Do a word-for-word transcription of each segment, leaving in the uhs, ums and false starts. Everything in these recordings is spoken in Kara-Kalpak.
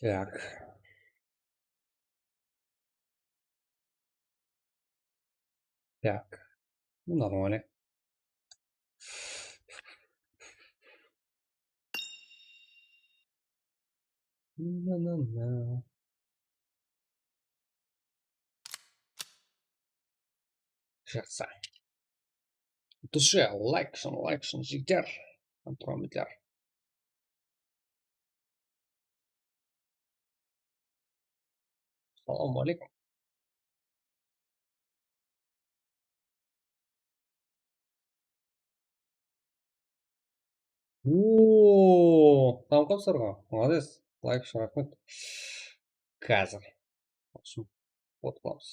Так. Так. Нормально. Na, na, na. Jaqsı. Dushe, layk ushın, layk ushın, jigitler. Turǵan bitler. Assalawma aleykum. Oo, tamam qapsırǵa. Molodec. Layk ushın raxmet. Házir. Ot qılamız.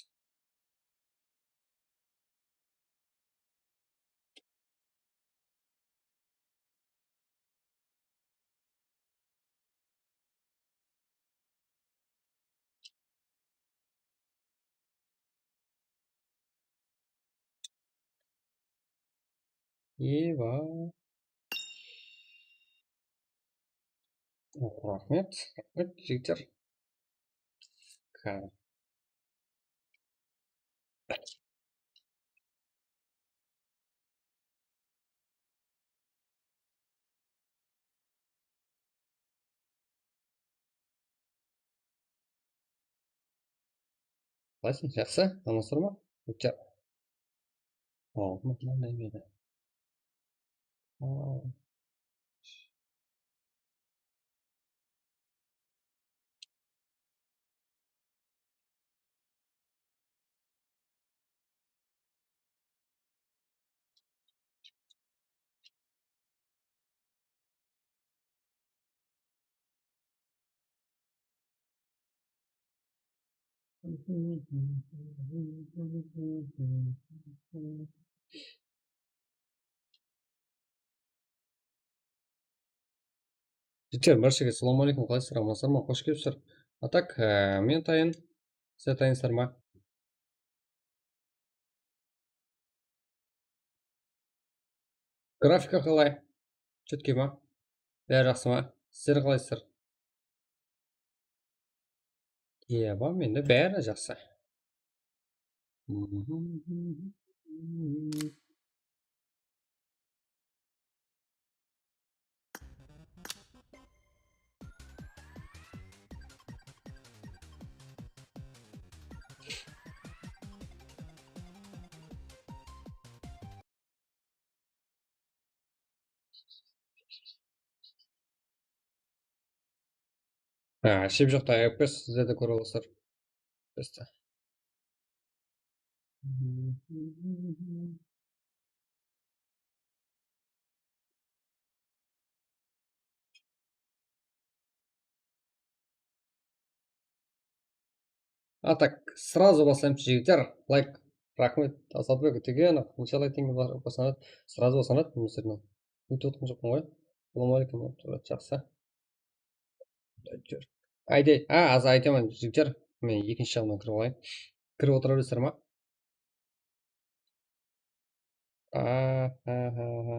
Eva. Oh, raxmet, raxmet, jigitler. Ka- Qalaysıń, jaqsı? Amasırma? Jigitler. Oh, mınaday edi. Jigitler, bárshege assalawma aleykum, qalaysızlar, amansızlar ma? Xosh kelipsizler. A tak, e, men atayın, sizler atayınsızlar ma? Grafika qalay? Chetke ma? Bári jaqsı ma? Sizler qalaysızlar? Iya, ba, mende bári jaqsı. Ha, shep joqta F P S sizler de kóre alasızlar. F P S-ti. A tak, srazu baslaymız, jigitler. Layk, raxmet, Azatbek Tegenov, neshe layk tenge baslanadı? Srazu baslanadı, mınadan. Úytip otqan joqpan ǵoy. Assalawma aleykum, jaqsı. Ayday, a, házir aytaman, jigitler. Men ekinshi jaǵınan kirip alayın. Kirip otıra beresizler ma? A, ha, ha, ha,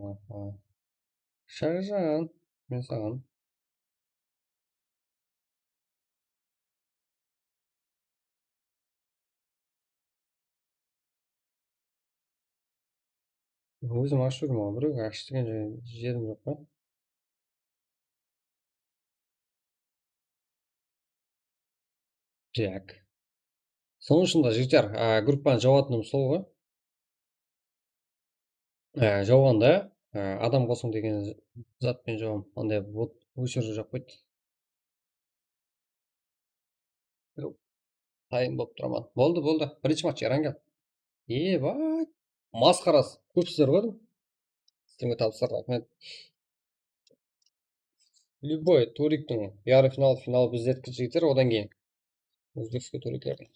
ha, ha. Shaqjan, men saǵan. Ózim ashıp júrmen, birewge ashıp degen jerim joq pa? Так. Sonıń ushın da, jigitler, a, gruppanı jawatınım sol ǵoy. A, jawǵanda, a, adam qosıń degen zat penen jawam. Anday bot óshirip jaqpaydı. Tayın bolıp turaman. Boldı, boldı. Birinshi match, Erangel. Eba, masqarası. Kópsizler ǵoy. Sizlerge tabıslar, raxmet. Любой turniktiń yarı final, final bizlerdiki, jigitler, odan keyin. Ózbekskiy turniklerdiń.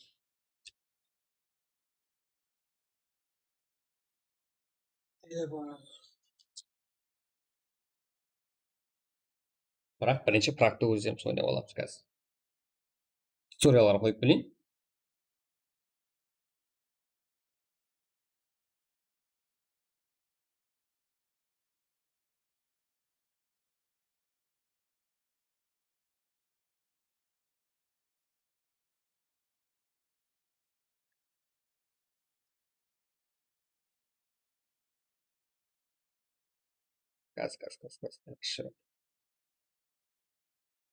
Biraq birinshi Pragtı ózlerimiz oynap alamız házir. Tutoriallardı qoyıp bileyin. Házir, házir, házir, házir.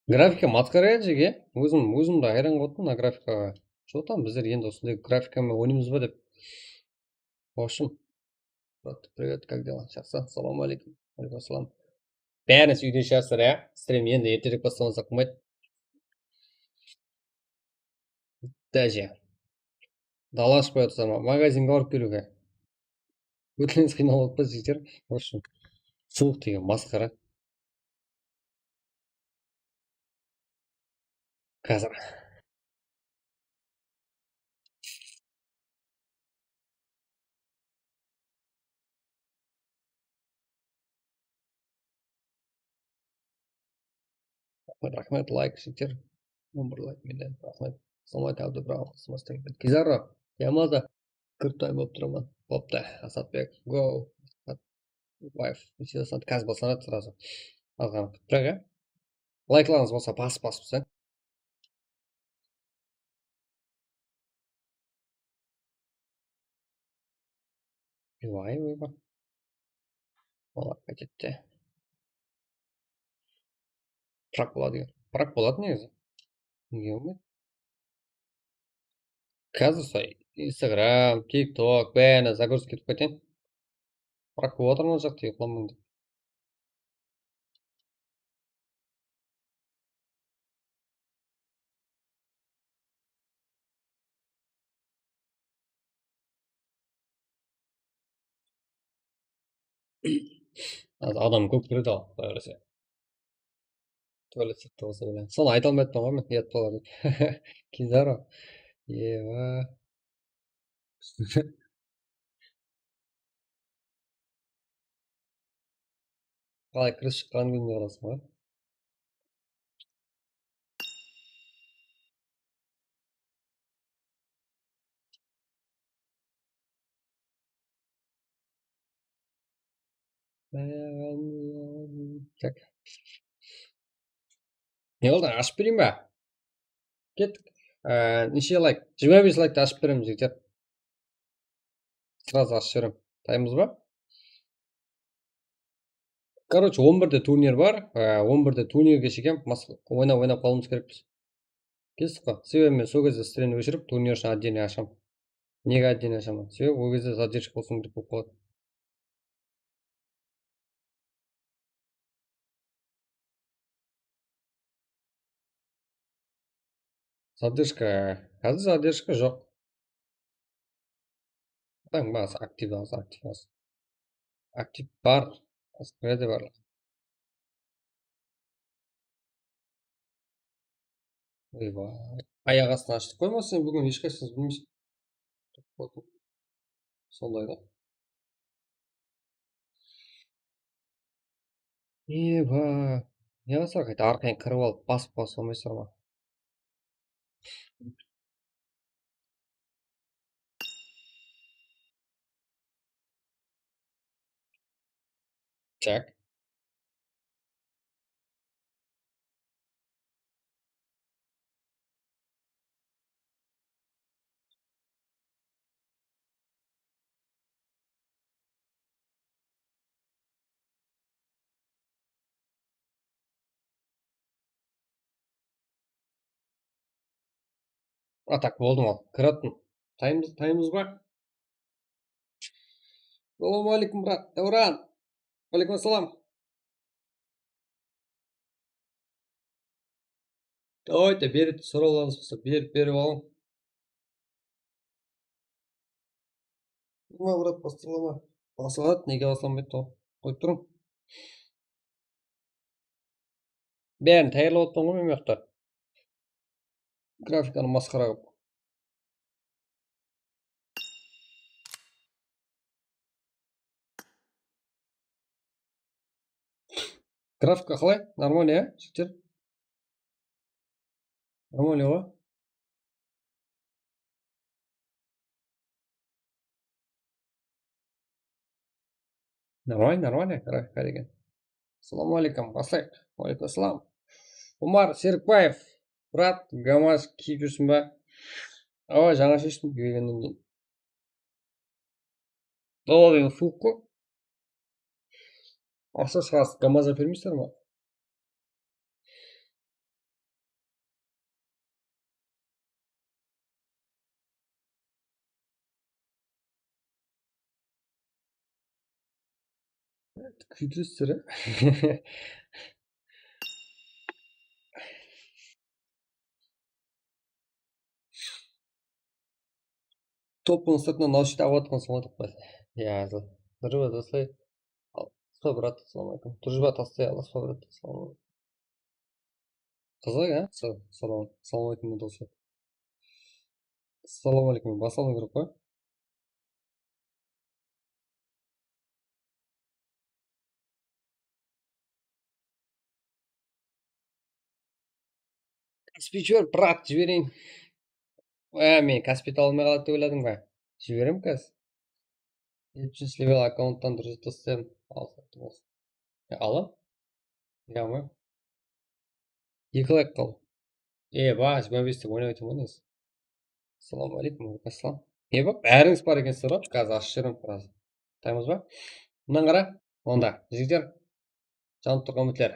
Grafika masqara edi, jeke. Ózim, ózim de hayran qaldım mına grafikaǵa. Что там, bizler endi usınday grafika menen oynaymız ba dep. В общем, брат, привет, как дела? Jaqsı, assalamu aleykum. Aleykum assalam. Báriniz úyde shıǵarsızlar, ya? Strim endi erterek baslansa qılmaydı. Даже. Dala shıqpay otırsań ba? Magazinge barıp keliwge. Ótinińiz qıynalıp atpa, jigitler? В общем, suwıq degen masqara. Házir. Raxmet, raxmet, layk, jigitler. On bir layk menden, raxmet. Assalawma aleykum, Abdubiraw, Smart Tech. Kizaro, Yamaza, kripto bolıp turaman. Boptı, Asatbek, go. Wife, Asat, házir baslanadı srazu. Alǵan, biraq, ya. Layklarıńız bolsa basıp, basıp, sen. Vay, vay, vay. Olar qaytetti. Prak boladı eken. Prak boladı negizi. Nege bolmaydı? Házir sol Instagram, TikTok, bári zagruzik etip qaytayın. Prak bolıp atır mına jaqta, uyıqlanbań dep. Házir adam kóp kiredi al, Quday qálese. Tualet sırtı bolsa bile. Sonı ayta almayatpan ǵoy men, uyat boladı. Kizaro. Ewa. Qalay kirip shıqqanın bilmey qalasań ǵoy. Tak. Ne boldı? Ashıp bereyin ba? Kettik. Á, neshe layk? Jigirma bes layktı ashıp beremiz, jigitler. Srazu ashıp jiberemen. Tayınbız ba? Короче, on birde turnir bar. Á, on birde turnirge shekem mas-, oynap, oynap qalıwımız kerekpiz. Kestik ǵoy. Sebebi men sol gezde strimdi óshirip, turnir ushın отдельный ashaman. Nege отдельный ashaman? Sebebi ol gezde задержка bolsın dep bolıp qaladı. Задержка, házir задержка joq. Tań bası aktiv, házir aktiv, házir. Aktiv bar, házir kiredi barlar. Eywa. Ayaq astın ashtıq qoy, ma, sen búgin hesh qaysıńız bilmeysiz. Sonday da. Eywa. Ne qılsa qayta arqayın kirip alıp basıp, basıp almaysızlar ma? Tak. A, tak, boldı ma? Kirattım. Tayınbız, tayınbız ba? Salam aleykum, brat. Davran. Aleykum assalam. Давайте, berip, sorawlarıńız bolsa, berip, berip alıń. Nima, brat, baslama. Baslanadı, nege baslanbaydı ol? Qoyıp turıń. Bárin tayarlap atırman ǵoy men bu jaqta. Grafikanı masqara qılıp. Grafika qalay? Нормально, ya, jigitler? Нормально ǵoy. Нормально, нормально, grafika degen. Assalawma aleykum, baslayıq. Wa aleykum assalam. Umar Serikbaev, brat, gamaj kiyip júrsiń ba? Awa, jańa sheshtim, kelgennen keyin. Awa, degen suwıq ǵoy. Aqsha shıǵarsız, GAMAZ-a bermeysizler ma? Kúydirsizler, á? Topıń sırtınan naushikt alıp atırǵan soń atırıp qoyasın. Ya, durıs, durıs, durıslay. Al, spa, brat, assalawma aleykum. Durıs, brat, tastay, al, spa, brat, assalawma aleykum. Qızıq, ya? Sa-, salam, salam aleykum, doslar. Assalawma aleykum, baslamay kerek ǵoy. Kaspi jiberiń, brat, jibereyin. Á, men Kaspi taba almay qaladı dep oyladım ba? Jiberem, Kas. Jetpis level akkaunttan durıs etip taslayman. Al, sattım, al. Ya, alam. Ya, ma? Eki layk qal. E, ba, jigirma bes dep oynap atırman, nesi? Assalawma aleykum, wa aleykum assalam. E, baq, bárińiz bar ekensiz, brat. Házir ashıp jiberem, biraz. Taymız ba? Mınan qara, onda, jigitler. Janıp turǵan úmitler.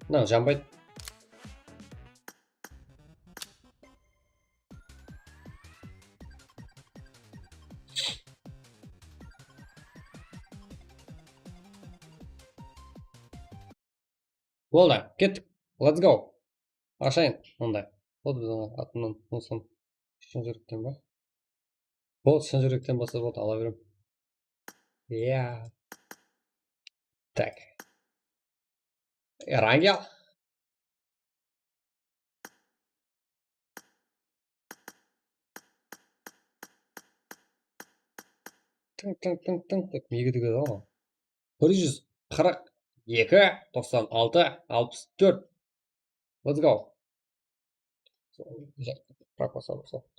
Mına, janbaydı. Boldı, kettik. Let's go. Ashayın, onda. Boldı, biziń atımnan, bolsın. Shın júrekten ba? Boldı, shın júrekten bolsa boldı, ala berem. Ya. Tak. Erangel. Tıń, tıń, tıń, tıń dep, miyigi tigedi ǵoy. Bir júz qırq eki, toqsan altı, alpıs tórt. Let's go.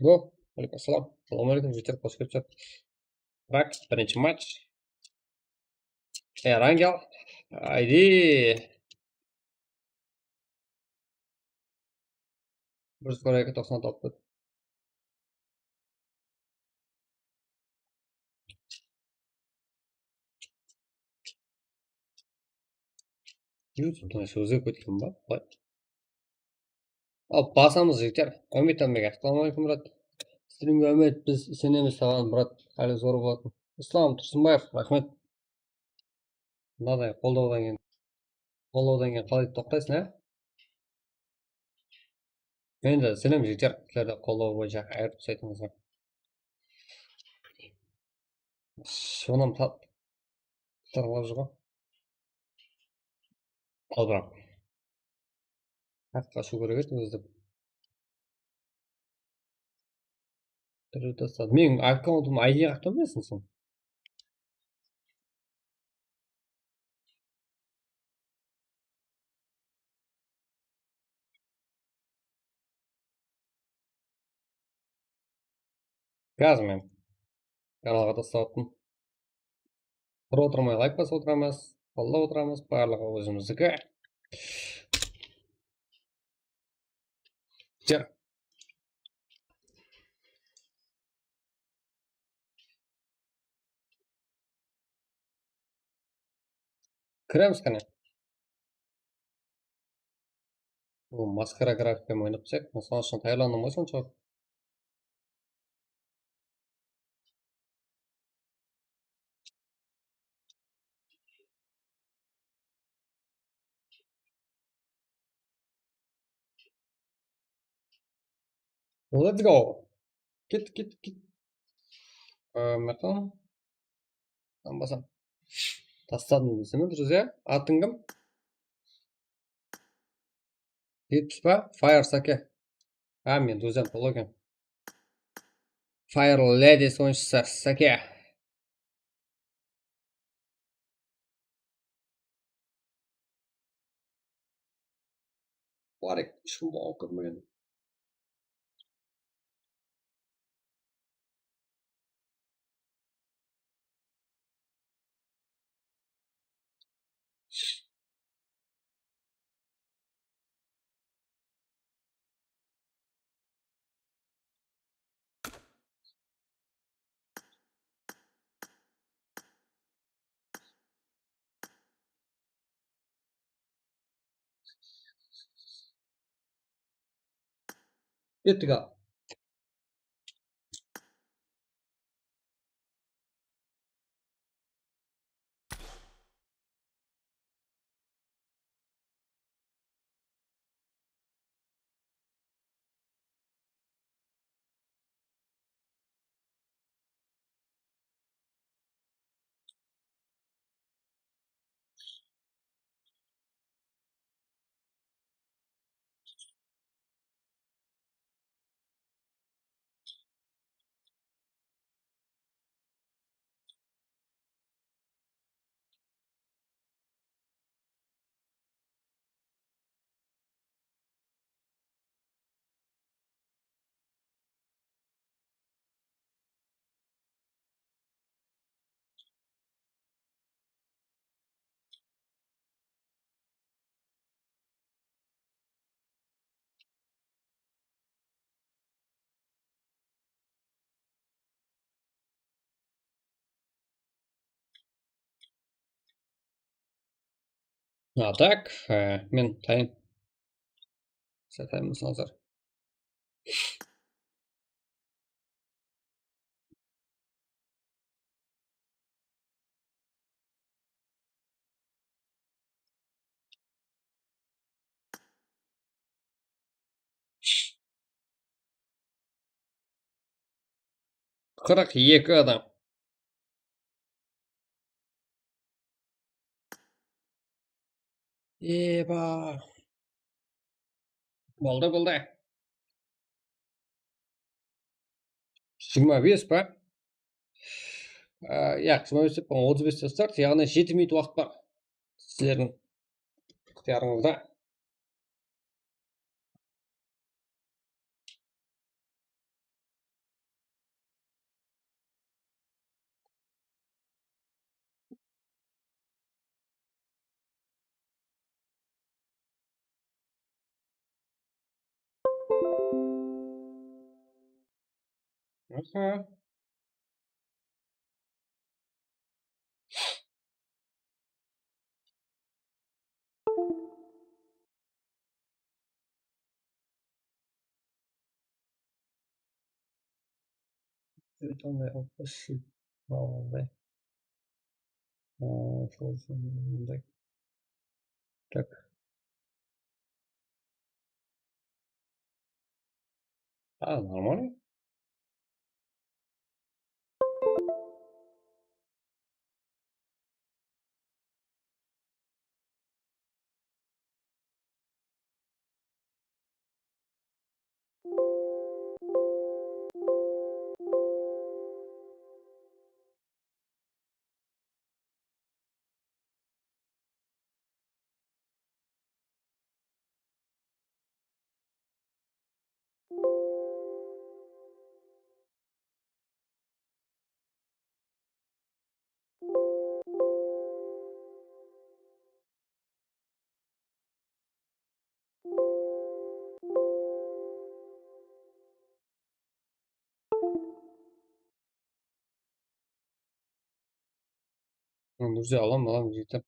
Go. Aleykum assalam. Assalawma aleykum, jigitler, xosh kelipsizler. Brak, birinshi match. Erangel. Aydi. Bir júz qırq eki, toqsan altı. Yusuf, mına sózge ketken ba? Al, basamız, jigitler. Úmit Almega. Assalawma aleykum, brat. Strimge úmit, biz isenemiz saǵan, brat. Háli zor bolatın. Islam Tursınbaev, raxmet. Mınaday qollawdan keyin, qollawdan keyin qalay toqtaysın, á? Endi, sálem, jigitler, sizlerdi qollaw boyınsha ayırıp taslaytuǵınıńızǵa. Sonam ta-, tarlap júr ǵoy. Al, brat. Haqqa ashıw kerek edi ózi dep. Birew tasladı. Meniń akkauntım I D qaqtan bilesiń soń. Gazmen. Kanalǵa taslap attım. Turıp otırmay layk basıp otıramız, qollap otıramız, barlıǵı ózimizdiki. Jer. Kiremiz qáne. Bul maskara grafika menen oynap tursaq, mısal ushın, tayarlandım ǵoy sonsha. Let's go. Ket, ket, ket. Ee, mınaqa. Basam. Tasladım desem, durıs, ya? Atıń kim? Jetpis pa? Fire Sake. Ha, men duzem pologen. Fire Ladies oyınshısı Sake. Barek, eshkim bolǵan kórmegen. Kettik al. А так, e, men tayın. Satayın, mısal, házir. Qırq eki adam. Eba. Boldı, boldı. Jigirma bes pa? Á, yaq, jigirma bes dep qoyıń, otız bes te start, yaǵnıy jeti minut waqıt bar. Sizlerdiń ixtiyarıńızda. Aha. Onday alıp basıp, onday. Aa, sol, sol, onday. Так. А, нормально. Друзья, alam, alam, jigitler.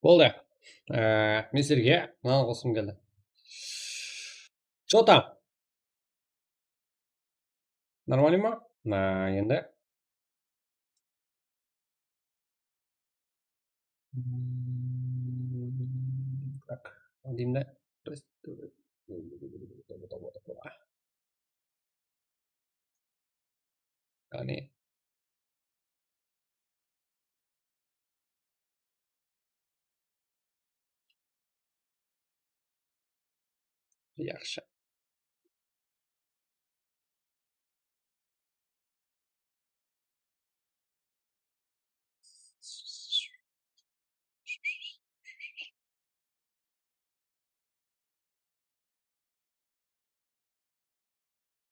Boldı. Ee, men sizlerge mınanı qosqım keldi. Что там? Нормально ma? Mına, endi. Hmm, так, deyim de. Qáne. Yaqshı.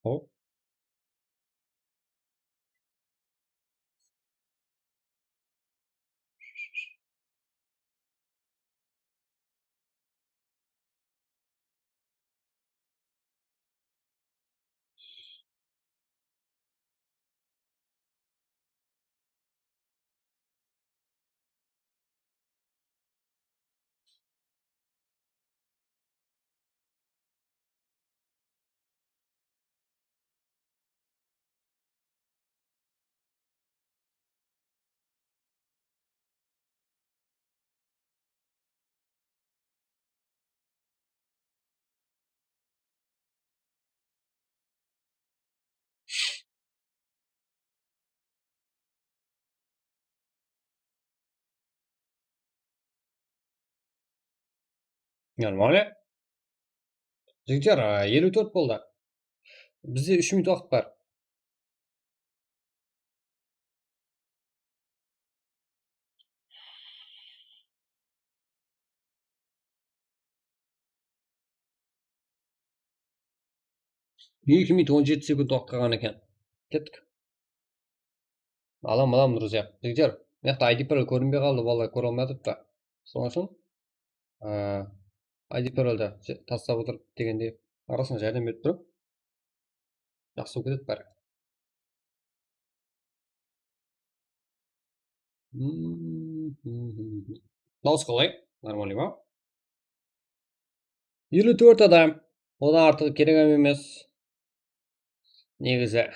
Hop. Нормально. Jigitler, a, eliw tórt boldı. Bizde úsh minut waqıt bar. Eki minut on jeti sekund waqıt qalǵan eken. Kettik. Alam, alam, друзья. Jigitler, mıyaqta I D parol kórinbey qaldı, balalar kóre almay atırıptı. Sonıń ushın, a, I D paroldı je-, taslap otırıp degendey arasına járdem berip turıp, jaqsı bolıp ketedi bári. Dawıs qalay? Нормально ba? Eliw tórt adam. Odan artıǵı kerek hám emes. Negizi.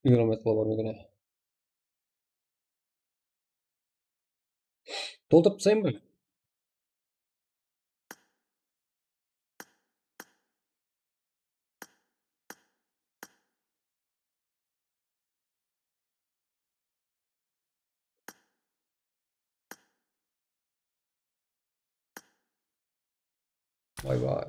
Uyarılmay qala barmay kene. Toltırıp taslayın ba? Bay bay.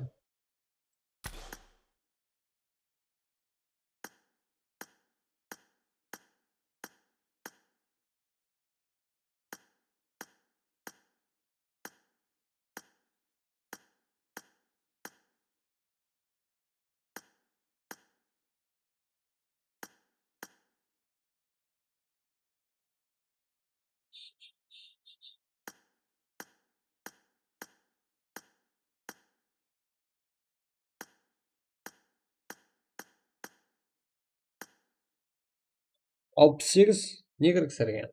Alpıs segiz ne kerek sizlerge?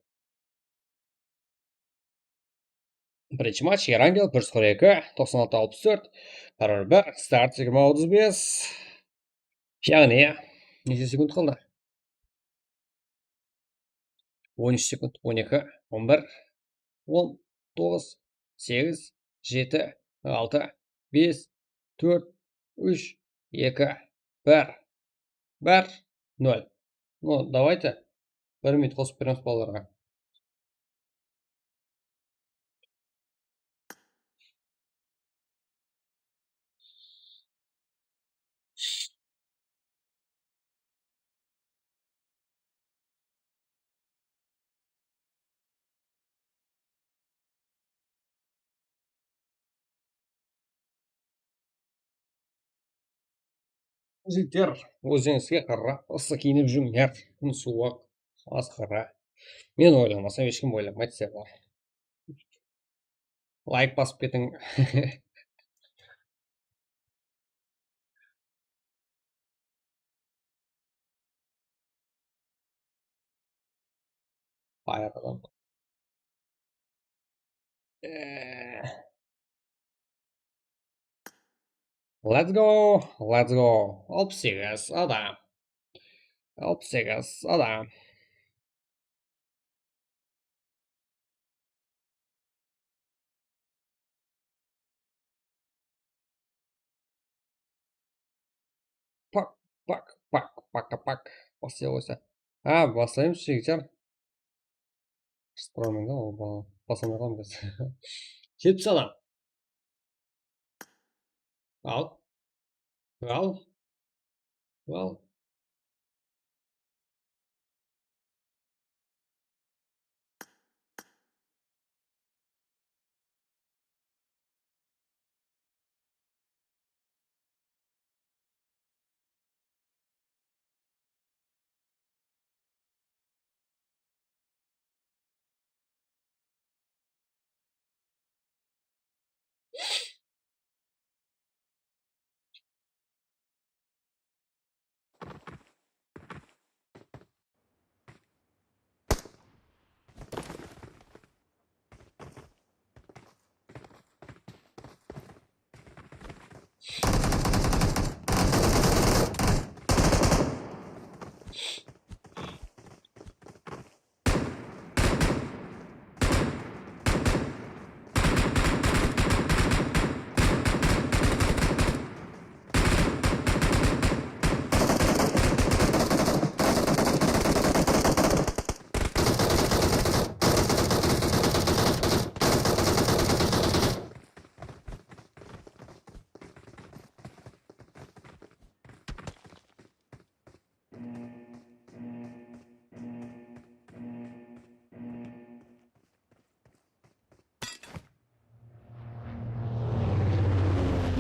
Birinshi match, Erangel, bir júz qırq eki, toqsan altı, alpıs tórt, bir bir bir, start jigirma otız bes. Yaǵnıy, neshe sekund qaldı? On úsh sekund, on eki, on bir, on, toǵız, segiz, jeti, altı, bes, tórt, úsh, eki, bir, bir, nol. Ну, давайте, bir minut qosıp beremiz balalarǵa. Jigitler, ózińizge qarap, ıssıq kiyinip júrińler. Kún suwıq, masqara. Men oylamasam, hesh kim oylamaydı, sizler. Layk basıp ketiń. Bayaq adam. Ee. Let's go, let's go. Alpıs segiz adam. Alpıs segiz adam. Pak, pak, pak, paka, pak. Baslayın, baslayın. Ha, baslayın, jigitler. Qısıp turaman da, ol bala. Basamay qaldım házir. Jetpis adam. Al. Al. Al.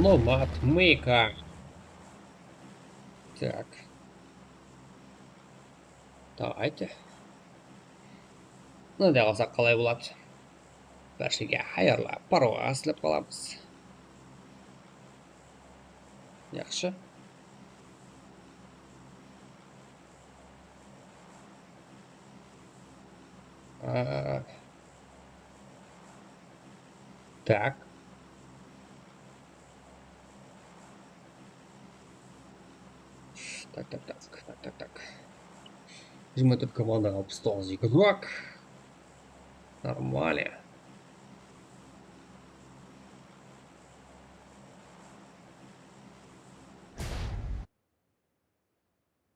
Nomad, Meyka. Так. Давайте. Mınanday qılsaq qalay boladı? Bárshege hayırlı parwaz tilep qalamız. Yaqshı. Aa. Так. Так, так, так, так, так, так. Jigirma tórt komanda, alpıs toǵız игрок. Нормально.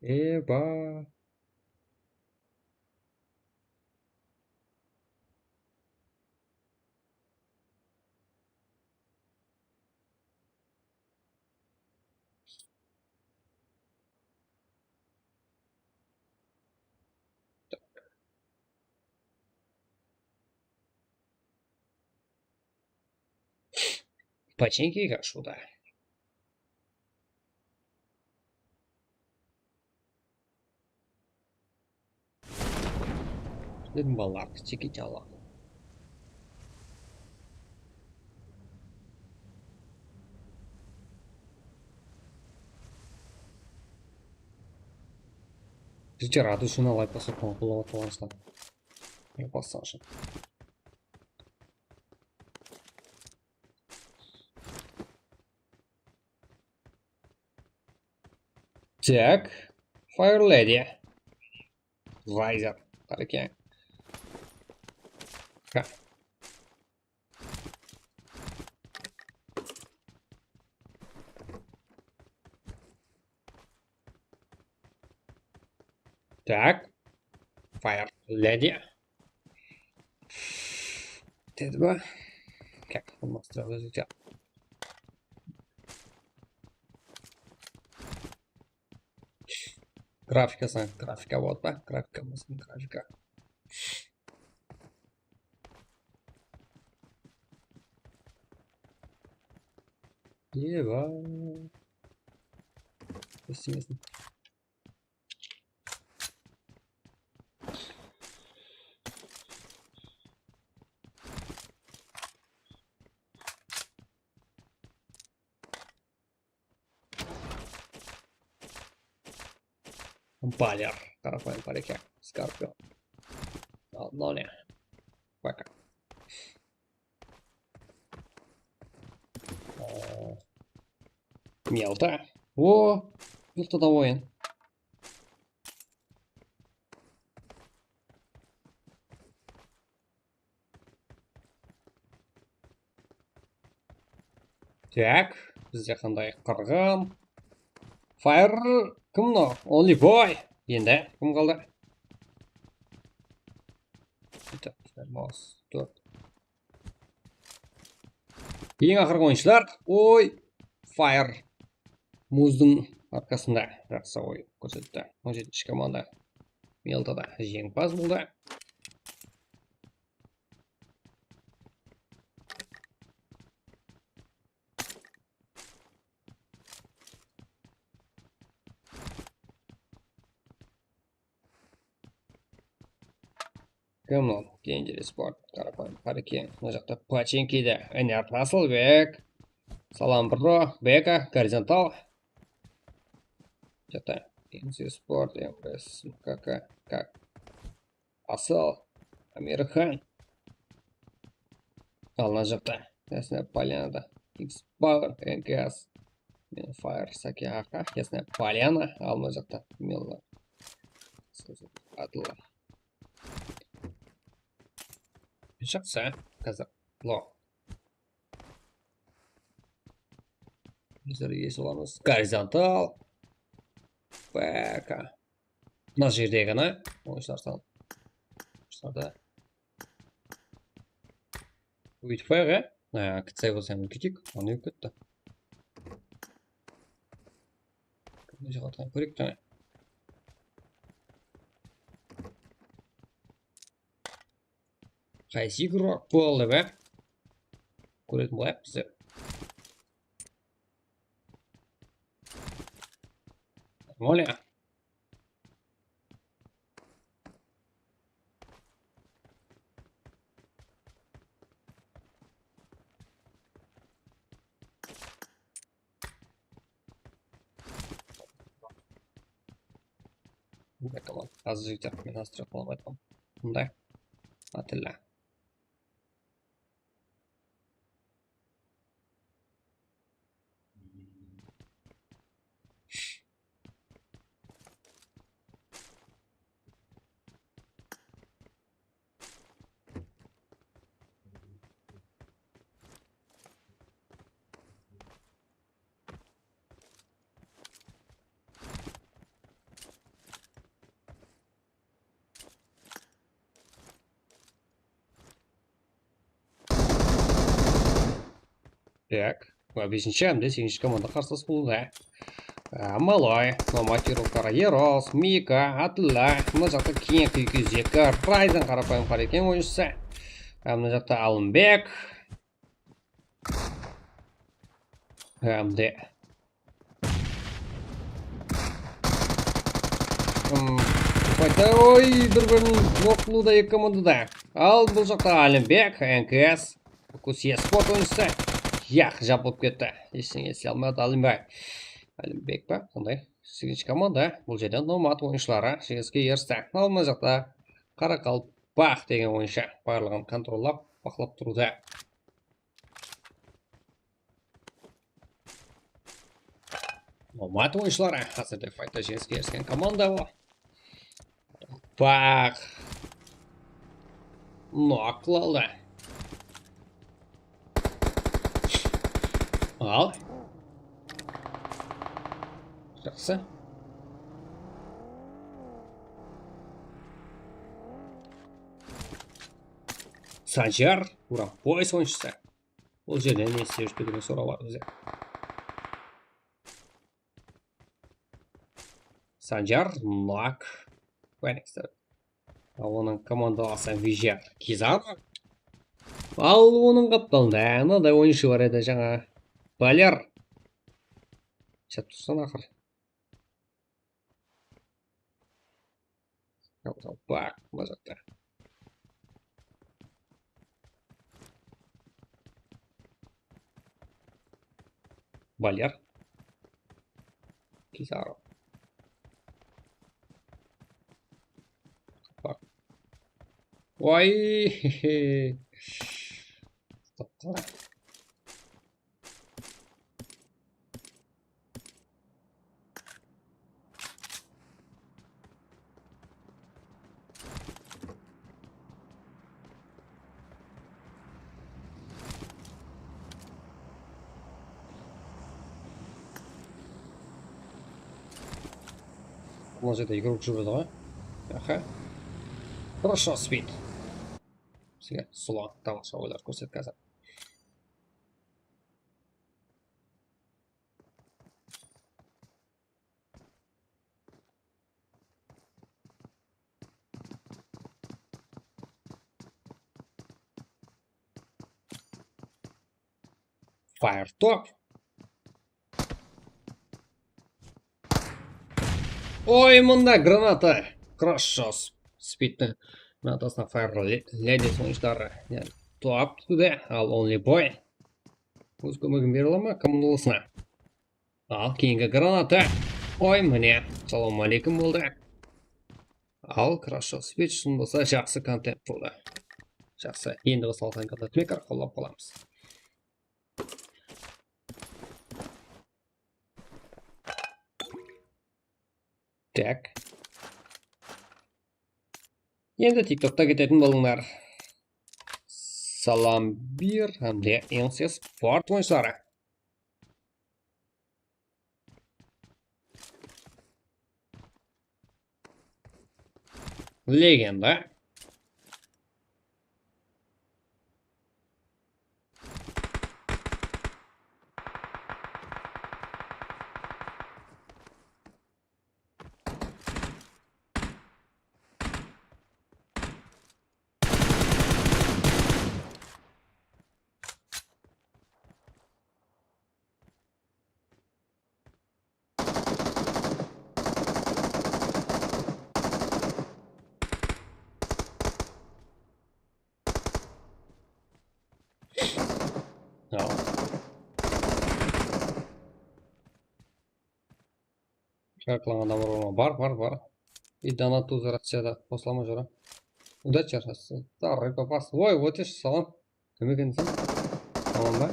Eba. Починки ashıwda. Dedim balalar, jeke jala. Birinshi radu ushın alayıq, basqa qońqıllap atırǵan. Yapasın. Так. Fire Lady. Riser. Qara eken. Ha. Так. Fire Lady. Dedi ba? Как он настроил результат? Grafikası, grafika boladı ba? Grafika bolsın, grafika. Eba. Pessimizm. Baler, qarapayım, qara eken. Scorpion. Al, mınaw ne? Baka. Aa, Melta. O, Melta da oyın. Так, bizde qanday qırǵın? Fire, kim mınaw? Only boy. Endi kim qaldı? Bitta, mouse, tórt. Eń aqırǵı oyınshılar. Oy, Fire. Muzdıń arqasında jaqsı oyın kórsetti. On jetinshi komanda Meltada jeńimpaz boldı. Kim ol? Dangerous Sport, qarapayım, qara eken. Mına jaqta Pachinki de, Ener Asılbek. Salam, bro. Beka, Gorizontal. Jaqta Dangerous Sport, M B S, K K, kak. Asıl, Amirxan. Al, mına jaqta Yasnaya Polyanada X Power, N K S, Fire, Saki, Aka, Yasnaya Polyana. Al, mına jaqta Milla. Atıllar. Jaqsı, házir. Lo. Bizler iye solamız. Gorizontal. Baka. Mına jerdegi ana oyınshılar san. Oyınshılarda. Úytip qoyaq, ya? Kitsay bolsa ham úyteyik. Onı úytip ketti. Qanday jıǵatqan kórek qana. Qaysı igro boldı be? Kóretin bolayıq bizler. Olha. Bunda kaman. Házir jigitler, men házir qıla almayman. Bunday. Atilla. Tak. Mına besinshi hám de segizinshi komanda qarsılas boldı. Á, Maloy, Nomad, Erol Karayeros, Mika, Atilla, mına jaqta Keng, Kiki, Zeka, Rayzan, qarapayım qareken oyınshısı. Hám mına jaqta Alımbek. Hám de. Hmm, qayta, oy, bir-birin noqlıwda eki komanda da. Al, bul jaqta Alimbek, N K S, Kusiya sport oyınshısı. Yaq, japılıp ketti. Esh nárse ese almadı Alimbek. Alimbek pa? Qanday? Segizinshi komanda. Bul jerde Nomad oyınshıları jeńiske eristi. Al, mına jaqta Qaraqalpaq degen oyınshı barlıǵın kontrollap, baqlap turıwda. Nomad oyınshıları házirde faytta jeńiske erisken komanda bul. Baq. Nok qıla aldı. Al. Jaqsı. Sanjar, Uran Boys oyınshısı. Ol jerden ne islep júr degen soraw bar bizde. Sanjar, Nok, Phoenix. Al, onıń komandalası Vijer, Kizar. Al, onıń qaptalında mınaday oyınshı bar edi jańa. Baler. Jap tursań aqır. Bak, mına jaqta. Baler. Kizaru. Bak. Oy. Stop qala. Mına jerde igorok júredi ǵoy. Aha. Хорошо спит. Sizge sulıǵan tamasha oylar kórsetip házir. Fire top. Oy, mında granata. Хорошо. Spittiń granatasına fire le-, ladies oyınshıları. Yani, top today, al only boy. Óz kómegin bere ala ma komandalısına? Al, keyingi granata. Oy, mine. Salam aleykum boldı. Al, хорошо спит, shın bolsa jaqsı kontent boldı. Jaqsı, endigi salǵan kontent mekar qollap qalamız. Tak. Endi TikTokta ketetin bolıńlar. Salam bir hám de N C S Sport oyınshıları. Legenda. Shaqlaǵan adamlar bar ma? Bar, bar, bar. И donat uzı Rossiyada qosıla ma, jora? Udachi, Rossiya. Старый попас. Oy, Otesh, salam. Kim ekenseń? Aman ba?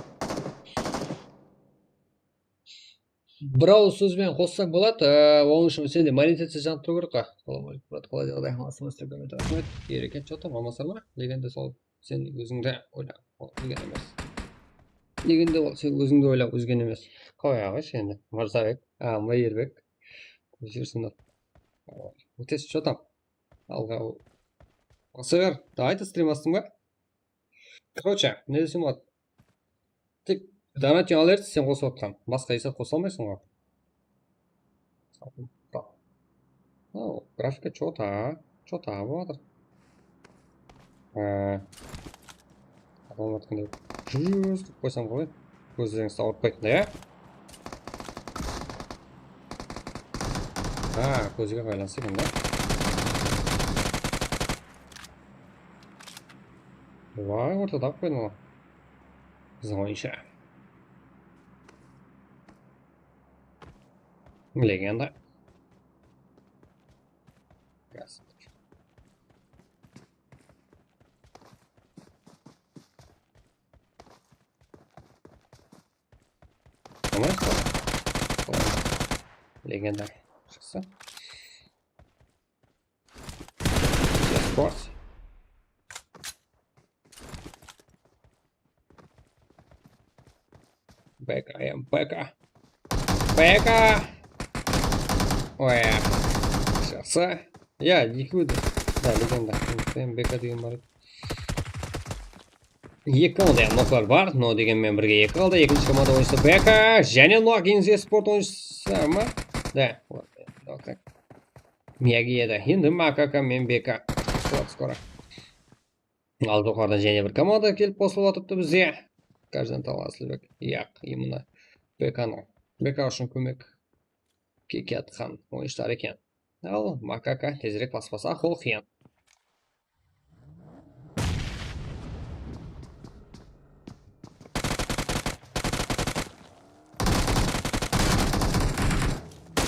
Bir awız sóz benen qossań boladı. Ee, onıń ushın sende monetizaciya janıp turıw kerek ǵoy. Assalawma aleykum, brat, qalay, jaǵday? Amasın, Instagramda raxmet. Ereken, что там, amasar ma? Legenda, sol sen ózińdi oyla. Ol degen emes. Legenda, ol sen ózińdi oyla, ózgeni emes. Qoya ǵoyshı endi. Mırzabek, a, Meyirbek. Júrsińler. Ótesiz, что там? Alǵa. Basıver, давай, ты, strim astıń ba? Короче, ne desem boladı? Tek Donating Alerts sen qosıp atqan. Basqa esap qosa almaysıń ǵoy. О, grafika чё-то, чё-то bolıp atır. Há. Adam atqanday júz qılıp qoysam qalay? Kózlerińizdi awırtpaytınday, á? Há, kózge baylanıslı eken da. Vay, ortada qoydım ol. Biziń oyınsha. Legenda. Gaz. Tamam. Legenda. Jaqsı. Sport. Beka, em, beka. Beka! Oy, jaqsı. Ya, eki edi. Da, legenda. Em, beka degen bar edi. Eki onday noklar bar. No degen menen birge eki qaldı. Ekinshi komanda oyınshısı beka. Jáne nok, Inzi Sport oyınshısı ma? Da, nok. Miyagi edi. Endi makaka men beka. Skor, skor. Al, joqarıdan jáne bir komanda kelip qosılıp atırıptı bizge. Qajdan talaslıbek. Yaq, именно. Bekanıń. Beka ushın kómek kekiyatqan oyınshılar eken. Al, makaka tezirek baspasa, aqıl qıyın.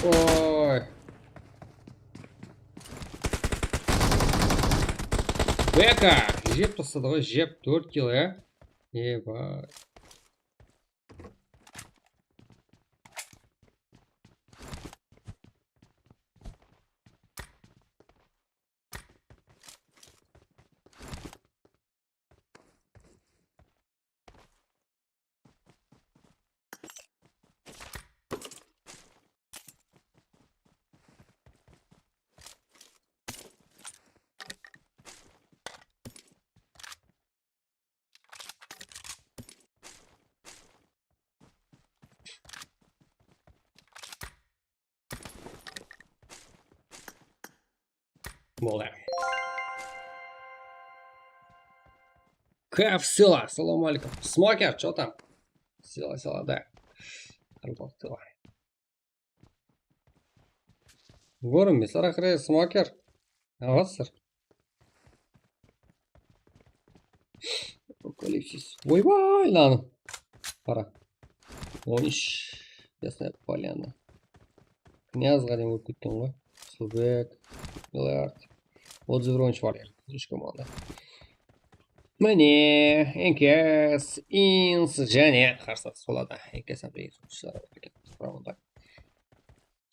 Oy. Beka, jep tasladı ǵoy, jep, tórt kill, ya. Eba. Boldı. Kaf Sila, assalamu aleykum. Smoker, что там? Sila, Sila, da. Sila. Kórinbes, aqırı Smoker. Aǵasır. Apokalipsis. Oybay, lan. Qara. On úsh. Yasnaya Polyana. Knyazǵa deyin ólip ketken ǵoy. Qızılbek. Millard. Otız bir oyınshı bar, ya. Úsh komanda. Mine, Enkes, Ins, jáne qarsı atıs boladı. Enkes hám Ins oyınshıları bar eken quramında.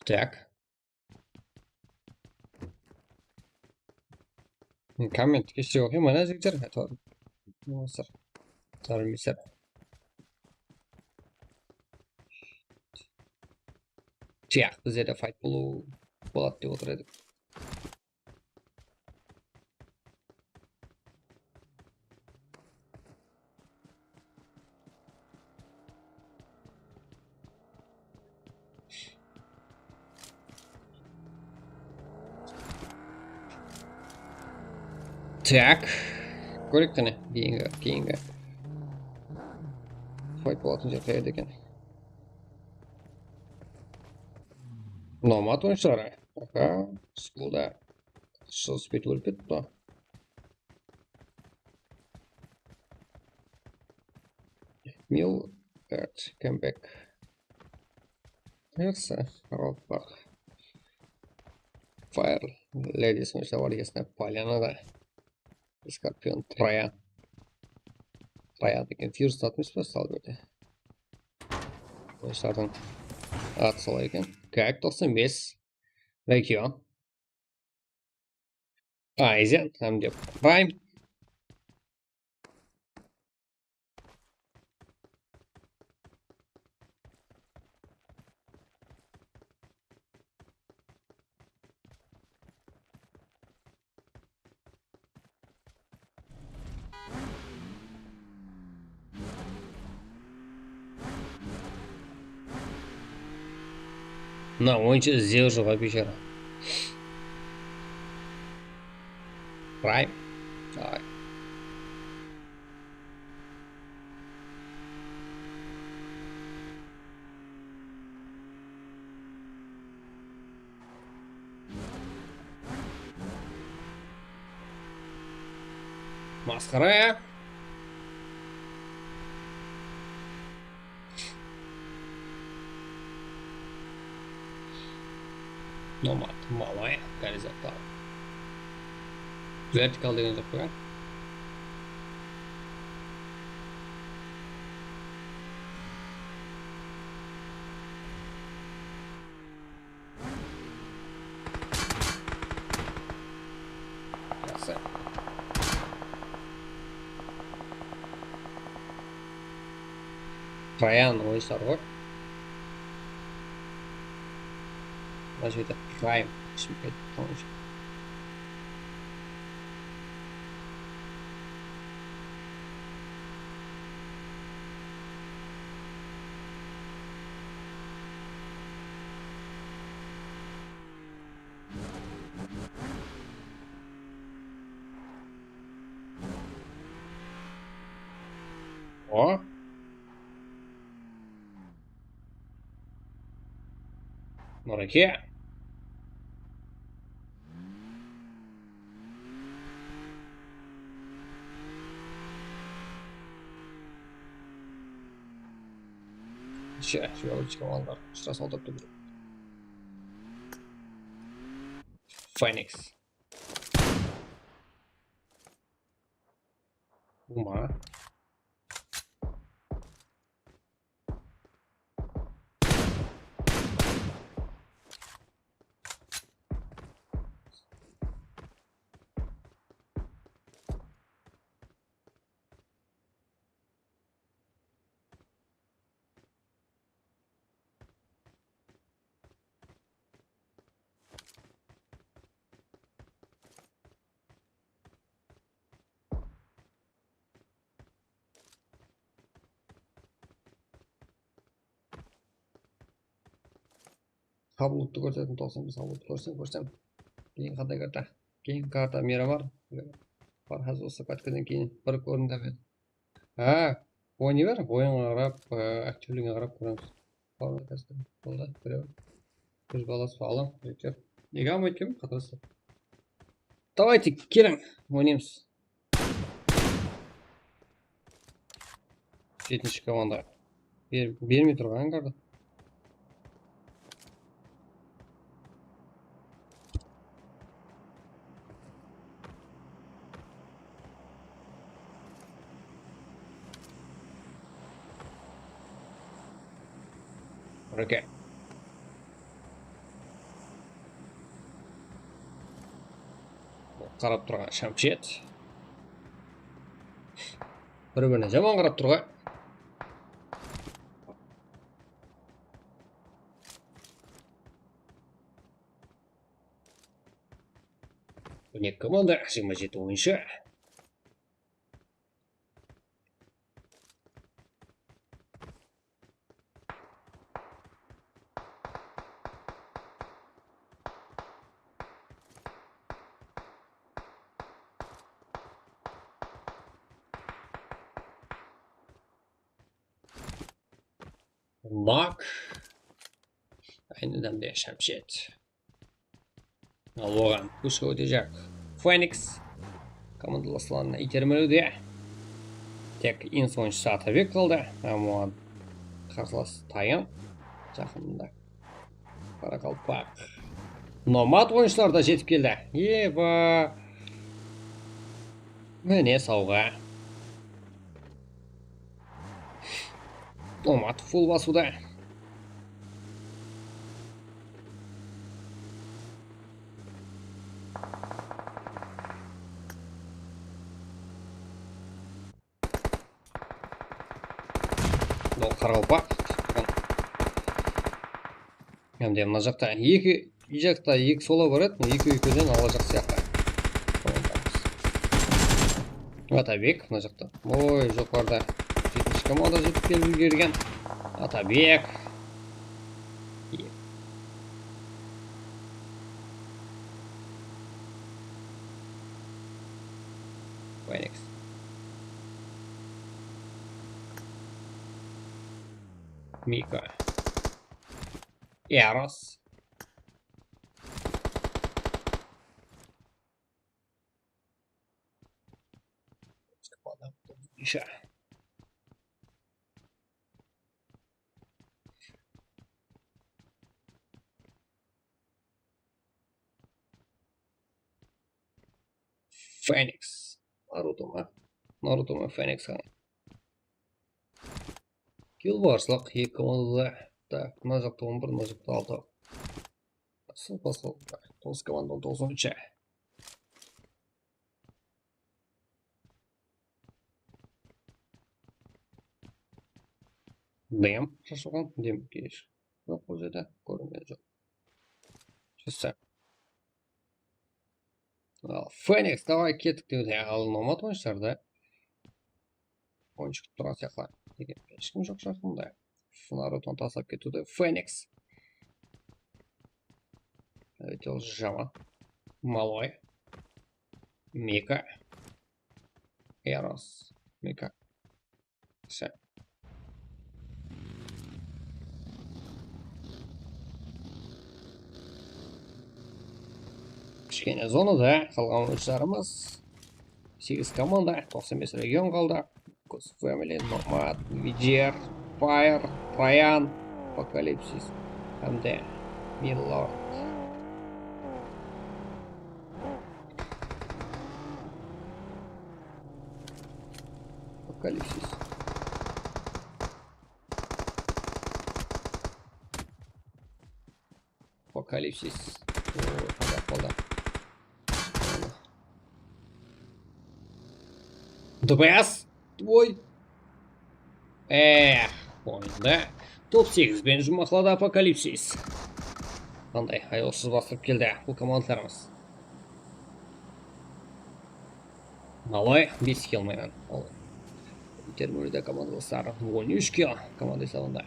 Tak. Komment keshte oqıyman, jigitler. Tor. Tor. Tor. Tiyaq, bizde de fayt bolıw boladı dep otır edik. Tak. Kóreyik qáne, keyingi, keyingi. Fayt bolatuǵın jer qayerde eken? Nomad oyınshıları. Aka, skulda. Shıǵıs bet ólip ketti. New Earth, come back. Yaqshı, qarap baq. Fire Ladies, mınaw bar esine, polyanada. Skorpion, Troyan. Troyan degen Fuse atmış pa, sal berde. Oyınsılardıń atı solay eken. Kak, toqsan bes. Legion. Aizen hám de Prime. Mına, oyınshı izlep júr ǵoy, biyshara. Prime. Davay. Masqara ya. Nomad, Malay, horizontal. Vertikal degen joq pa? Jaqsı. Troyan oyınsılar ǵoy. Mına jerde Prime ishim ketip qalǵan. O. Noraki. She, şu yolda çıkıp aldılar. Sırası aldırıp turdı. Phoenix. Uma. Tablodı kórsetim, toqsan bes tablodı kórsem, kórsem. Keyin qanday karta? Keyin karta Miramar. Bar, házir usı katkadan keyin bir kórindi men. Ha, oynay ber, oyınǵa qarap, e, aktivligine qarap kóremiz. Bar, házir boldı, birew. Biz balası alam, jigitler. Nege almaydı eken, qatarası? Давайте, keliń, oynaymız. Jetinshi komanda. Ber-, bermey turǵan gardı. Okey. Qarap turǵan Shamshed. Bir-birine jaman qarap tur ǵoy. On eki komanda, jigirma jeti oyınshı. Mak. Aynıdan beri Shamshed. Al oǵan, kúsh ótejaq. Phoenix. Komandalaslarına iytermelewde. Tek eń sońınshısı Atabek qaldı. Hám oǵan qarsılas Tayan. Jaqınında. Qaraqalpaq. Nomad oyınshıları da jetip keldi. Eba. Mine sawǵa. Nomad full basıwda. Mınaw qaraqalpaq. Hám de mına jaqta eki, jaqta eki sola bar edi, ekew-ekewden alajaq sıyaqlı. Atabek mına jaqta. Oy, joqarıda jetinshi komanda jetip kelip úlgergen. Atabek. Phoenix. Mika. Eros. Feniks. Naruto ma? Naruto ma Feniks ha? Kil barslıq eki komandada. Tak, mına jaqta on bir, mına jaqta altı. Basıl, basıl. Toǵız komanda, on toǵızınshı. Dem shashılǵan, dem kesh. Joq, bul jerde kóringen joq. Shıssa. Al, Feniks, davay, kettik dep, ya, al, nomad oyınshılarda. Oyınshı kútip turǵan sıyaqlı. Degen, hesh kim joq jaqında. Narutonı taslap ketiwde. Feniks. Evel jaman. Malvay. Mika. Eros. Mika. Все. Kishkene zonada qalǵan oyınshılarımız. Segiz komanda, toqsan bes region qaldı. Kus Family, Nomad, Vijer, Fire, Trayan, Apokalipsis hám de Milord. Apokalipsis. Apokalipsis. Oy, qazaq boldı. D P S. Oy. Eh, oyındı top segiz penen juwmaqladı Apokalipsis. Qanday ayawsız basıp keldi bul komandalarımız. Malvay bes kill menen. Al. Termolida komandasları on úsh kill komanda esabında.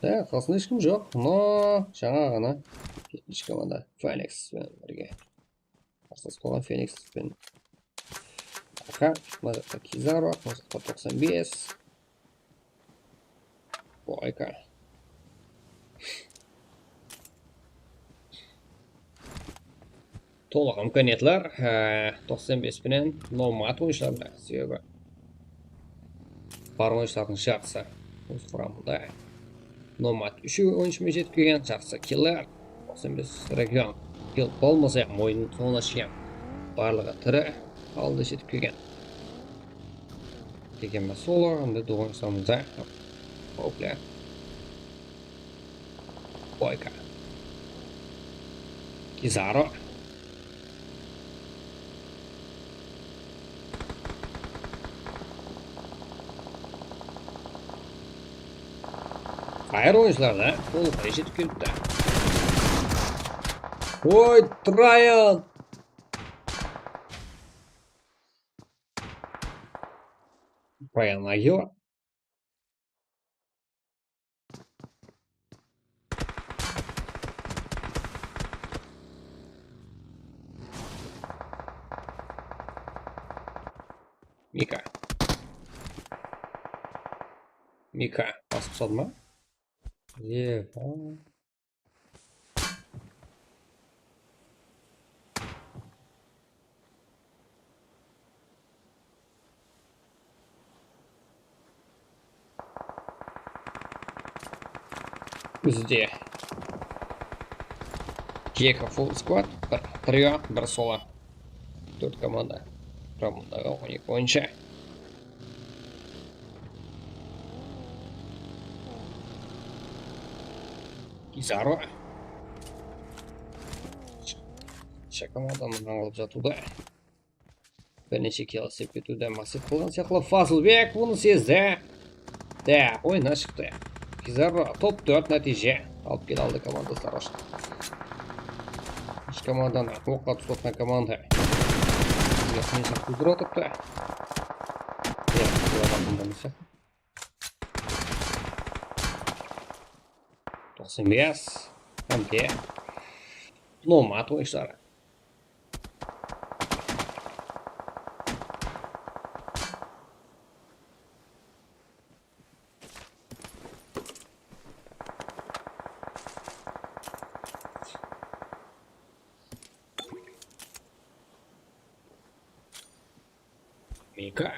Da, qasında hesh kim joq. No, jańa ǵana jetinshi komanda Feniks penen birge. Qarsalas bolǵan Feniks penen. Aka, mına jaqta Kizaru, mına jaqta toqsan bes. Boyka. Tolıq imkaniyatlar, e, toqsan bes penen Nomad oyınshılarında, sebebi bar oyınshılardıń jaqsı óz quramında. Nomad úsh oyınshı menen jetip kelgen, jaqsı killer, toqsan bes region. Kill bolmasa hám oyınnıń sońına shekem barlıǵı tiri, aldı jetip kelgen. Kelgen bolsa olar, endi dugın sanımızda qáwipli. Boyka. Kizaru. Fire oyınshılar da tolıq jetip kelipti. Oy, Trayan! Trayan Agila. Mika. Mika, basıp tasladı ma? Ye, Bizde eki full squad, bir trio, bir solo. Tórt komanda. Komandaǵa on eki oyınsha. Kizaru. Shaqamadan ańlıp jatıwda. Bir neshe kill islep ketiwdi maqset qılǵan sıyaqlı Fazılbek bunı sezdi. Da, oyınnan shıqtı. Kizaru top tórt nátiyje alıp kele aldı komandası Rosh. Úsh komandanı oqqa tutayotqan komanda. Bizge qıyınshılıq túgizip otırıptı. Ya, bular bundan sıyaqlı. Toqsan bes. Hámde Nomad oyınshıları. Mika.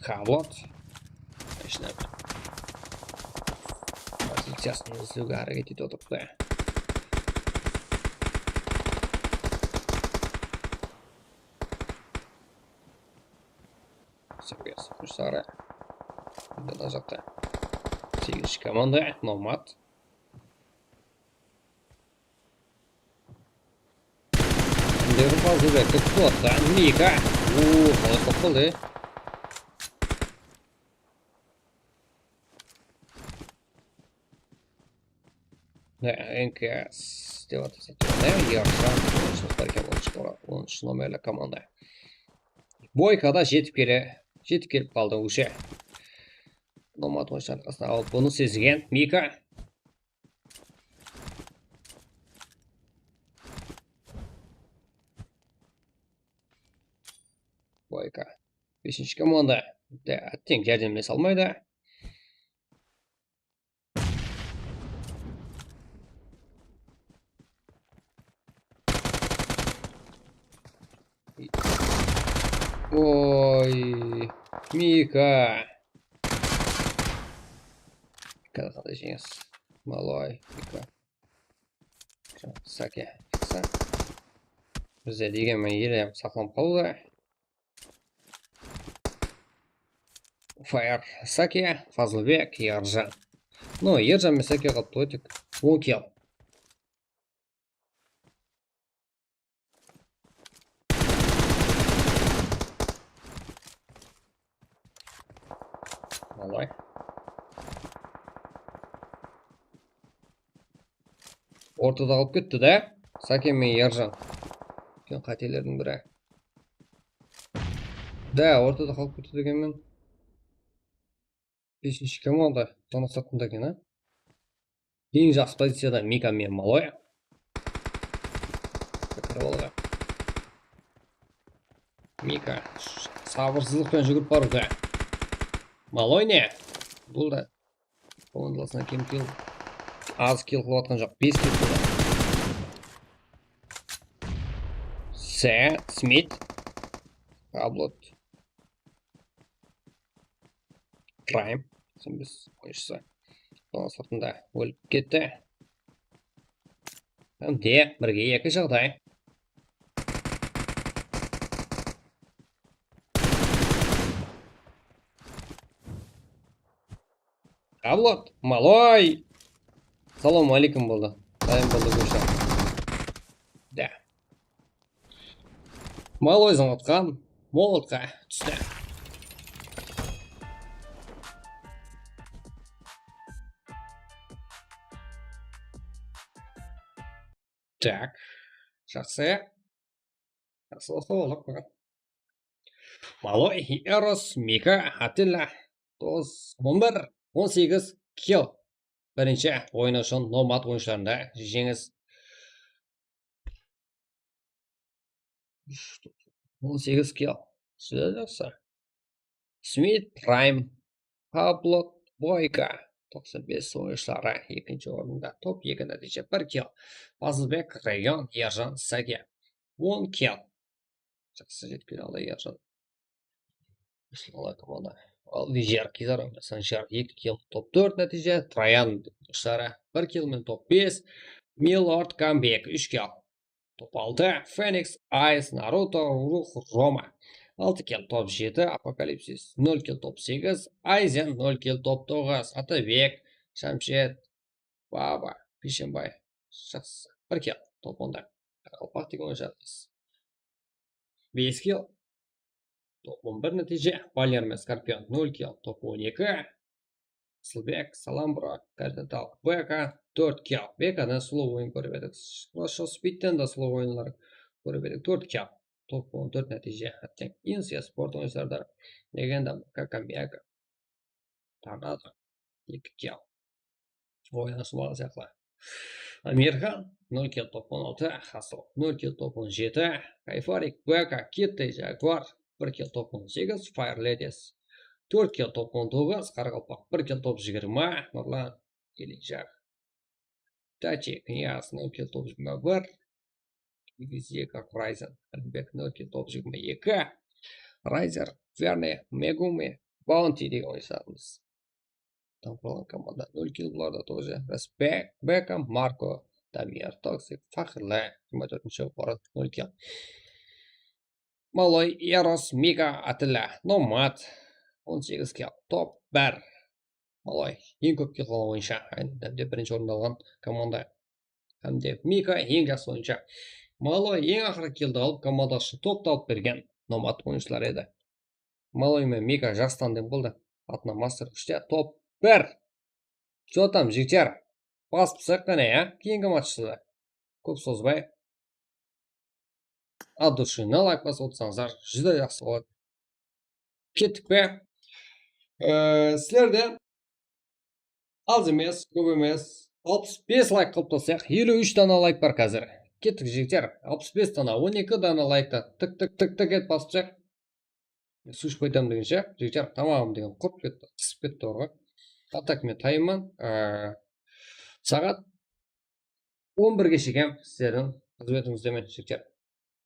Havlot. Ishlab. Poziciyasın izlewge háreket etip otırıptı. Sergey Sıfır sarı. Mına jaqta. Segizinshi komanda, Nomad. Kimlerdi fazla berdi? Kuwattan Mika. Uuu, qalay qılıp qaldı? Ne, N K S dep atasa. Ne, Yarjan. Onınshı nomerli komanda. Boyka da jetip kele, jetip kelip qaldı уже. Nomad oyınsha arqasına alıp bunı sezgen Mika. Boyka. Besinshi komanda. Da, átteń járdemlese almaydı. Oy, Mika. Mika qanday jeńis. Maloy, Mika. Sake, Sa-, bizde degen men ele saqlanıp qaldı. Fire, Sake, Fazılbek, Yarjan. No, Yarjan men Sake qalıptı ǵoy tek. On kill. Alay. Ortada qalıp ketti da. Sake menen Yarjan. Úlken qátelerdiń biri. Da, ortada qalıp ketti degenmen. Besinshi komanda, sonı sırtında eken, a? Eń jaqsı poziciyada Mika menen Maloy. Kirip alǵan. Mika sabırsızlıqpenen júgirip barıwda. Maloy ne? Bul da komandalasına kem kill, az kill qılıp atqan joq, bes kill qıldı. Sa-, Smit. Ablot. Prime, seksen bes oyınshısı. Onıń sırtında ólip ketti. Hám de birge eki jaǵday. Avlod, Maloy! Salawma aleykum boldı. Dayım boldı, Gusha. Da. Maloy zıńlatqan, molotqa tústi. Tak. Jaqsı. Jaqsı bolsa boldı. Maloy, Eros, Mika, Atilla, toǵız, on bir, on segiz kill. Birinshi oyın ushın Nomad oyınshılarında jeńis. úsh, on segiz kill. Júdá jaqsı. Smit Prime, Pablo Boyka, toqsan bes oyınshıları ekinshi orında, top eki nátiyje, bir kill. Fazılbek Rayon, Erjan Sage, on kill. Jaqsı jetken alay Erjan. Usınalay komanda. Al Vijer Kizar, Sanjar, eki kill, top tórt nátiyje. Trayan oyınshıları bir kill menen top bes. Milord Kambek, úsh kill. Top altı, Phoenix Ice, Naruto, Ruh, Roma. Altı kill, top jeti, Apokalipsis, nol kill, top segiz, Aizen, nol kill, top toǵız, Atabek, Shamshed, Baba, Bishembay, jaqsı, bir kill, top onda. Qaraqalpaq degen oyınshı. Bes kill, top on bir nátiyje, Valerme Skorpion, nol kill, top on eki, Asılbek, salam, bro. Kardinal Beka, tórt kill. Bekadan slow oyın kórip edik. Хорошо, Spitten de slow oyınlar kórip edik. Tórt kill. Top on tórt nátiyje. Hátte Insiya sport oyınshıları da. Legenda, Kakamega. Tornado, eki kill. Oyın ashılmaǵan sıyaqlı. Amirxan, nol kill, top on altı. Hasıl, nol kill, top on jeti. Kayfarik, Beka, Kittay, Jaguar, bir kill, top on segiz. Fire Ladies, tórt kill, top on toǵız. Qaraqalpaq, bir kill, top jigirma. Nurlan, Elija, Tachi, Knyaz, nol kill, top jigirma bir. Vizeka, Horizon, Alimbek, nol kill, top jigirma eki. Rizer, Verne, Megumi, Bounty degen oyınsharımız. Tamqırılǵan komanda, nol kill, bularda тоже. Respect, Beckham, Marko, Damir, Toxic, Faqirle, jigirma tórtinshi orın, nol kill. Maloy, Eros, Mika, Atilla, Nomad, on segiz kill, top bir. Maloy, eń kóp kill alǵan oyınshı, hám de birinshi orındı alǵan komanda. Hám de Mika, eń jaqsı oyınshı. Maloy eń aqırǵı killdi alıp, komanda ushın toptı alıp bergen Nomad oyınshıları edi. Maloy menen Mika jaqsı tandem boldı. Atına Master úshte top bir. Что там, jigitler? Basıp shıq qáne, ya? Keyingi matchta da. Kóp sozbay, от души layk basıp otırsańızlar, júdá jaqsı boladı. Kettik pe? Ee, sizlerden az emes, kóp emes, alpıs bes layk qılıp taslayıq. Eliw úsh dana layk bar házir. Kettik, jigitler. Alpıs bes dana, on eki dana layktan tık, tık, tık, tık etip basıp shıq. Sushıp qaytam degenshe, jigitler, tamam degen qurıp ketti, qısıp ketti orǵa. A так men tayınman. Ee, saat on birge shekem sizlerdiń xızmetińizdemen, jigitler.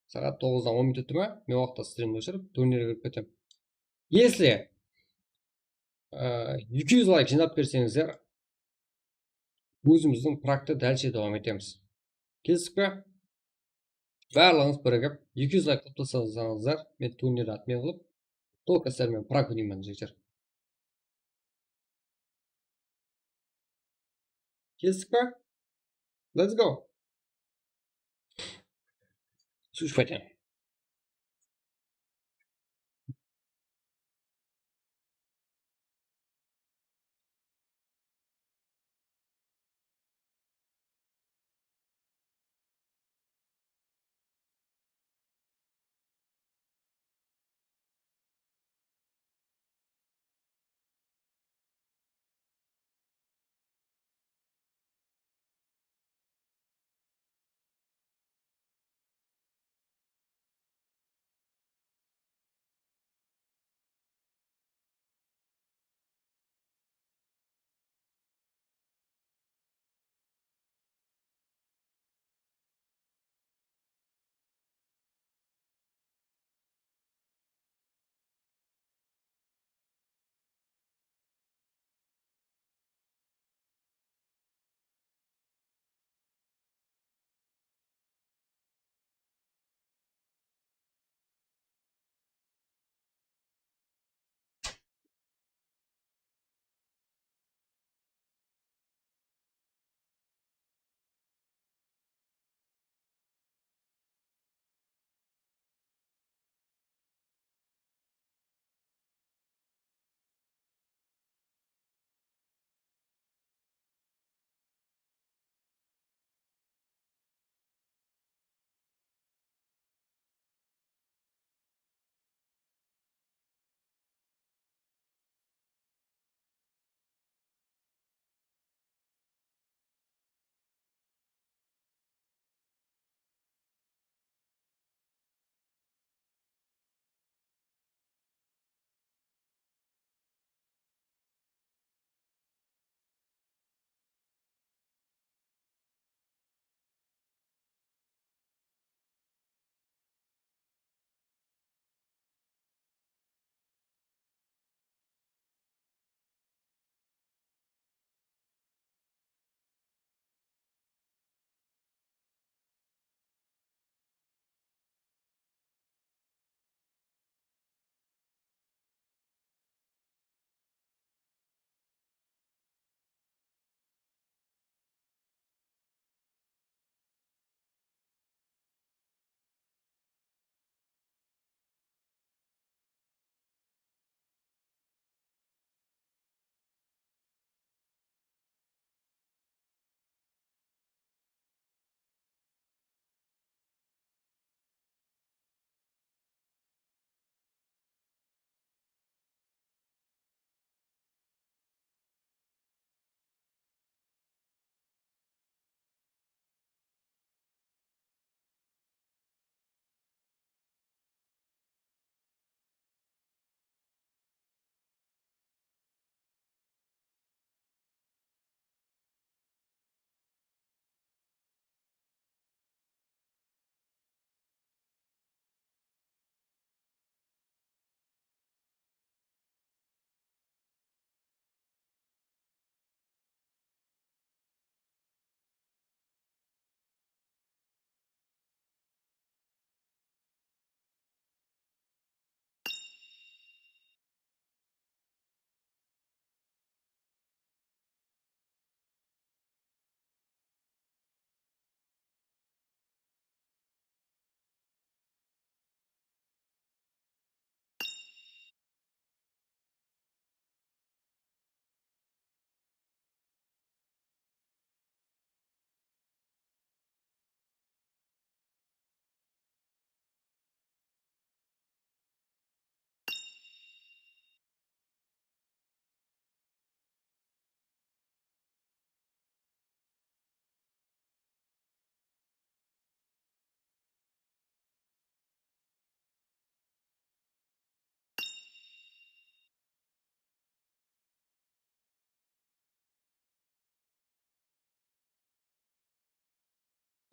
Saat toǵızdan on minut ótti me, men waqıtta strimdi óshirip, turnirge kirip ketemen. Если, ee, eki júz layk jıynap berseńizler, ózimizdiń praktı dálshe dawam etemiz. Kelistik pe? Barlıǵıńız birigip, eki júz layk qılıp taslasańızlar, men turnir admin qılıp, только sizler menen prak oynayman, jigitler. Kelistik pe? Let's go! Sushıp qaytayın.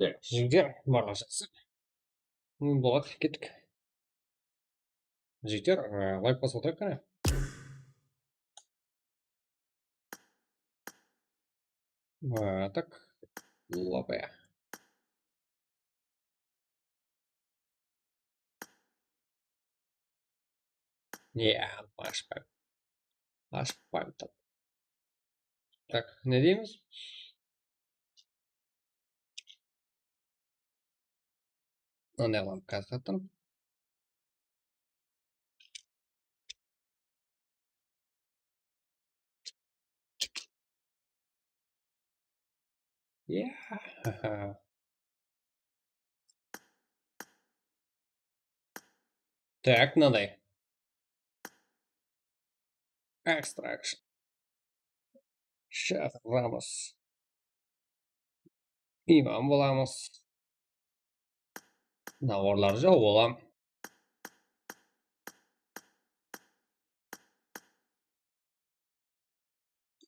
Так, jigitler, barlıǵı jaqsı. Boladı, kettik. Jigitler, e, layk basıp otırayıq qáne. E, tak, lapa. Ya, ashpay. Ashpay. Tak, ne deymiz? Mınday qılamız, kastırıp. Ya. Tak, mınaday. Extraction. Shatıramız. Imam bolamız. Nawarlar jawıp alam.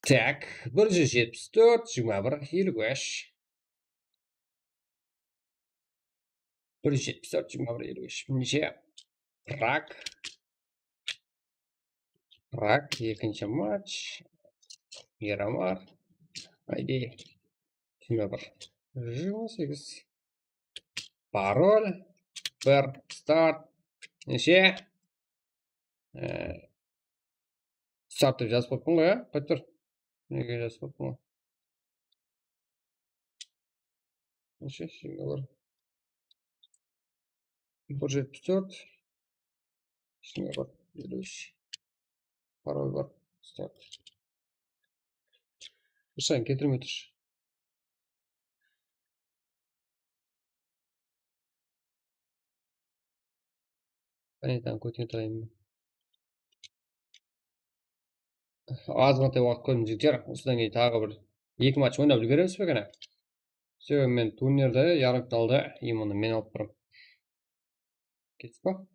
Tak, bir júz jetpis tórt, jigirma bir, eliw úsh. Bir júz jetpis tórt, jigirma bir, eliw úsh. Birinshi rak. Rak, ekinshi match. Miramar. Ayde. Jigirma bir. Jigirma segiz. Parol. Bir. Start. Neshe? E, start dep jazıp qoyıppan ǵoy, ya? Qayt tur. Nege jazıp qoyıppan ǵoy? Neshe? Jigirma bir. Bir júz jetpis tórt. Jigirma bir. Eliw úsh. Parol bar. Start. Husayın, keltirmey turshı. Planetanı kóterip turayın. Azǵantay waqıt kórdim, jigitler. Usıdan keyin taǵı bir eki match oynap úlgeremiz be, kene? Sebebi men turnirdi, yarım finaldı, именно men alıp turman. Kettik pa?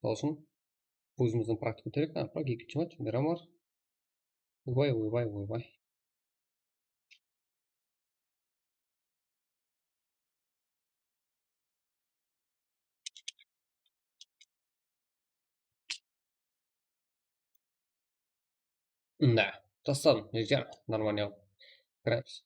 Sol ushın ózimizdiń praktika kótereyik. Aq, ekinshi match, Miramar. Oybay, oybay, oybay. Mına, tasladım, jigitler, нормально. Kiremiz.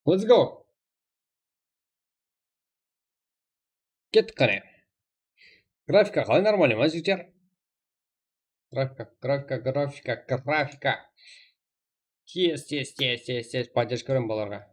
Let's go. Kettik qáne. Grafika qalay, нормально ma, jigitler? Grafika, grafika, grafika, grafika. Tez, tez, tez, tez, tez podderjka beremen balalarǵa.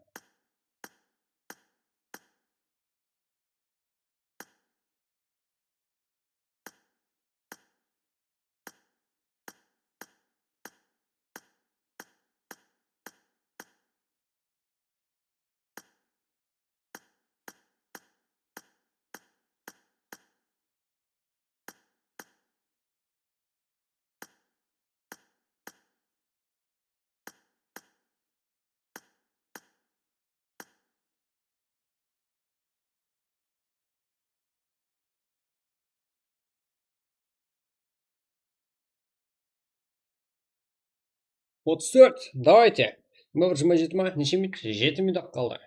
Otız tórt, давайте. Jigirma bir, jigirma jeti ma? Neshe minut? Jeti minut qaldı.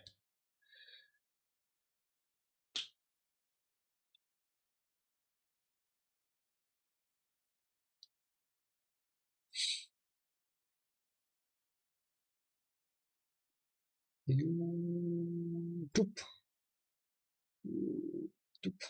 YouTube. YouTube.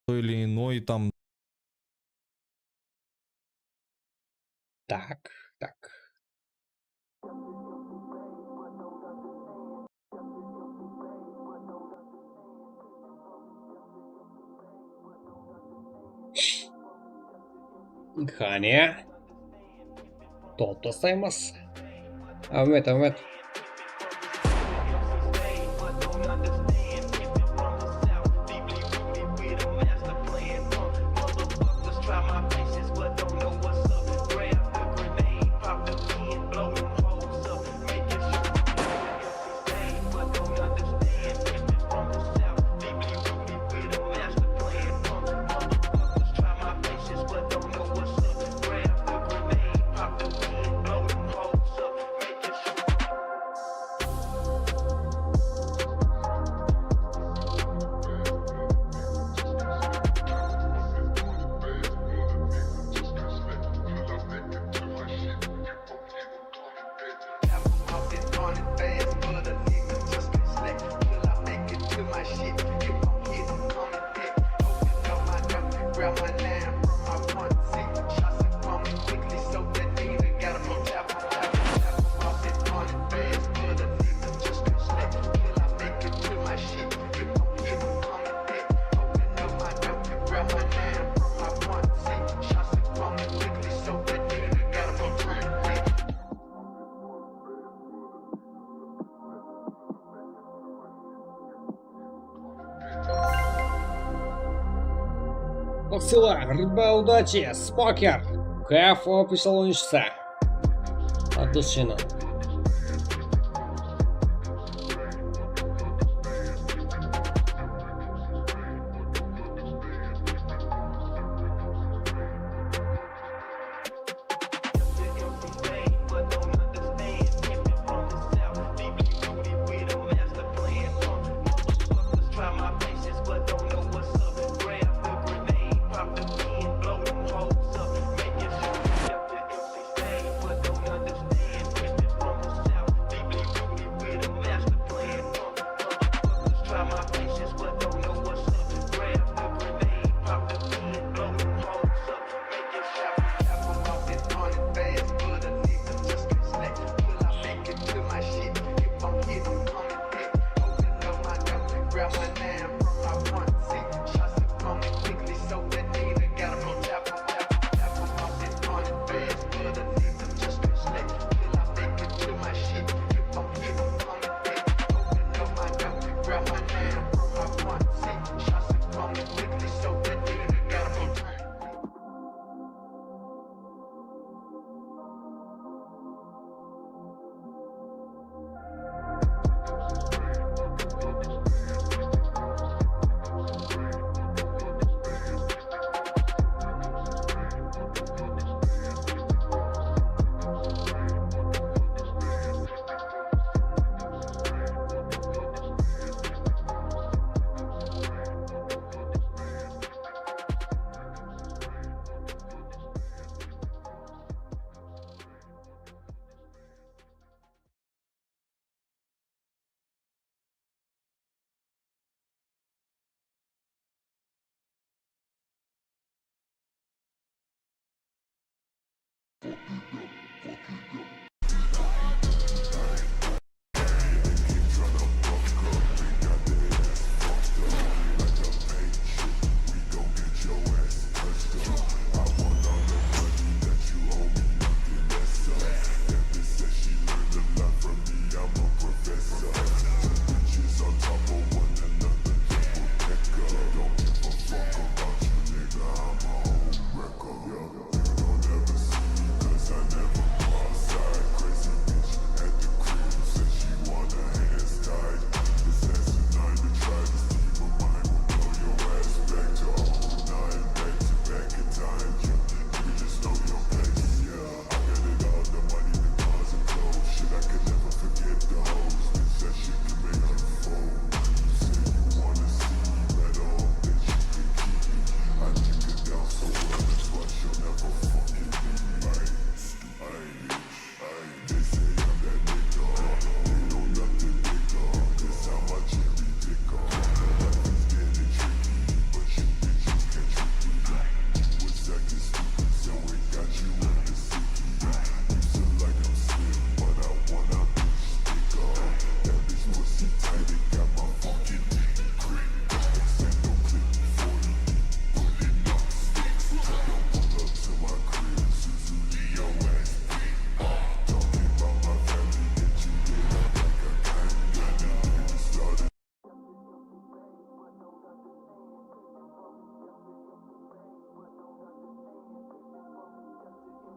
той или иной там. Так, так. Qáne. Tolıp taslaymız. Áwmet, áwmet. Baqsıylar, Rıtbay Udachi, Spoker, K F official oyınshısı. От души.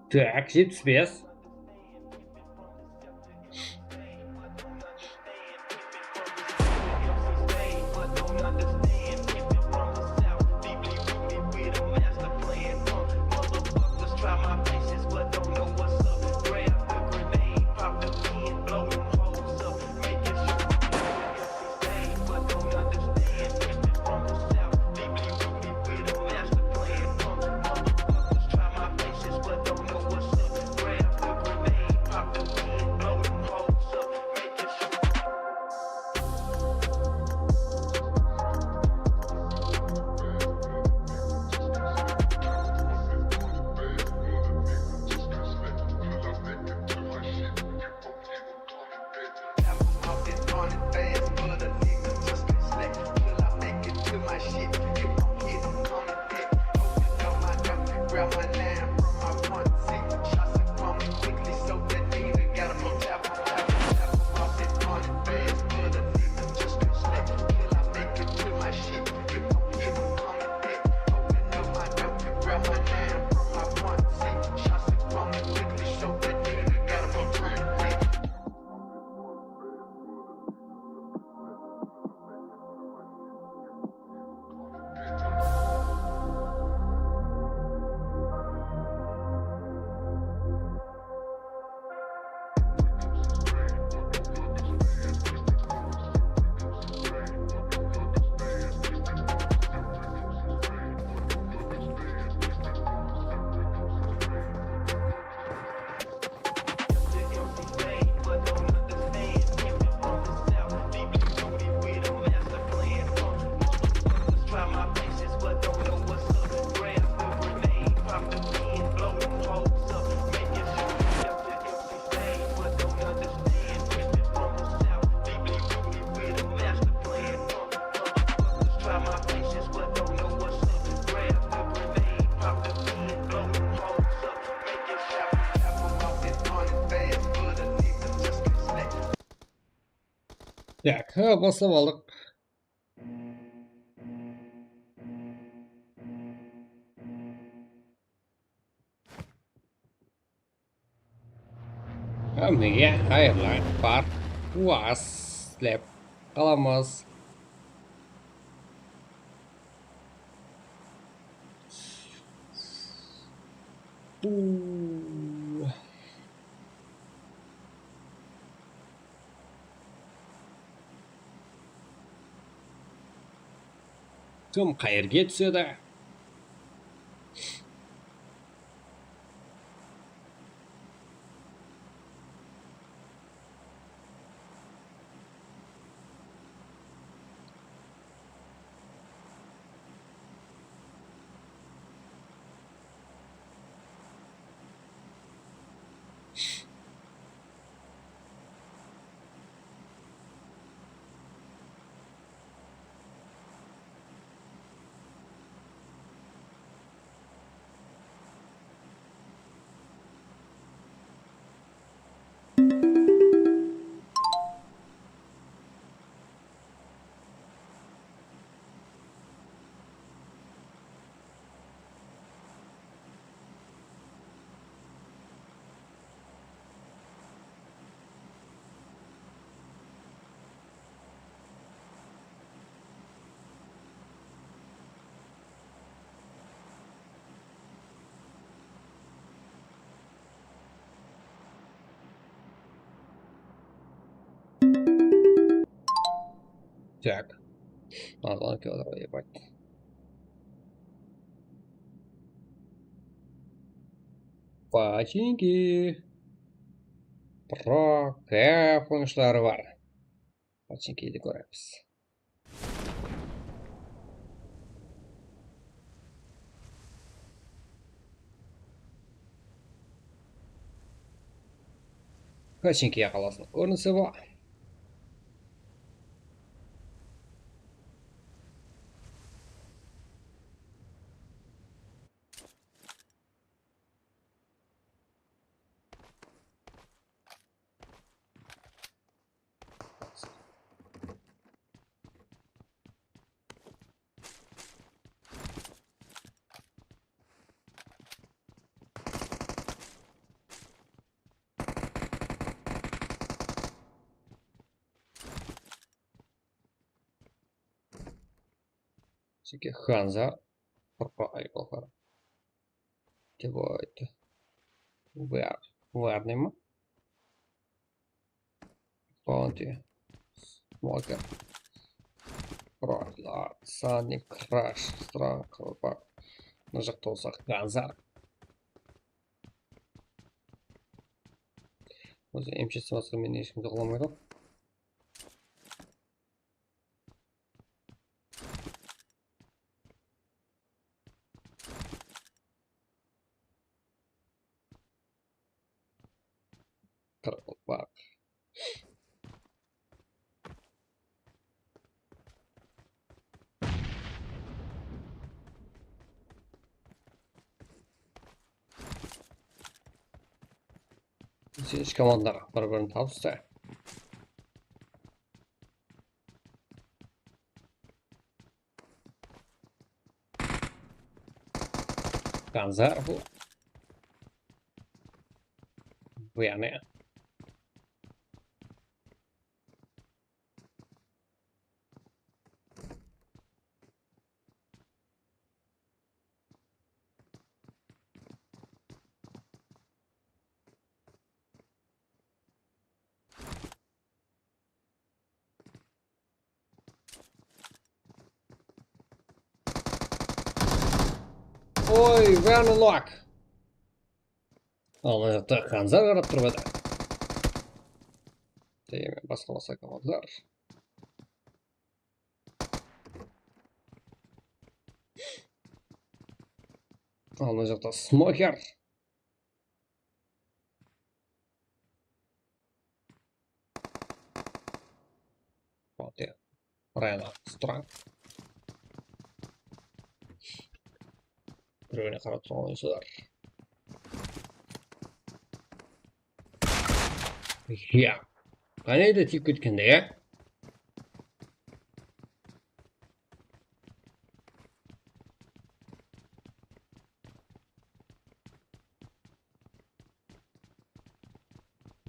Tak, jetpis bes. Tak, ha, baslap aldıq. Hámmege qayırlı bar. Uas, islep qalamız. Buu. Kim qayerge túsedi? Так. Надо было кого-то поебать. Починки. Pro, káp oyınshıları bar. Pochinkiydi kóremiz. Pochinkiya qalasınıń kórinisi bul. Jeke Hanzar. Purqa aybolxar. Dep ayttı. Var. Var neme? Bounty. Smoker. Broiler. Sunny Crash. Strong. Bak. Mına jaqta bolsa Hanzar. Ózi M C basqa menen hesh kimse qıla almaydı. Qırpılpaq. Sesh komandalar bir-birin tapıstı. Hanzar bu. Bu yaǵnıy. Oy, Vanlock. Al, mına jaqta Hanzar qarap turıp atır. Deymen, basqa-basqa komandalar. Al, mına jaqta Smoker. Bak ya. Rayna Strong. Birewine qarap turǵan oyınsızlar. Ya. Qáne de tiyip ketkende, ya.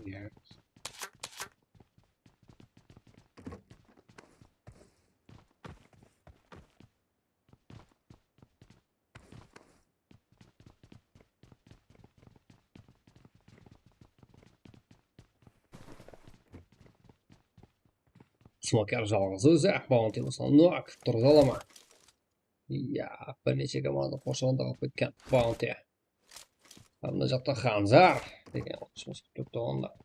Ya. Smoker jalǵız ózi, Bounty bolsa nok, turıza ala ma? Ya, bir neshe komanda qorshaǵında qalıp ketken Bounty. Mına jaqta Hanzar degen otırıp turıptı onda.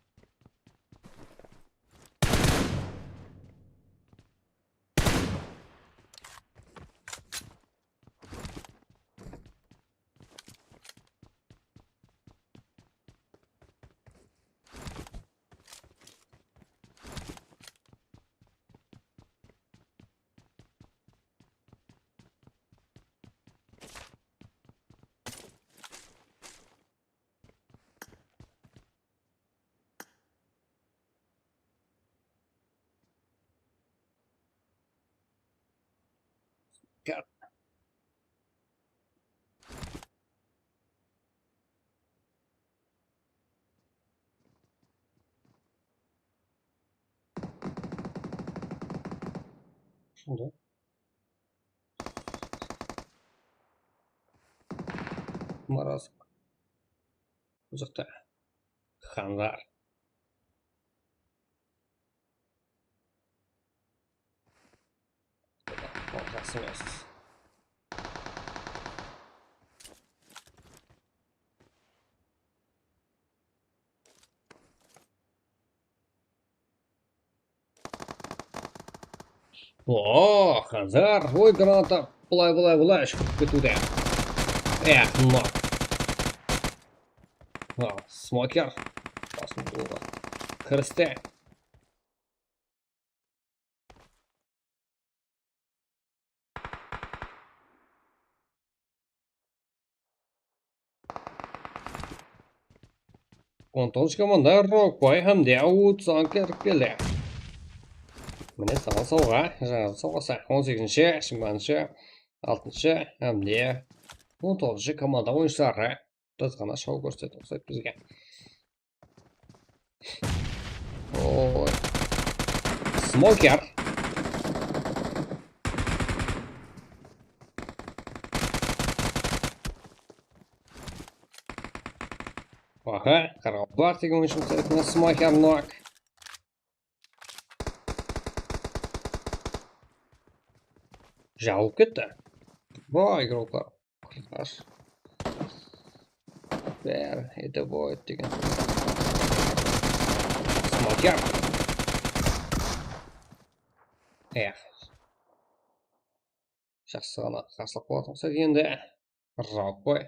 Gel. Şimdi. Maraz. Uzaqta. Hanzar. Jaqsı emes. O, Hanzar, oy, granata, bılay, bılay, bılay, shıǵıp ketiwde. Eh, mına. A, smoker. Basın boldı. Kiristi. On toǵız komanda Rockboy hám de Woodson kirip keldi. Mine, saǵan sawǵa, jańa sawǵası. On segizinshi, jigirmanshı, altınshı hám de on toǵızınshı komanda oyınshıları. Jazǵana shaw kórsetip uqsaydı bizge. Oy. Smoker. Aha, qaraqalpaq degen oyınshı tárepinen smoker nok. Jabılıp ketti. Bro, игрокlar. Qırqash. Bár, это будет degen. Smoker. Eh. Jaqsı ǵana qarsı bolatın bolsa endi. Rokboy.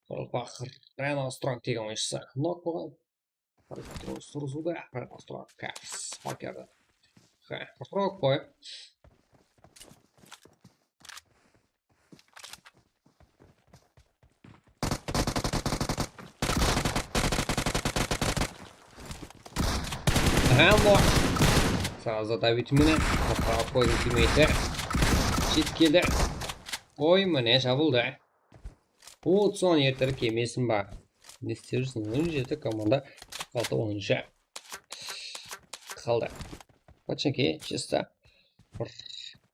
Rokboy. Reno Strong degen oyınshısı nok bolǵan. Reno Strong, Reno Strong, Kaps, Smoker. Ha, Rokboy. Aha, nok. Srazı davit menen. Qoydı teammeyti. Jetip keldi. Oy, mine, jabıldı. Uotson ertirip kelmeysiń ba? Ne islep júrsiń? On jeti komanda, qırq altı, onınshı. Qaldı. Починки, чисто.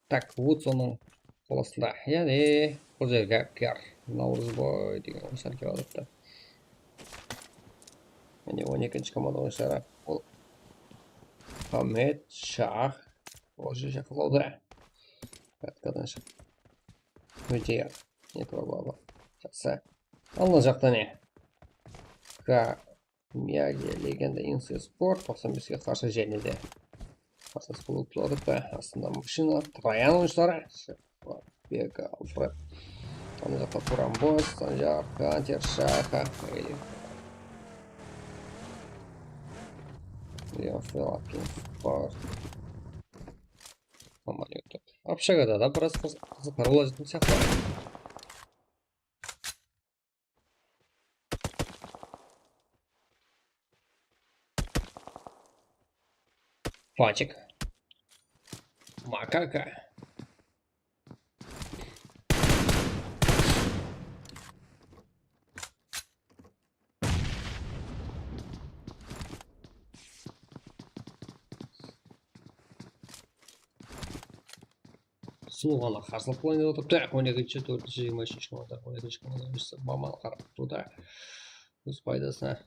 Tak, Uotsonnıń qol astında. Yaǵnıy, bul jerge kir. Navrızboy degen oyınshılar kelip alıptı. Mine, on ekinshi komanda oyınshıları. Ol Hamed Shah. Ol jer jaqınlawda. Katkadan shıq. Öte yaq. Ne problem bar? Jaqsı. Al, mına jaqta ne? Ka Miyagi, legenda, Insiya Sport, toqsan beske qarsı jáne de. Qarsı sport turadı, astında mashina, Troyan oyınshıları. Beka, Alfred. Ana jaqta Kurambos, Sanjar, Hunter, Shaka, Eli. Leon Felkin, Sport. Samolyot. Общагada da biraz qız-, qızıqlı bolajaqtan sıyaqlı. Patik. Makaka. Sulıw ǵana qarsılıq planida otırıptı. On ekinshi, tórtinshi, jigirma úshinshi komanda, on ekinshi komanda oyınshısı Maman qarap turdı. Óz paydasına.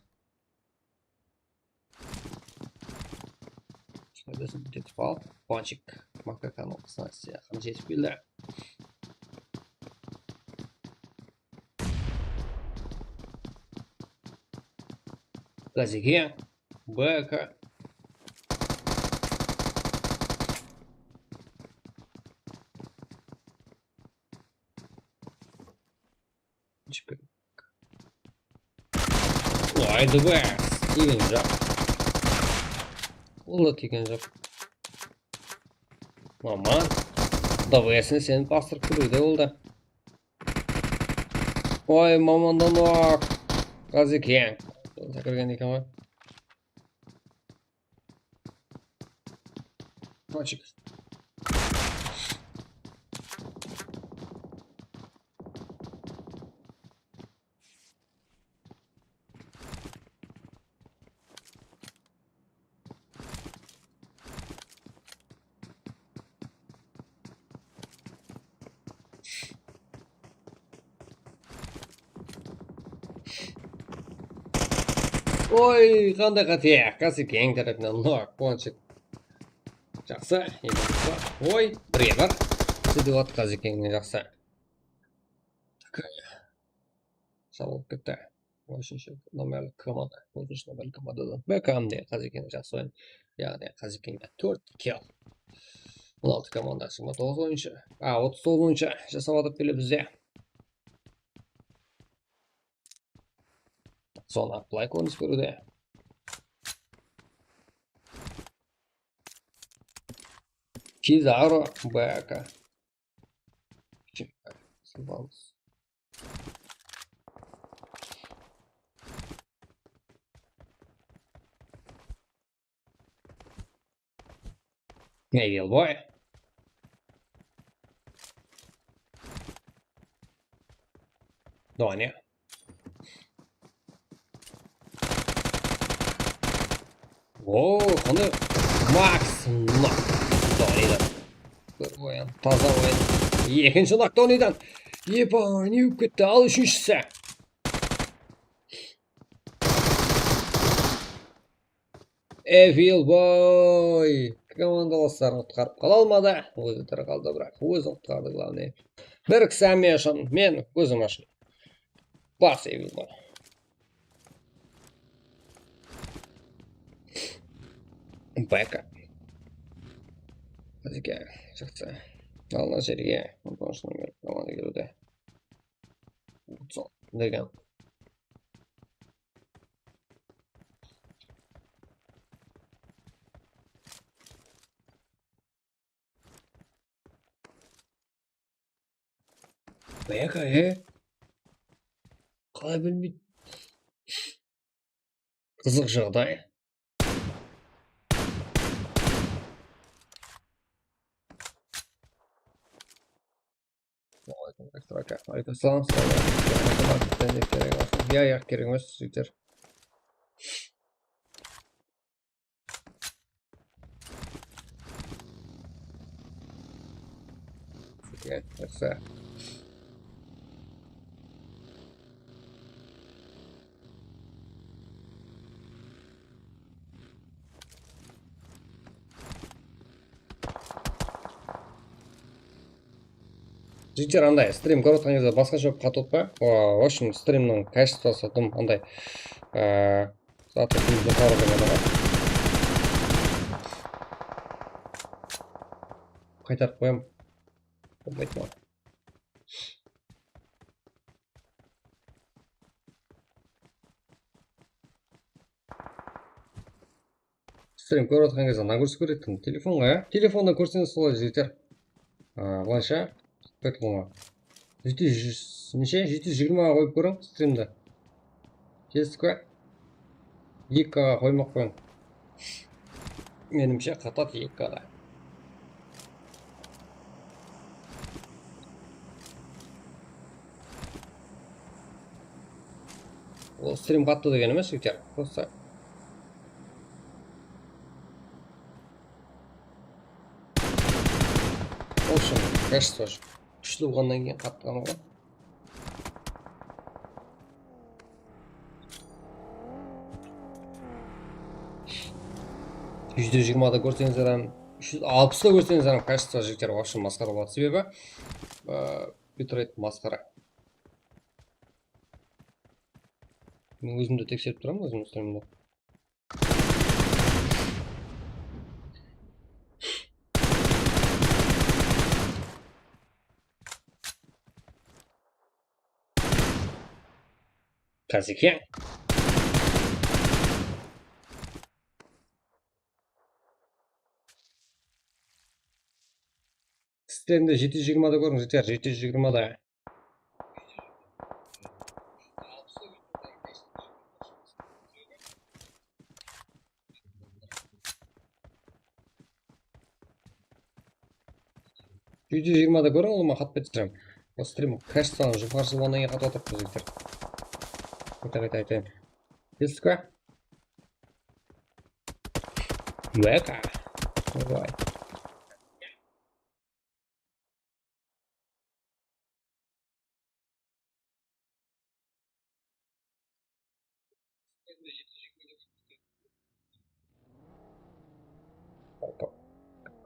Óz paydasına ketip al. Banchik Makakanıń qısına sıyaqını jetip keldi. Gazike. Beka. Vay, D V S. Tiygen joq. Ol da tiygen joq. Maman. D V S-ni seni bastırıp turdı ol da. Oy, Mamandan ok. Qazı keń. Sekirgen eken ǵoy. Kochik. Oy, qanday qáte. Qásekeń tárepinen nok, Ponchik. Jaqsı, endi. Oy, bir bar. Sizde at Qásekeń, jaqsı. Jabılıp ketti. On úshinshi nomerli komanda, on úshinshi nomerli komandadan B K M de Qásekeń jaqsı oyın. Yaǵnıy Qásekeń tórt kill. On altı komanda, jigirma toǵız oyınshı. A, otız toǵız oyınshı jasap atır bile bizde. Sonı aplay kórinis beriwde. Kizaru B K. Kim? Sılbamız. Ey, Elboy. Done. Oo, qanday Max nok. Doneyden. Bir oyın, taza oyın. Ekinshi nok Doneyden. Epa, ne bolıp ketti? Al, úshinshisi. Evil Boy komandalasların qutqarıp qala almadı. Ózi tiri qaldı, biraq ózin qutqardı, главное. Bir kishi hámme ushın, men ózim ushın. Bas, Evil Boy. Beka. Bizge shıqsa. Alına jerge. Ondan soń komanda keliwde. Sol, degen. Beka, e? Qalay bilmeydi? Qızıq jaǵday. Aleykum assalam. Sen de kerek olsun. Ya, ya, kerek emes, jigitler. Jigitler, jaqsı. Jigitler, anday strim kórip atırǵan gezde basqasha bolıp qatıp atpa? O, в общем, strimniń качествоsı dım anday, e, zatı dım joqarı degen ǵoy. Qaytarıp qoyam. Bolmaydı ma? Strim kórip atırǵan gezde nagruzik beredi telefonǵa, ya? Telefonda kórseńiz solay jeter. A, bılayınsha, aytqanıma. Jeti júz, neshe? Jeti júz jigirmaǵa qoyıp kóriń strimdi. Keldik pa? Eki K-ǵa qoymaq qoyıń. Menimshe, qatat eki K-da. Ol strim qattı degen emes, jigitler. Просто. В общем, качество kúshli bolǵannan keyin qattı ǵana ǵoy. Júz jigirmada kórseńizler hám, úsh júz alpısta kórseńizler hám, качество, jigitler, вообще masqara boladı. Sebebi, e, bitreyt masqara. Men ózimdi tekserip turaman, ózimniń strimimdi. Qazekeń. Strimdi jeti júz jigirmada kóriń, jeter, jeti júz jigirmada. Jeti júz jigirmada kóriń, ulıwma qatpay túsirem. Usı strim качествоsı joqarı bolǵannan keyin qatıp atırıptı, jigitler. Qayta, qayta aytayın. Esti pa? Beka. Давай.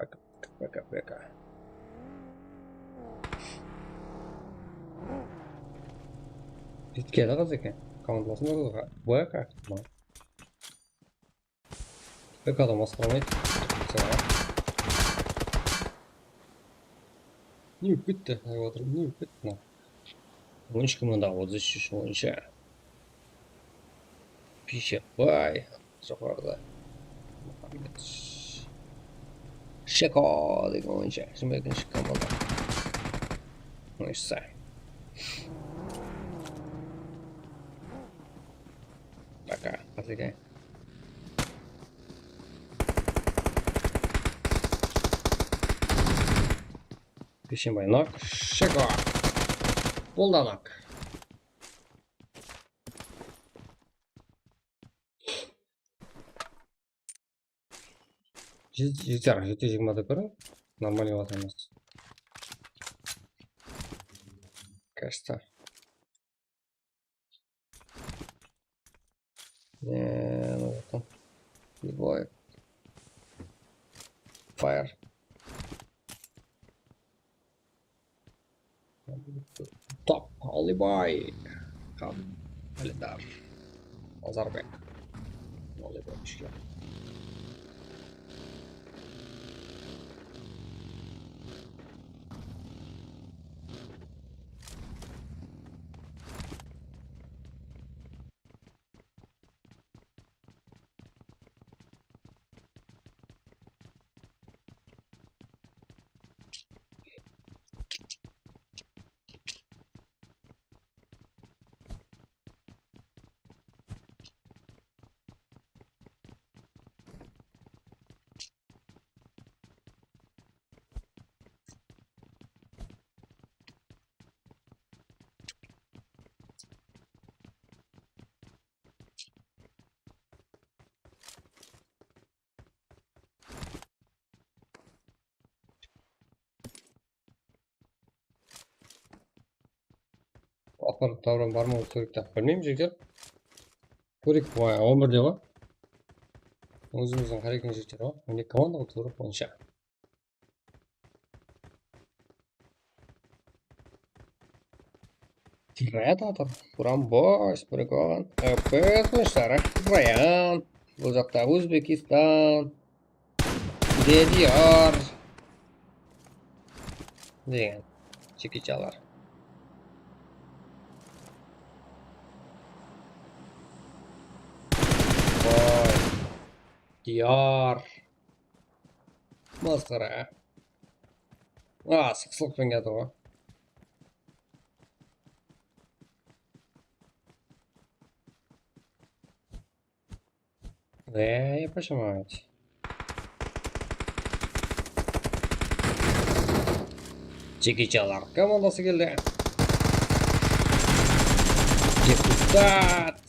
Beka, beka, beka. Jetkeli qız eken. Komandalasın da beka. Bek adam masqaramaydı. Ne bolıp ketti? Ayıp atırıp, ne bolıp ketti mına? On úsh komanda, otız úsh oyınsha. Pishebay joqarıda. Muhammed Sheko degen oyınsha. Jigirma ekinshi komanda. Oyınshısı. Пока, Qazekeń. Bishembay nok. Sheko. Boldı nok. Jeter, jeti jigirmada kóriń. Нормальный bolsa emes. Кажется. Eee, mına jaqtan. Oy. Fire. Top, Alibay. Kam, Alidar. Nazarbek. Alibay ishke. Apar, davran bar ma, Turekte? Bilmeymen, jigitler. Turek, oy, on birde ǵoy. Ózimizdiń Qarekin jigitler ǵoy. Mine, komanda ǵoy, Turek boyınsha. Rayat atır. Buram bosh, Turek alǵan. F P S boyınsha Rayat. Bul jaqta Ózbekistan. Dediyar. Degen. Chekechalar. Oy. Diyar. Masqara. A, sıq-sılıqpen kiyatır ǵoy. Ey, yapashamaydı. Chekechalar komandası keldi. Deputat.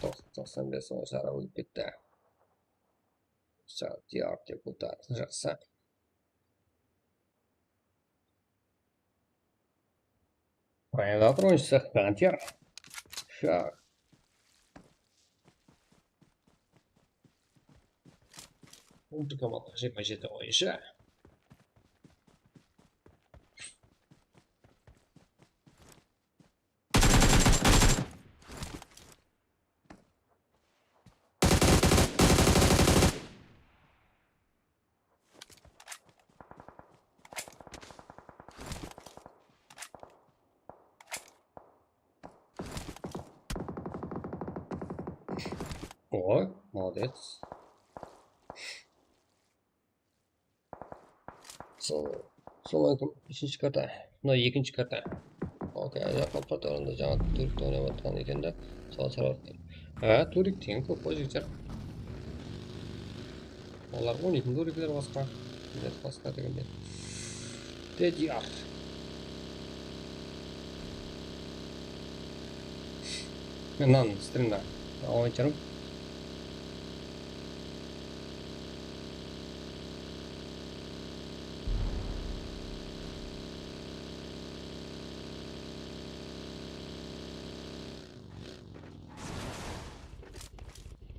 Toq-, toqsan bes, onı shara ólip ketti. Sağ, Diyar deputat, jaqsı. Predator oyınshısı Hunter. Sha. Ultikamı jigirma jeti oyınshı. Oy, molodec. Sol, sol kim? Úshinshi karta. Mına ekinshi karta. Okey, jaqın patorında jańa Turikte oynap atırǵan eken de. Sol saralap. Ha, Turik degen kóp ǵoy, jigitler. Olar oynaytın Turikler basqa. Millet basqa degende. Dediyar. Men mınan strimde alıp atırım.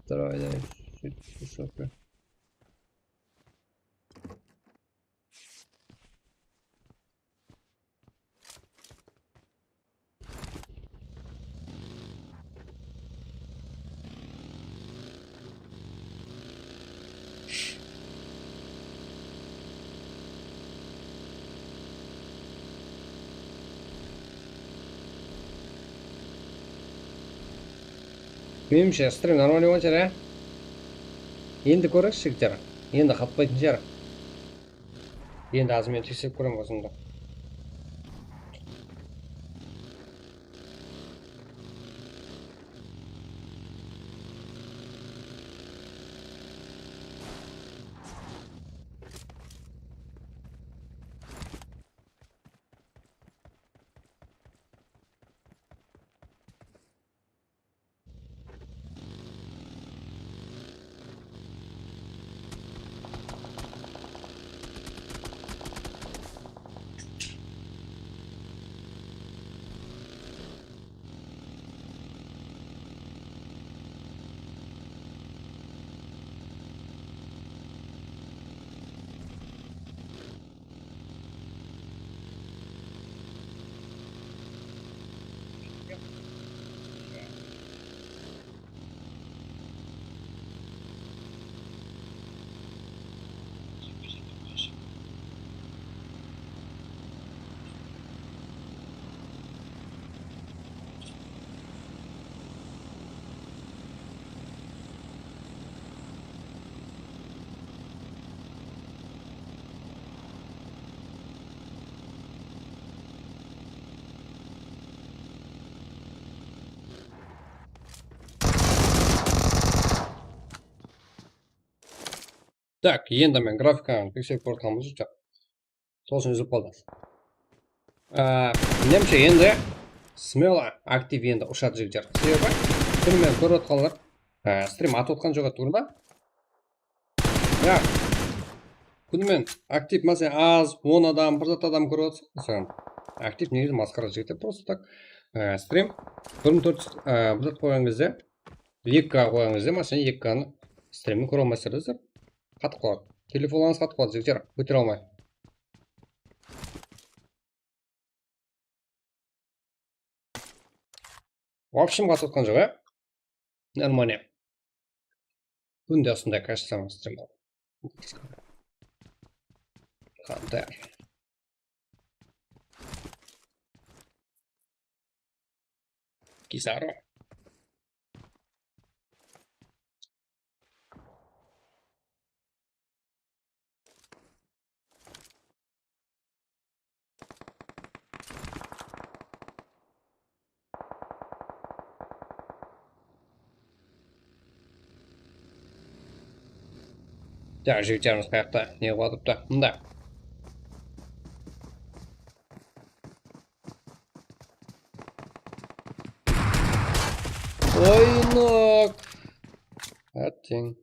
Давай, давай, чуть-чуть. Menińshe, strim нормальный bolǵan shıǵar, ya? Endi kóreyikshi, jigitler. Endi qatpaytın shıǵar. Endi azmen tekserip kóremen ózimdi. Tak, endi men grafikanı tekserip kórip atqanbız, jigitler. Sol ushın úzilip qaldı. Á, menimshe endi smelo aktiv endi ushadı, jigitler. Sebebi kúnimen kórip atqanlar, á, strim atıp atqan joq edi, tuwrı ma? Ya. Kúnimen aktiv, máselen, az, on adam, bir zat adam kórip atsa, máselen, aktiv negizi masqara, jigitler, prosto tak, á, strim bir mıń tórt júz, á, bir zat qoyǵan gezde, eki K qoyǵan gezde, máselen, eki K nı strimni kóre almaysızlar da sizler. Qatıp qaladı. Telefonlarıńız qatıp qaladı, jigitler, kótere almay. Вообщем, qatıp atqan joq, ya? Нормально. Kúnde usınday, кажется, strim. Qanday. Kizaru. Ya, jigitlerimiz qayaqta, ne qılıp atırıptı? Mında. Oynaq. Atteń.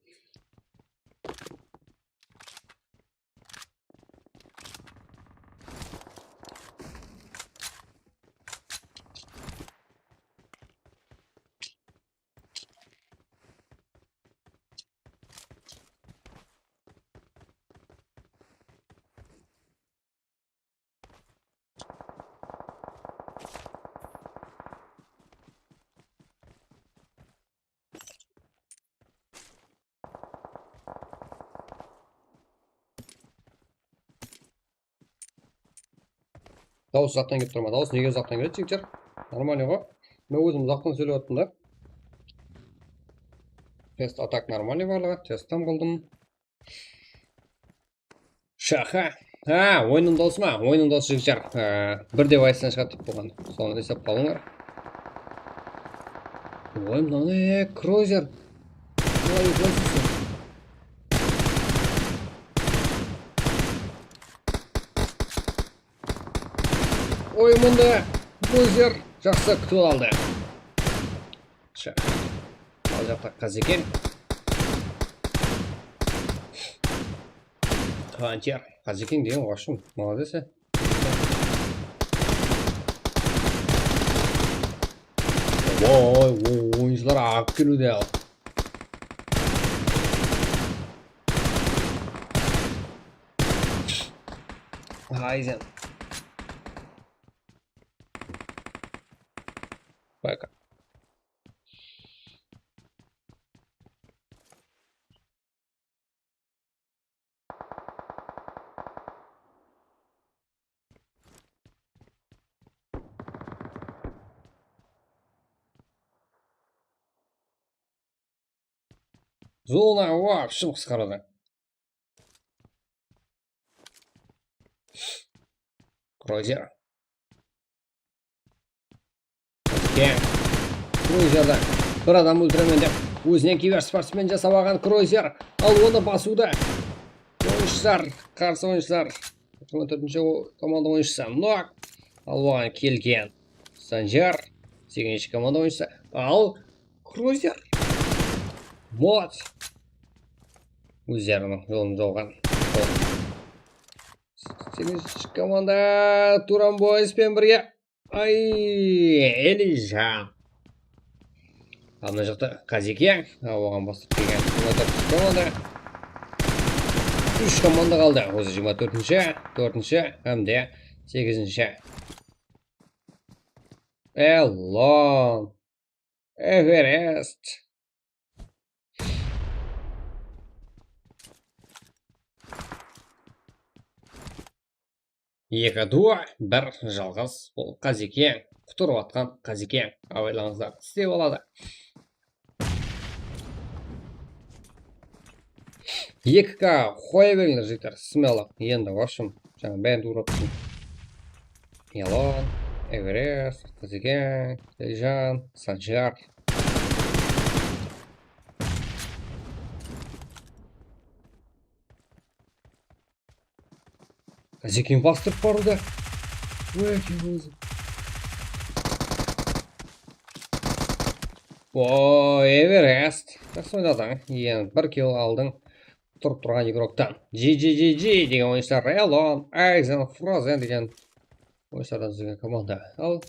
Dawıs uzaqtan kelip tur ma? Dawıs nege uzaqtan keledi, jigitler? Нормально ǵoy. Men ózim uzaqtan sóylep atırman da. Test atak нормально barlıǵı. Test tam qıldım. Shaxa. Ha, oyınnıń dawısı ma? Oyınnıń dawısı, jigitler. Ee, bir devaystan shıǵadı dep bolǵan. Sonı eslep qalıńlar. Oy, mınaw ne, kruzer. Oy, bolsın. Oy, mında kruzer. Jaqsı, kútip aldı. Al jaqta Qazekeń. Qanter. Qazekeń degen вообще молодец, e. Oy, o-, oyıncılar aǵıp keliwde al. Ayzen. Пока. Zona вообще qısqaradı. Kruzer. Keń. Kruzerdi bir adam óltiremen dep, ózinen kibersportsmen jasap alǵan Kruzer. Al, onı basıwda oyınshılar, qarsı oyınshılar. Jigirma tórtinshi o-, komanda oyınshısı nok. Al, oǵan kelgen Sanjar, segizinshi komanda oyınshısı. Al, Kruzer. Mot. Ózleriniń jolın jawǵan. Segizinshi komanda Turan Boys penen birge. Ay, Elijan. Al, mına jaqta Qazekeń. Al, oǵan basıp kelgen jigirma tórtinshi komanda. Úsh komanda qaldı. Ózi jigirma tórtinshi, tórtinshi hám de segizinshi. Elon. Everest. Eki duo, bir jalǵız, ol Qazekeń, qutırıp atqan Qazekeń. Abaylańızlar, islep aladı. Eki K qoya berińler, jigitler, smelo. Endi, в общем, jańa bárin tuwrap tursın. Elon, Everest, Qazekeń, Elijan, Sanjar. Zekin bastırıp barıwda. Óy, ózi. O, Everest. Jaqsı oynadıń. Endi bir kill aldıń. Turıp turǵan igroktan. G G G G degen oyınshılar Elon, Aizen, Frozen degen oyınshılardan dúzilgen komanda. Al.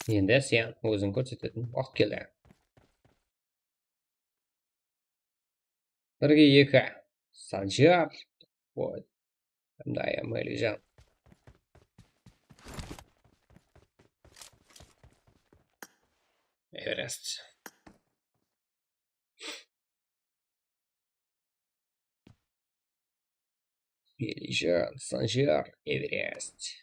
Endi sen óziń kórsetetin waqıt keldi. Birge eki. Sanjar. Oy. Hám de I am Elijan. Everest. Elijan, Sanjar, Everest.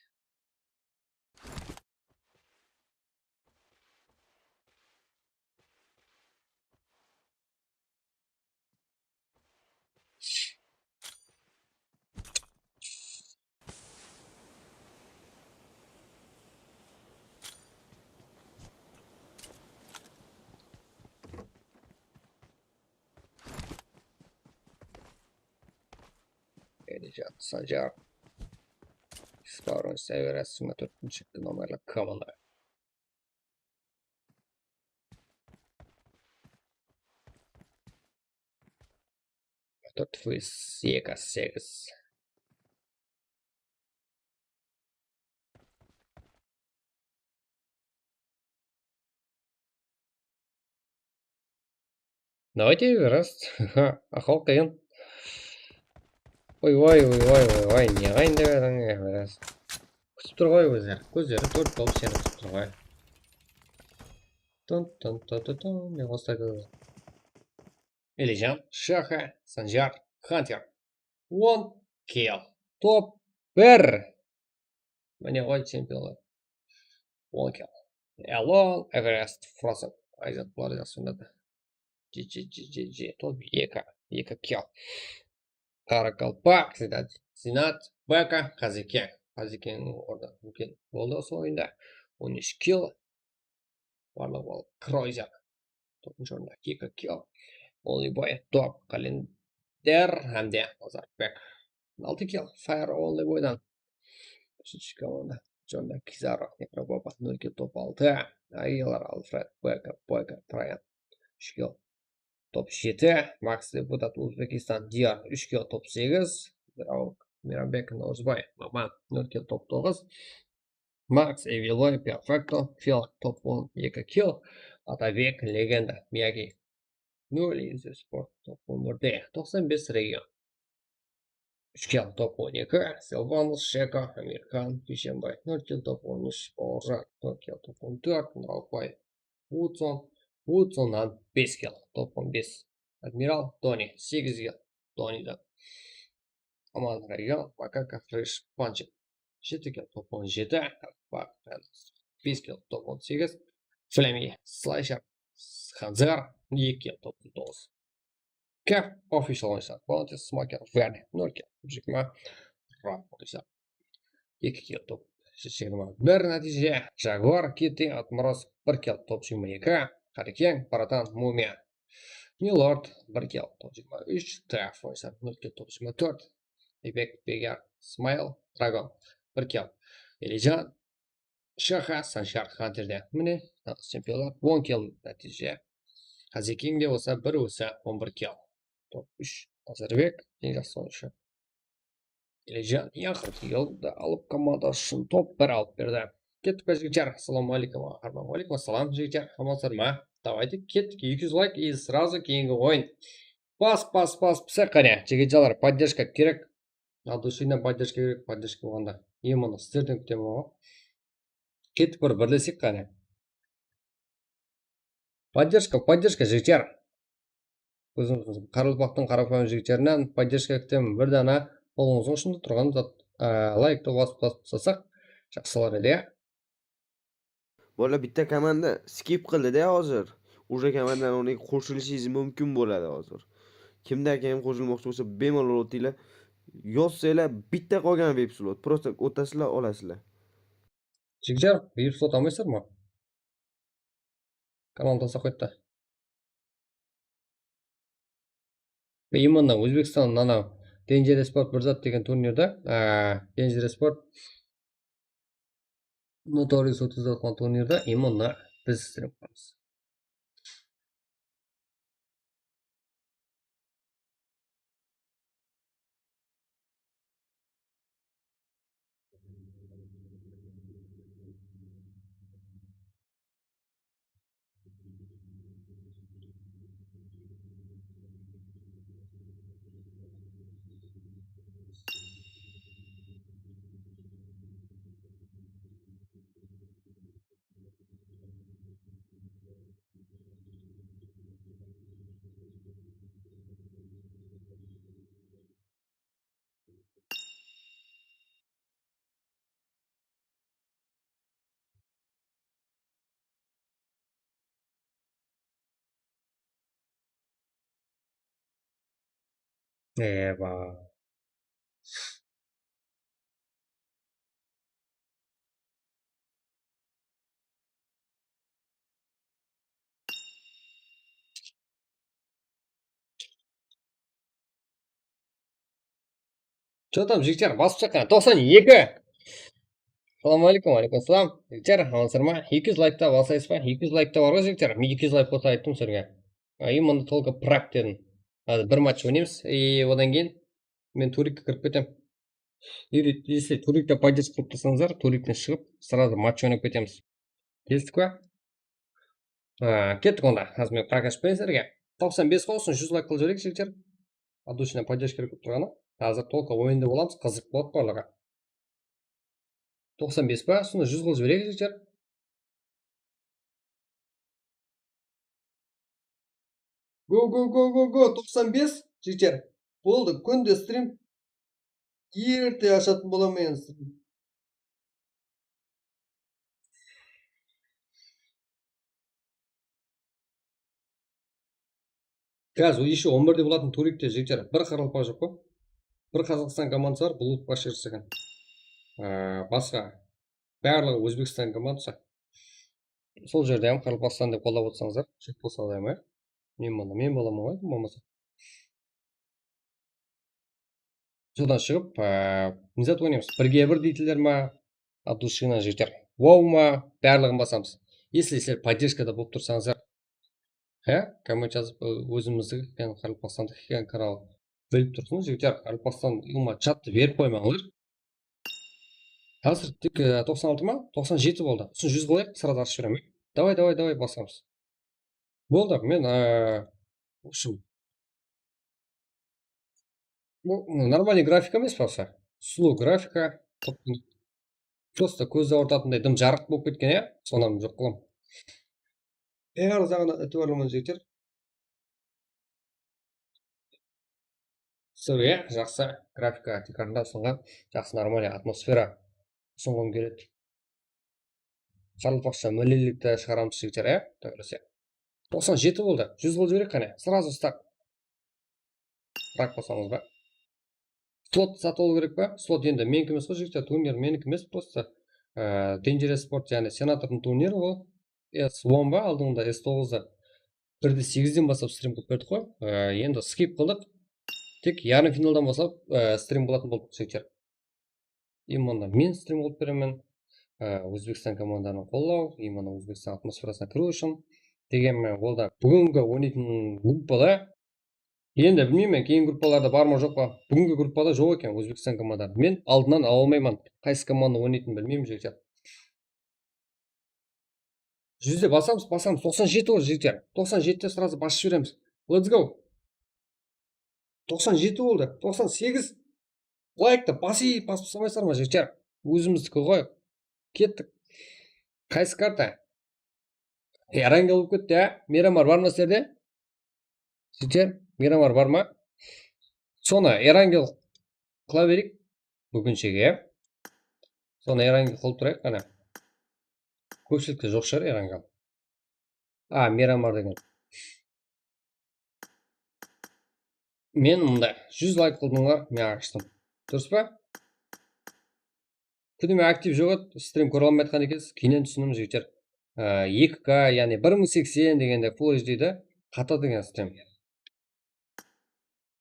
Elijan, Sanjar. Spavrın Severasıma tórtinshi nomerli komanda. Tórt fıs eki segiz. Давайте Everest. Aqıwı qıyın. Oy, oy, oy, oy, oy, oy, ne qayın dep atırıń, Everest? Kútip tur ǵoy ózleri. Kózleri tórt bolıp seni kútip tur ǵoy. Tın, tın, tın, tın, tın, ne qostı? Elijan, Shaxa, Sanjar, Hunter. On kill. Top bir. Mine ǵoy chempionlar. On kill. Elon, Everest, Frozen. Ayzat bular jaqsı oynadı. G G G G G. Top eki. Eki kill. Qarakalpaq, Zinat, Zinat, Beka, Qazeken. Qazekenniń ornı úlken boldı usı oyında. On úsh kill. Barlıq bol. Kroyzer. Topınshı orında eki kill. Only Boy, Top, Kalender hám de Ozarbek. Altı kill. Fire Only Boydan. Úshinshi komanda. Jorda Kizarov, Nekroboba, nol kill, top altı. Agilar, Alfred, Beka, Boyka, Trayan. Úsh kill. Top jeti. Max, Deputat, Uzbekistan, Diyar, úsh kill, top segiz. Mirabek, Narzbay, Maman, nol kill, top toǵız. Max, Evilboy, Perfecto, Fel, top on eki kill. Atabek, Legenda, Miyagi, nol, Easy Sport, top on birde, toqsan bes region. Úsh kill, top on eki, Silvanus, Sheko, Amirkhan, Dushenbay, nol kill, top on úsh, Bauırjan, nol kill, top on tórt, Nuralbay, Uotson, Uotsonnan bes kill, top on bes, Admiral, Toni, segiz kill, Tonidan. Aman, Rayon, Makaka, Fresh, Panchik, jeti kill, top on jeti, Bak, bes kill, top on segiz, Flemi, Slasher, Hanzer, eki kill, top on toǵız. Kef, Official oysa, Bounty, Smoker, Verdi, nol kill, jigirma, Rap oysa, eki kill, top jigirma bir nátiyje, Jaguar, Kitty, Atmoroz, bir kill, top jigirma eki, Qarikeń, Baratan, Mumiya, Milord, bir kill, top jigirma úsh, Taf oysa, nol kill, top jigirma tórt, Aybek, Begar, Smile, Dragon, bir kill, Elijan, Shaxa, Sanshar, Hunterde. Mine, naqıs chempionlar, on kill nátiyje. Qazekeń de bolsa bir óse on bir kill. Top úsh, Nazarbek, eń jaqsı oyınshı. Elijan, eń aqırǵı killdi alıp, komanda ushın top bir alıp berdi. Kettik pe, jigitler? Assalamu aleykum, qaharman. Aleykum assalam, jigitler. Amansızlar ma? Давайте, kettik. Eki júz layk и сразу keyingi oyın. Bas, bas, bas, pisa, qáne. Jigitjalar, поддержка kerek. От души поддержка kerek, поддержка bolǵanda. Именно sizlerden kútemen ǵoy. Kettik, bir birleseyik qáne. Поддержка, поддержка, jigitler. Ózimiz qaraqalpaqtıń qaraqalpaq jigitlerinen поддержка kútemen. Bir dana qoluńızdıń ushında turǵan zat, á, laykti basıp, basıp taslasaq, jaqsı bolar edi, ya. Bolalar, bitta komanda skip qildi-da hozir. Uje komandanı oǵan qo'shilishingiz mumkin bo'ladi hozir. Kimda kim qo'shilmoqchi bo'lsa, bemalol o'tinglar. Yozsanglar, bitta qolgan vip slot. Prosta o'tasizlar, olasizlar. Jigjar, vip slot olmaysizmi? Kanal taslap qo'yibdi. Именно O'zbekistan, mana, Danger Esport bir zat degen turnirde, á, Danger Esport Notorious otız degen turnirde именно biz strim qılamız. Eba. Что там, jigitler, basıp shaqqan, toqsan eki. Assalawma aleykum, aleykum assalam. Jigitler, amansızlar ma? Eki júz laykta basaysız ba? Eki júz laykta bar ǵoy, jigitler. Men eki júz layk bolsa ayttım sizlerge. А именно только праг dedim. Házir bir match oynaymız. И odan keyin men turnirge kirip ketem. Или если turnirde поддержка qılıp tursańızlar, turnirden shıǵıp, сразу match oynap ketemiz. Kelistiq pa? Á, kettik onda. Házir men праг ashıp bereyin sizlerge. Toqsan bes qolsın, júz layk qılıp jibereyik, jigitler. От души поддержка kerek bolıp turǵanı. Házir только oyında bolamız, qızıq boladı barlıǵı. Toqsan bes pa? Sonda júz qılıp jibereyik, jigitler. Go, go, go, go, go, toqsan bes, jigitler. Boldı, kúnde strim. Erte ashatın bolaman endi strim. Házir еще on birde bolatın turnirde, jigitler, bir qaraqalpaq joq pa? Bir Qazaqstan komandası bar, Bulut Bashir eken. Á, basqa. Barlıǵı Ózbekstan komandası. Sol jerde hám Qaraqalpaqstan dep qollap otırsańızlar, jigit bolsa alayın ba? Men bola-, men bolaman ǵoy, bolmasa. Sodan shıǵıp, á, ne zat oynaymız? Birge bir deydiler ma? От души jigitler. Wow ma? Barlıǵın basamız. Если sizler поддержкада bolıp tursańızlar, há, komment jazıp, ó-, ózimizdiki eken, Qaraqalpaqstandiki eken kanal bilip tursın, jigitler. Qaraqalpaqstan ulıwma chattı berip qoymańlar. Házir tek, e, toqsan altı ma? Toqsan jeti boldı. Usını júz qılayıq, сразу ashıp jiberemen. Davay, davay, davay, basamız. Boldı, men, e, в общем, bul нормальный grafika emes pa usı? Slow grafika. Просто kózdi awırtatınday dım jarıq bolıp ketken, ya? Sonnan joq qılam. Bárli zaǵına itibarlıman, jigitler. Sizlerge jaqsı grafika tiykarında usınǵan jaqsı нормальный atmosfera usınǵım keledi. Qaraqalpaqsha milliylikti shıǵaramız, jigitler, ya? Tógirisi. Toqsan jeti boldı. Júz qılıp jibereyik qáne. Сразу start. Rak basamız ba? Slot satıp alıw kerek pa? Slot endi meniki emes ǵoy, jigitler, turnir meniki emes, просто, e, Dangerous Sport, yaǵnıy senatordıń turniri ǵoy. S on ba, aldında S toǵızdı birde segizden baslap strim qılıp berdik ǵoy. E, endi skip qıldıq. Tek yarım finaldan baslap, e, strim qılatın boldıq, jigitler. Именно men strim qılıp beremen. Á, Ózbekstan komandaların qollaw, именно Ózbekstan atmosferasına kiriw ushın. Degenmen, ol da búgingi oynaytın gruppada. Endi bilmeymen, keyin gruppalarda bar ma, joq pa? Búgingi gruppada joq eken Ózbekstan komandaları. Men aldınan ala almayman. Qaysı komanda oynaytının bilmeymen, jigitler. Júzde basamız, basamız. Toqsan jeti ol, jigitler. Toqsan jetide сразу basıp jiberemiz. Let's go. Toqsan jeti boldı. Toqsan segiz. Layktı basıp, basıp salmaysızlar ma, jigitler? Ózimizdiki ǵoy. Kettik. Qaysı karta? Erangel bolıp ketti, á? Miramar bar ma sizlerde? Jigitler, Miramar bar ma? Sonı Erangel qıla bereyik. Búginshege. Sonı Erangel qılıp turayıq, qáne. Kópshilikte joq shıǵar Erangel. A, Miramar degen. Men mında júz layk qıldıńlar, men ashıp. Durıs pa? Kúnime aktiv joq edi, strim kóre almay atqan ekensiz. Keyninen túsindim, jigitler. Á, eki K, yaǵnıy bir mıń seksen degende Full H D de qatadı eken strim.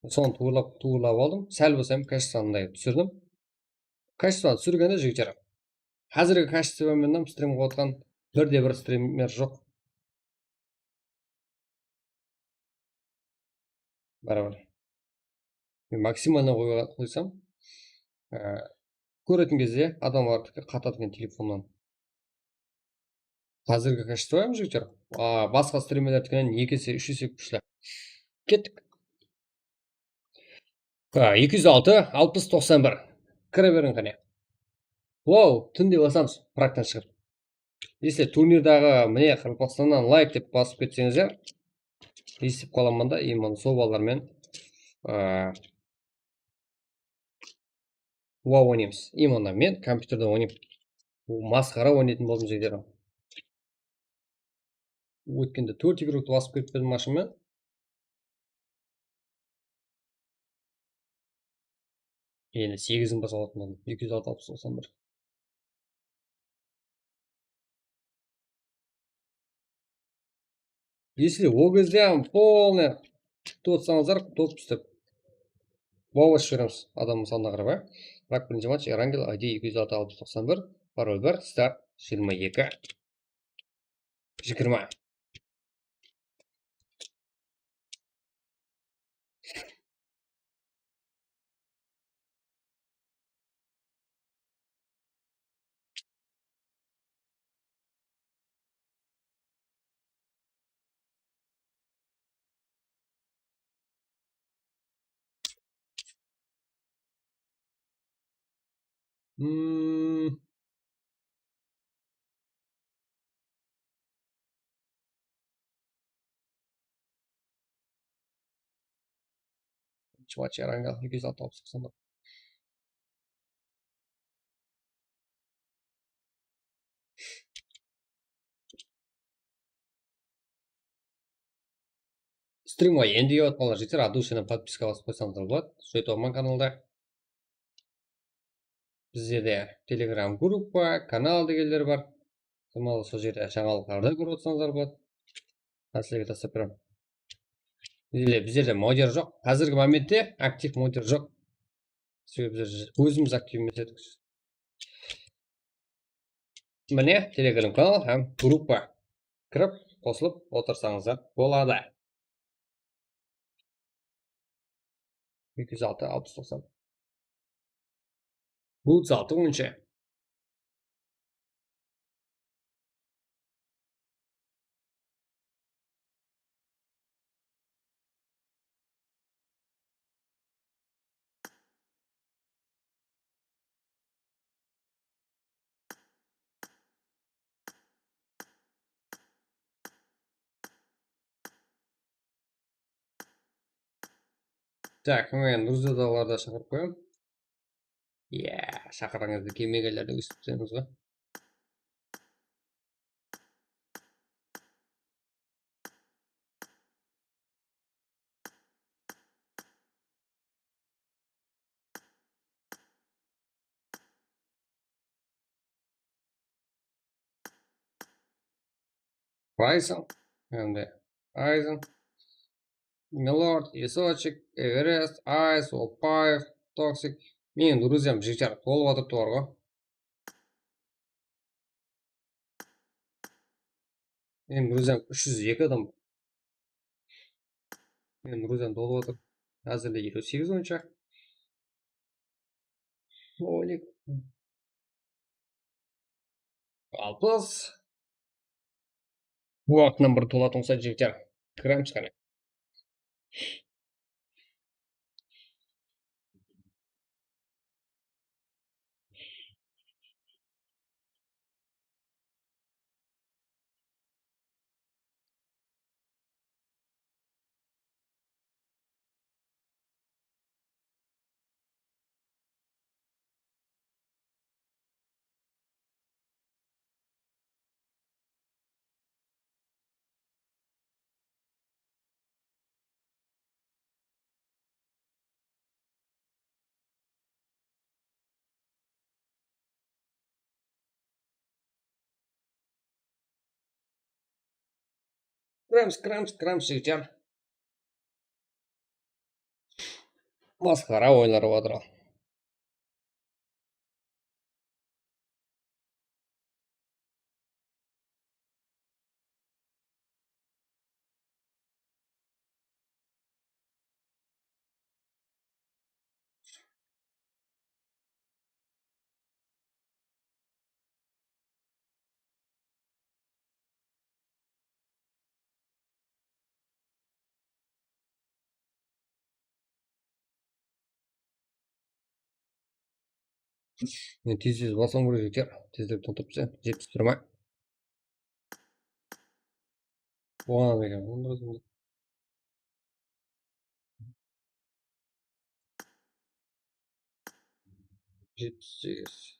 Sonı tuwrılap, tuwrılap aldım. Sál bolsa hám kachestvanı túsirdim. Kachestvanı túsirgende, jigitler, házirgi kachestvam menen strim qılıp atırǵan bir de bir strimer joq. Baribir. Men maksimalnıy qoyǵan, qoysam, e, kóretin gezde adamlar qatadı eken telefonnan. Házirgi kachestvam, jigitler, a, basqa strimerlerdikinen eki ese, úsh ese kúshli. Kettik. A, eki júz altı, alpıs, toqsan bir. Kire beriń qáne. Wow, túnde basamız, praktan shıǵıp. Esle turnirdaǵı, mine, Qaraqalpaqstannan layk dep basıp ketseńizler, esitip qalaman da, именно sol balalar menen, a, wow oynaymız. Именно men kompyuterden oynayman. Bul masqara oynaytın boldım, jigitler. Ótkende tórt igrokti basıp ketip edim mashın menen. Endi segizin basa alatın boldım. Eki júz altı, alpıs, toqsan bir. Если ol gezde hám полный tutıp atsańızlar, top istep. Wow basıp jiberemiz adamnıń sanına qarap, a. Biraq birinshi match Erangel, I D eki júz altı, alpıs, toqsan bir, parol bir, start jigirma eki. Jigirma. Hmm. Чувачи Рангел, eki júz altı, alpıs, toqsan. Strimǵa endi kiyatqanlar jeter, от души подписка basıp qoysańızlar boladı. Shóytip alman kanalda. Bizlerde Telegram gruppa, kanal degenler bar. Demal, sol jerde jańalıqlardı kórip otırsańızlar boladı. Házir sizlerge taslap beremen. Bizlerde, bizlerde modder joq. Házirgi momentte aktiv modder joq. Sebebi biz ózimiz aktiv emes edik. Mine, Telegram kanal hám gruppa. Kirip, qosılıp otırsańızlar boladı. Eki júz altı, alpıs, toqsan. Bul altı boyınsha. Так, men Nurzidalardı shaqırıp qoyayın. Iya, shaqırǵanıńızdı kelmegenlerdi óstip taslaymiz ǵoy. Ryzen, endi Ryzen, Milord, Esochik, Everest, Ice, Opaev, Toxic. Meniń druziyam jigitler tolıp atırıptı bar ǵoy. Meniń druziyam úsh júz eki adam. Meniń druziyam tolıp atır. Házirde eliw segiz oyınshı. Oleg. Alpıs. Bul waqtınan bir tolatın bolsa, jigitler, kiremiz qáne. Kiremiz, kiremiz, kiremiz, jigitler. Masqara oynar atır. Men tez-tez basıwım kerek, jeter. Tezlep toltırıp tastayın. Jetpis turma. Oǵan eken. Jetpis segiz.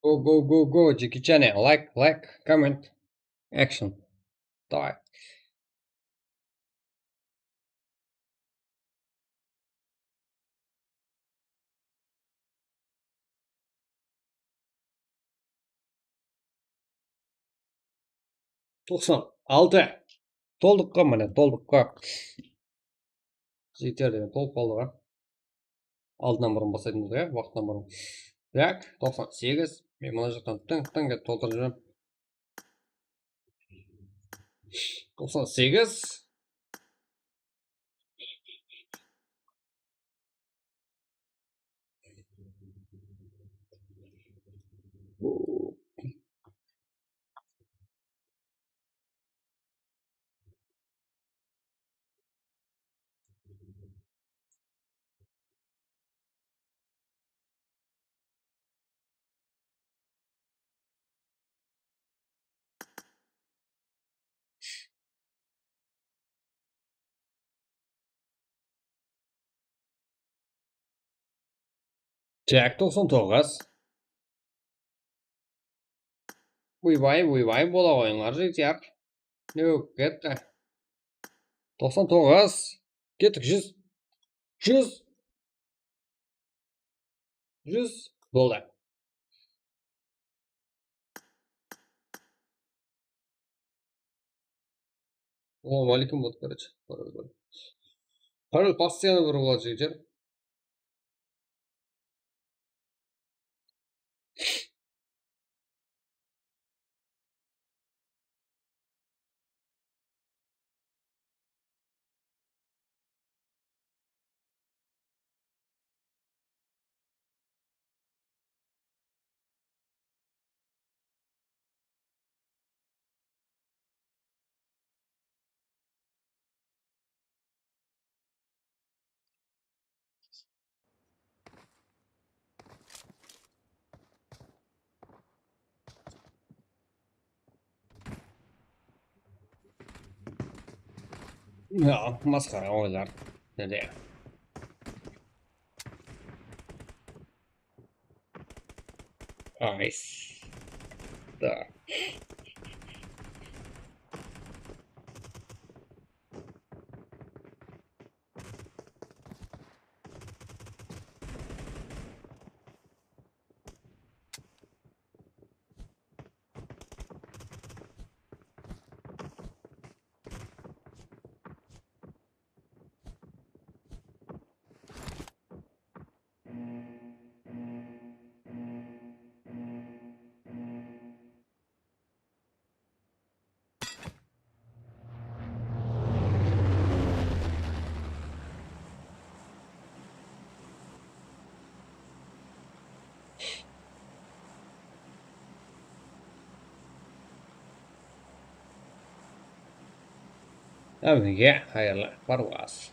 Go, go, go, go, Jeki Chane. Like, like, comment, action. Давай. Toqsan altı. Toldıqqa, mine, toldıqqa. Jeter degen tolıp qaldı ǵoy. Aldından burın baslaytın boldı, ya, waqtınan burın. Tak, toqsan segiz. Men mına jaqtan tıń-tıń etip toltırıp júrem. Toqsan segiz. Tak, toqsan toǵız. Uybay, uybay, bola qoyıńlar, jigitler. Yoq, ketti. Toqsan toǵız. Kettik, júz. Júz. Júz. Boldı. Assalamu aleykum, вот, короче. Parol постоянно bir boladı, jigitler. Ya, masqara oylar. Nede? Nice. Da. Hámmege qayırlı parwaz.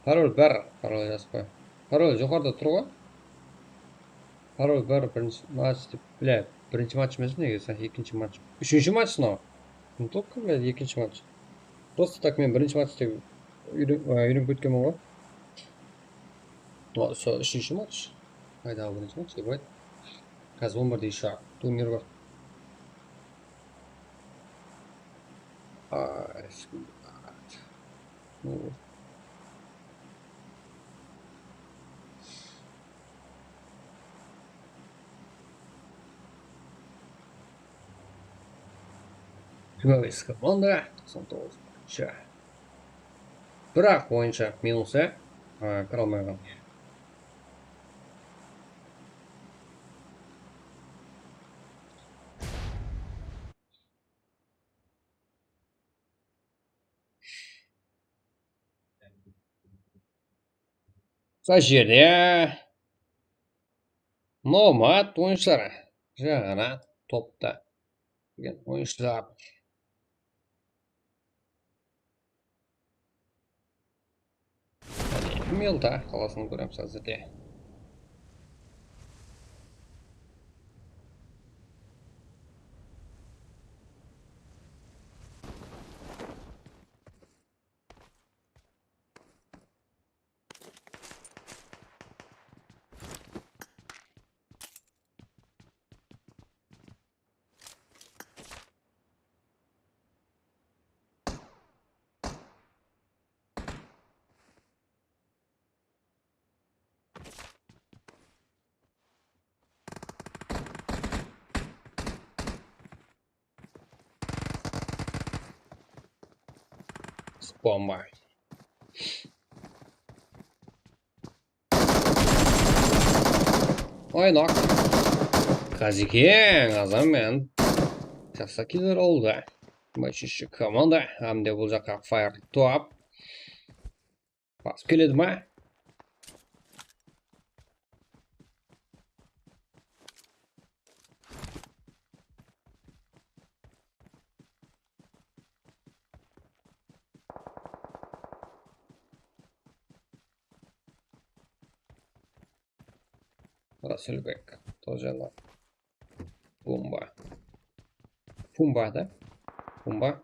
Parol bar, parol jazıp qoy. Parol joqarıda tur ǵoy. Parol bar, birinshi match dep, bля, birinshi match emes, negizinde, ekinshi match. Úshinshi match mınaw. Umıtılıptı, bля, ekinshi match. Просто так men birinshi match dep úyren-, á, úyrenip ketkenmen ǵoy. Sol úshinshi match. Qaydaǵı birinshi match dep ayt. Házir on birde ещё turnir bar. Ay, bismillah. Jigirma bes komanda, toqsan toǵız boyınsha. Biraq oyınsha minus, á, kire almayǵan. Mına jerde Nomad oyınshıları, jańaǵana topta kelgen oyınshılar. Milta qalasın kóremiz házirde. Bomba. Oy, nok. Qazikeń, azam men. Jaqsı killer oldı. Bashıshı komanda. Hám de bul jaqqa fire top. Basıp keledi ma? Rasulbek, тоже ладно. Bomba. Bomba da. Bomba.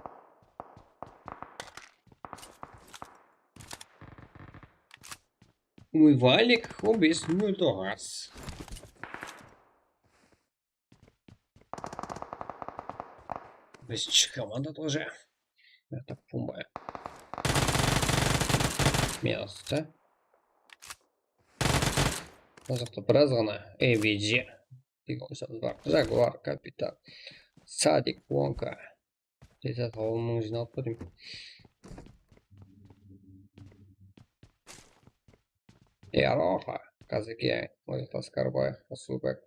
Umıvalik, on bes nol toǵız. Бесинshi komanda тоже. Mına jaqta pumba. Minus ta. Mına jaqta biraz ǵana A V G. Degen oyımız bar. Jaguar, Kapitan, Sadik, Wonka. Tezak awılımıń jıynalıp pa deymen. Yaroqa, Kazıken, Oyklas Karbay, Asılbek.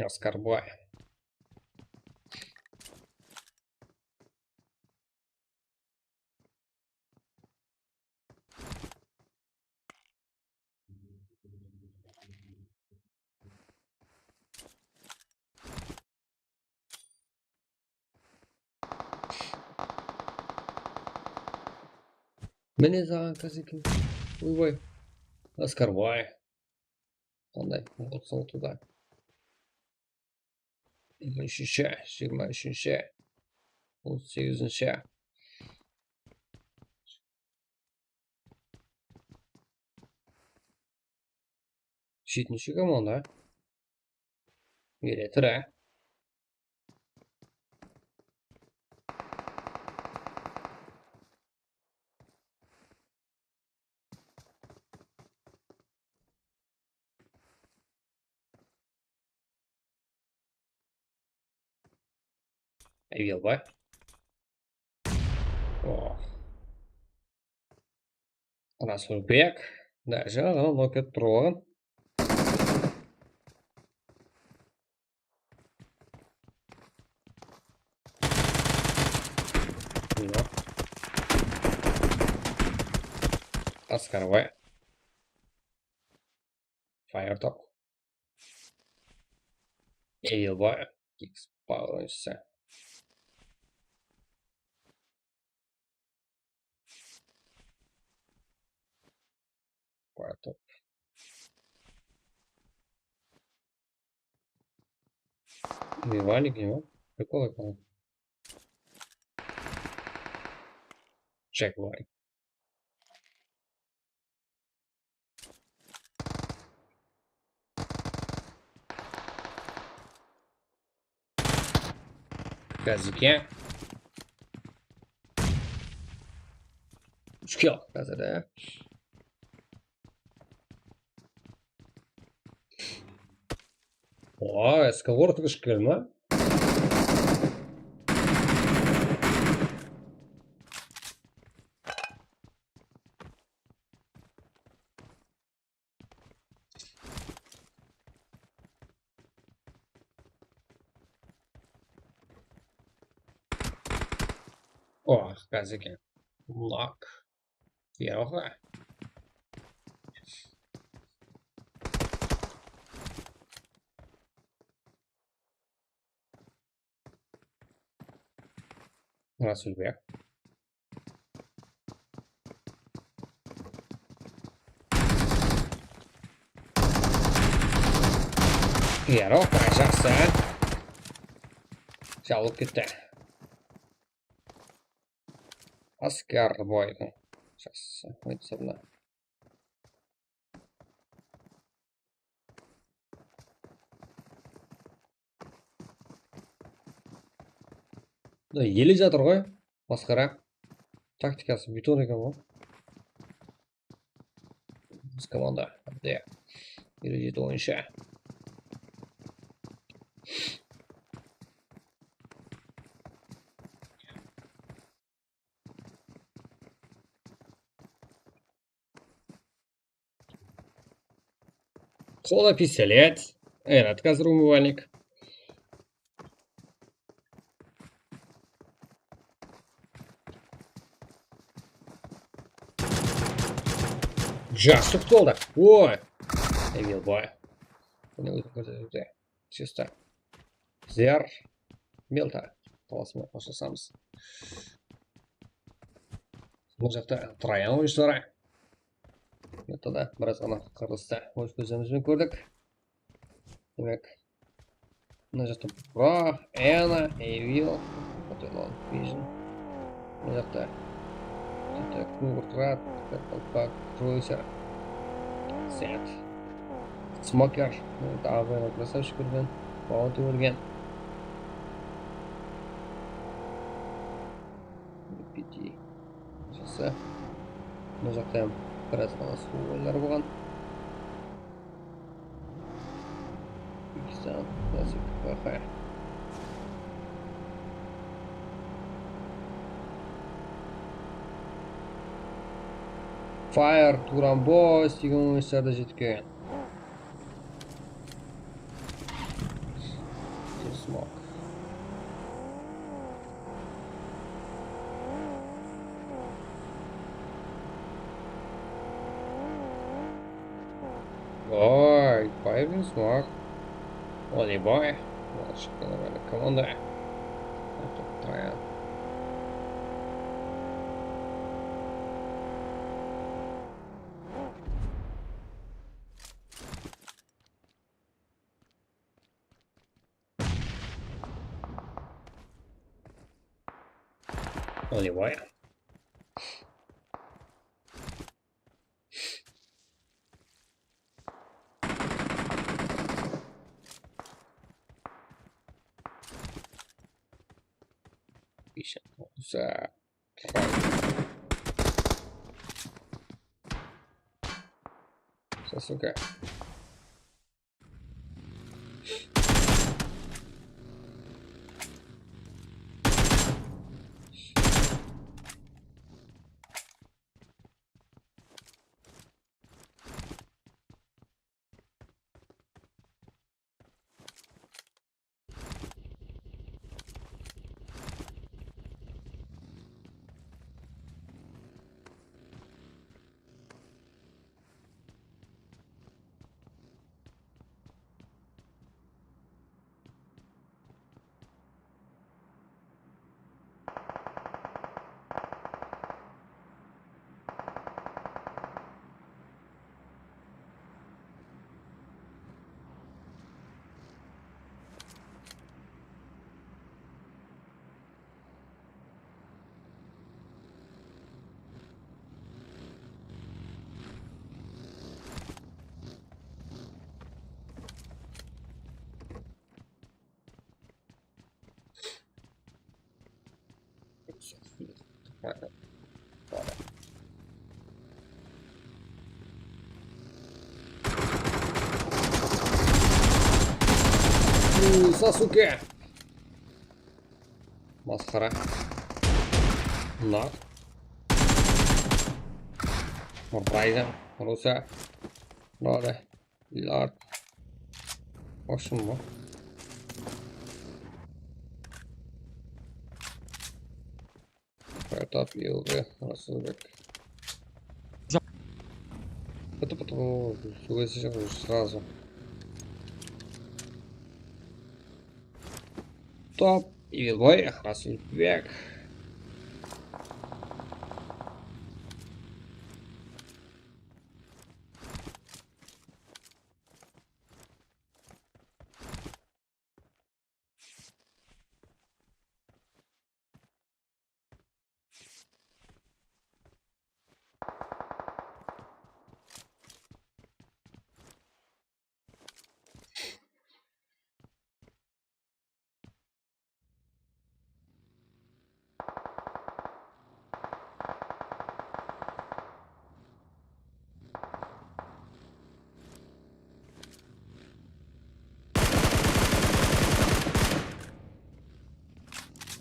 Askarbay. Mine saǵan Kazıken. Oybay. Askarbay. Qanday? Otız altıda. Jigirma úshinshi, jigirma úshinshi, otız segizinshi. Jetinshi komanda. Ele tur, á. Evelbay. Oh. Rasulbek. Da, jańa ǵana noket turıp alǵan. Mına. Askarbay. Firetalk. Evelbay. X oyunshısı. Firetalk. Mivanik ne o? Prikol ekan. Jaguar. Kazıken. Úsh kill házir de. Oy, S K orta úsh kill ma? Oh, Kazıken. Lak. Yoq. Rasulbek. Yaroq, jaqsı. Jabılıp ketti. Askar boydı. Jaqsı, oytsa mına. Mına ele jatır ǵoy, masqara. Taktikası beton eken ǵoy. Biz komanda. Mine, ele jeti boyınsha. Qola pistolet. Ayrat házir umıvalnik. Jaqsı qutıldı. Oy. Evelbay. Buni ózi kórsetipti. Чисто. Ziyar. Melta. Qalasıman xoshlashamız. Bul jaqta Trayan oyınshıları. Mında da biraz ǵana qurılıstı óz kózlerimiz benen kórdik. Demek, mına jaqta Bro, Ana, Evil, Hotel Vision. Mına jaqta Kungurkrat, Kalpak, Cruiser, Zed, Smoker, mına jaqta A W krasavchik kirgen, Bounty ólgen. Piti. Jaqsı. Mına jaqta hám biraz ǵana suw oyınları bolǵan. Uzbekistan, klassik, P H. Fire, Turan Boys degen oyınslarda jetip kelgen. Smoke. Oy, Payvin Smoke. Only boy. Ol shıqqan komanda. Trayan. Only boy. Ишан bolsa. Sasuke. Sasuke. Masqara. Mına. Ryzen, Rusa. Mınaday. Lord. Oshın bu. Faytap, Yılgı, Rasılbek. Pıtı pıtı, suradı srazı. Top, Evilboy, Rasılbek.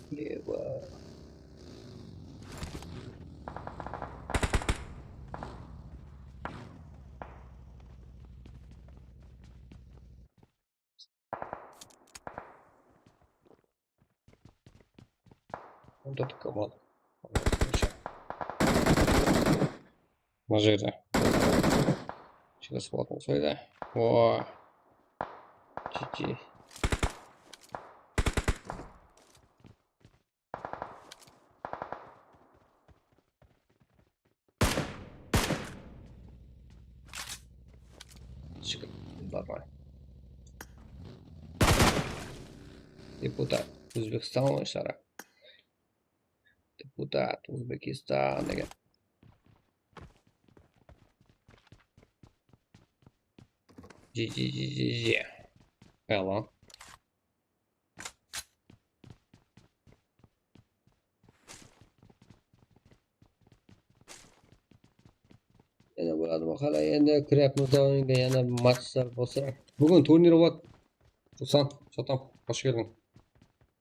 Слева. Вот это команда. Mına jerde. Jigisi boldı soyda. O. G G. Shıkır. Barmay. Deputat. Ózbekstan oyınshıları. Deputat. Ózbekistan degen. Ji, ji, ji, ji, ji. Yalan. Yana boladı ma? Qalay endi, Krep Murzaovga yana matchlar bolsa. Búgin turnir boladı. Ruslan, Satam, xosh keldiń.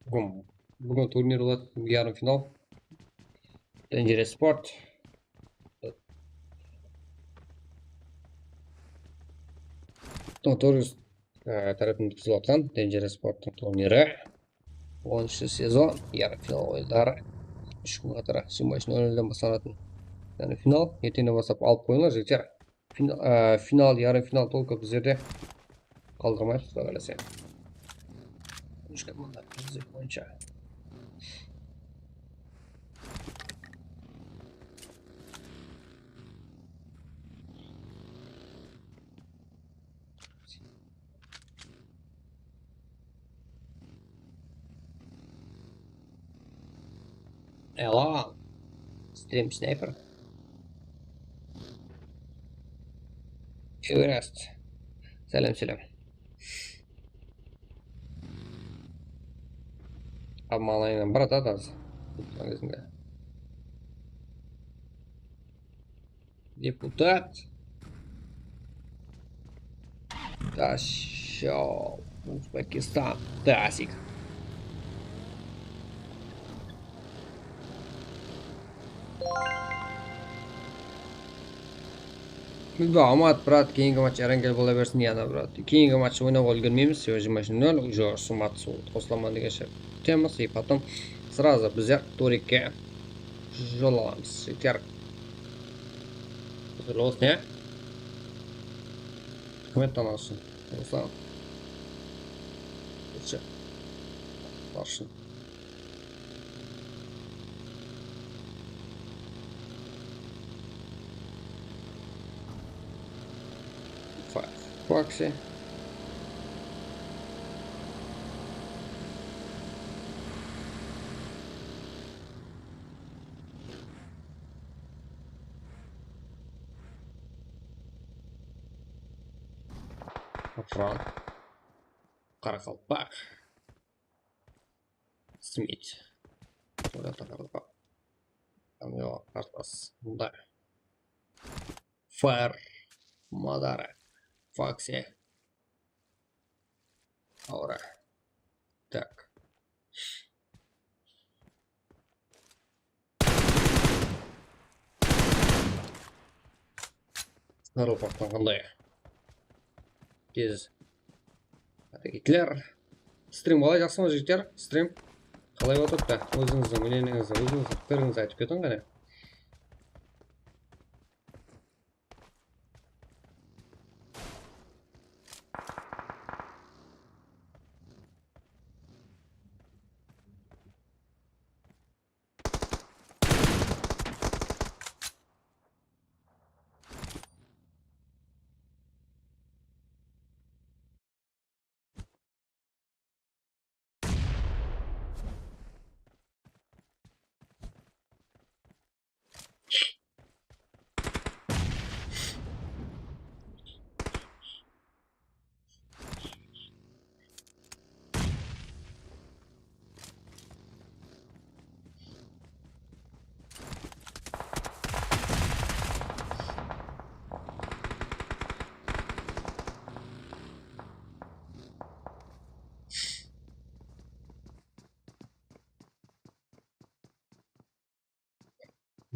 Búgin, búgin turnir boladı, yarım final. Dangerous Sport. Toris, e, tárepinde ótkizilip atırǵan Dangerous Sporttıń turniri. Onınshı sezon, yarım final oyınları. Úsh kún qatarı, jigirma úshinshi nol nolden baslanatın. Yaǵnıy final, erteńnen baslap alıp qoyıńlar, jigitler. Fina-, e, final, yarım final, только bizlerdi qaldırmayıq, Quday qálese. Úsh komanda, bizler boyınsha. Hello. Stream Sniper. Everest. Sálem, sálem. Обманываем, брат, да, да. Deputat. Dashov, Uzbekistan. Klasik. Bizde amat, brat, keyingi match Erangel bola bersin, yana, brat. Keyingi match oynawǵa úlgermeymiz, sebebi jigirma úsh nol nol, уже usı match qosılaman degenshe kútemiz, и потом сразу bizler Torikke jol alamız. Jigitler. Házir olsın, ya? Húkimet tanlasın. Ruslan. Ketshi. Barsın. Fa-, Foxy. Fran. Qaraqalpaq. Smit. Oynatı Qaraqalpaq. Yoq, qartlas. Mında. Far. Madara. Foxy. Aura. Tak. Narıl patlanǵanday. Tez. Hadi, Gitler. Strim qalay, jaqsı ma, jigitler? Strim qalay otırıptı? Ózińizdiń мнениеңizdi, ózińizdiń pikirińizdi aytıp ketiń qáne.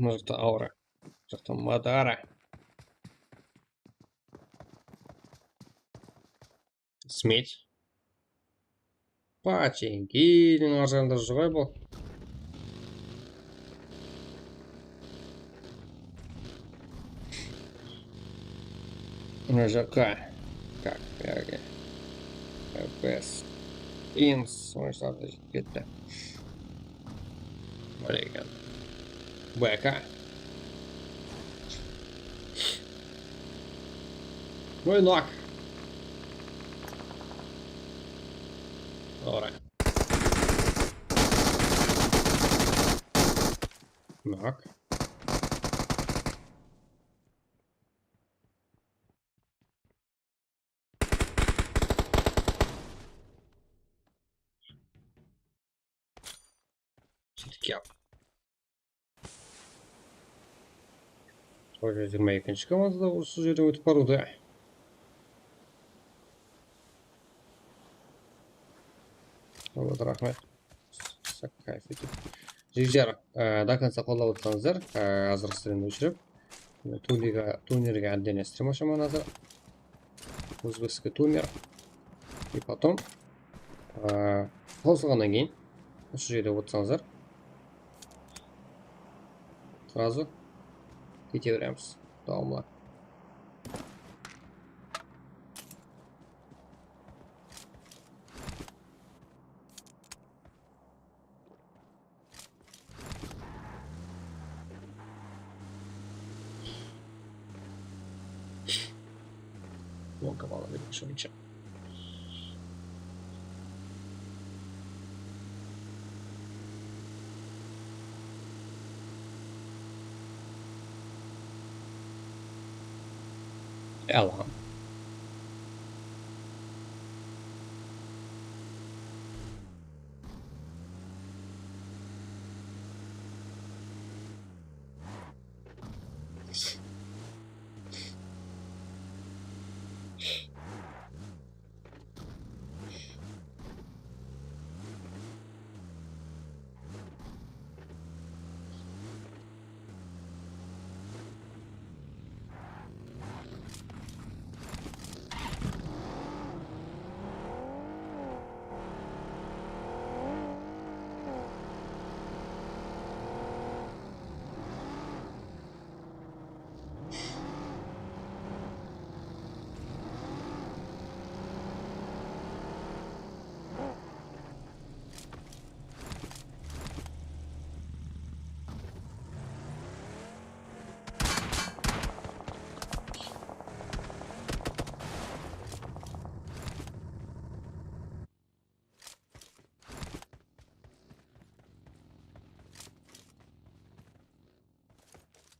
Mına jaqta Aura. Mına jaqta Madara. Smit. Pachenkiniń arjaǵında júr ǵoy bul. Mına jaqqa. Tak, berge. F P S. Ims, oyınsızlardı jep ketti. Bárekella. B K. Oy, nok. Bak. Sóytip kep. Sol jigirma ekinshi komandada usı jerden ótip barıwdı. Boldı, raxmet. Sakay, sóytip. Jigitler, e, до конца qollap otsańızlar, e, azırıq streamdi óshirip. Tunerge, tunerge отдельный стрим ashaman házir. Узбекский тунер. И потом, e, qosılǵannan keyin usı jerde otsańızlar, сразу kete beremiz. Dawamlı. Lonka bala dedim shuncha. Yalan.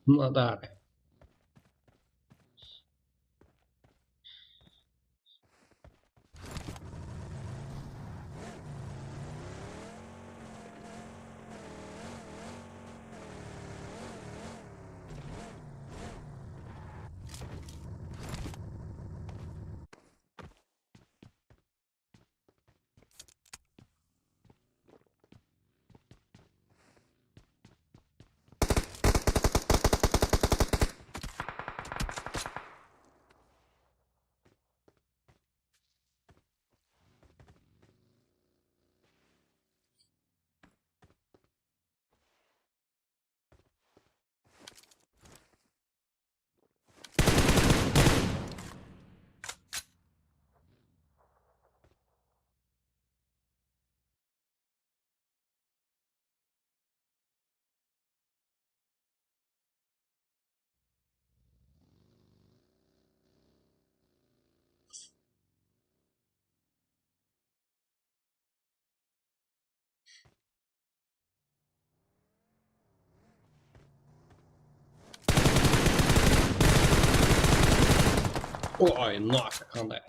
Mınadı. Oy, nafig, qanday.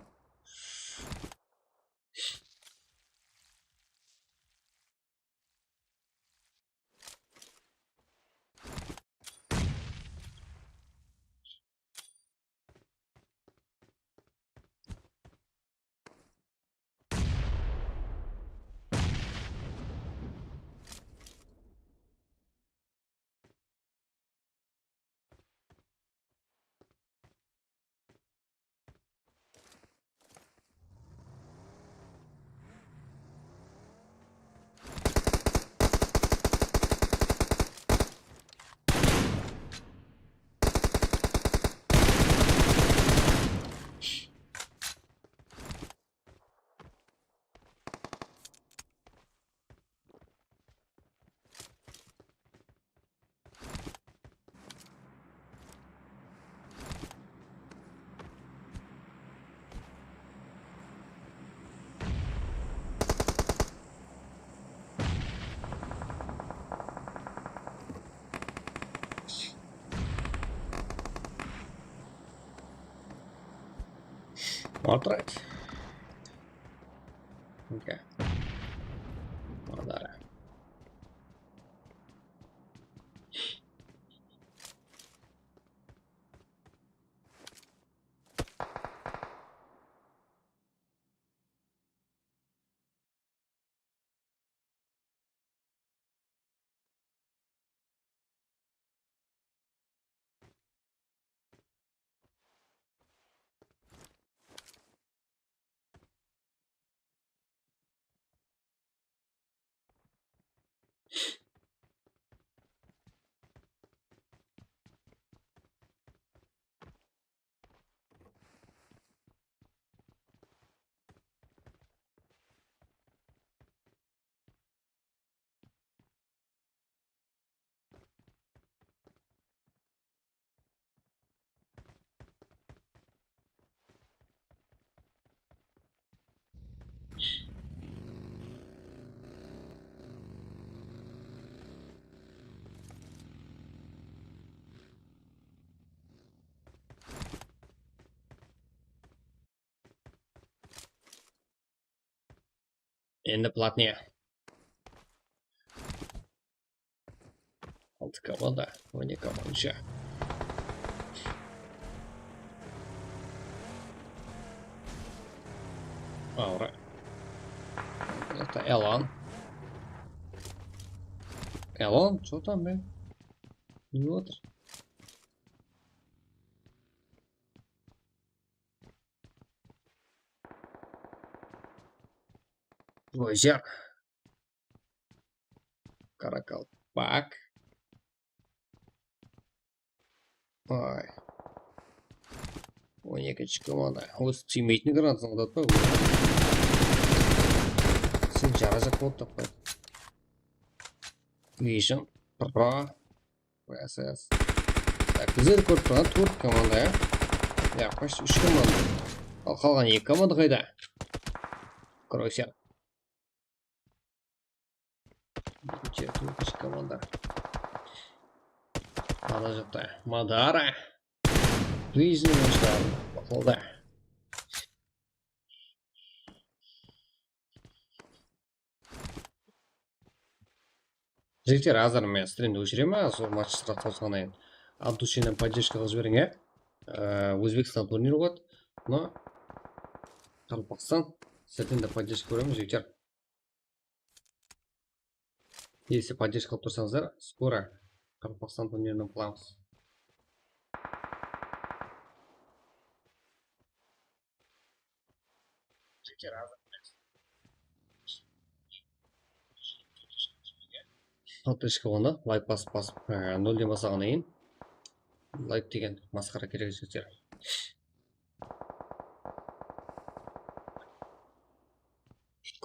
All right. Okay. Madara. Endi platnıya. Altı komanda, on eki komanda. Aura. Это Elan. Elan, что там, блин? Не отыр. Озер. Karakalpak. Ay. On ekinshi komanda. Ózi tiymeytin granatını atıp atpa. Sen jarajaq bolıp tappay. Vision Pro. P S S. Tak, bizler kórip turǵan tórt komanda, ya. Ya, почти úsh komanda. Al, qalǵan eki komanda qayda? Kroyser. Tórt komanda. Ana jaqta Madara. Vision baqlawda. Jigitler, házir men strimdi óshiremen, sol match sıraq qosqannan keyin. От души podderjka qılıp jiberiń, ya. Ee, Ózbekstan turniri boladı. Mına Qaraqalpaqstan, sizlerden de podderjka kóremiz, jigitler. Если поддержка qılıp tursańızlar, скоро Qaraqalpaqstan turnirinen qılamız. Podderjka boldı, layk basıp, basıp, e, nolden baslaǵannan keyin layk degen masqara kerek, jigitler.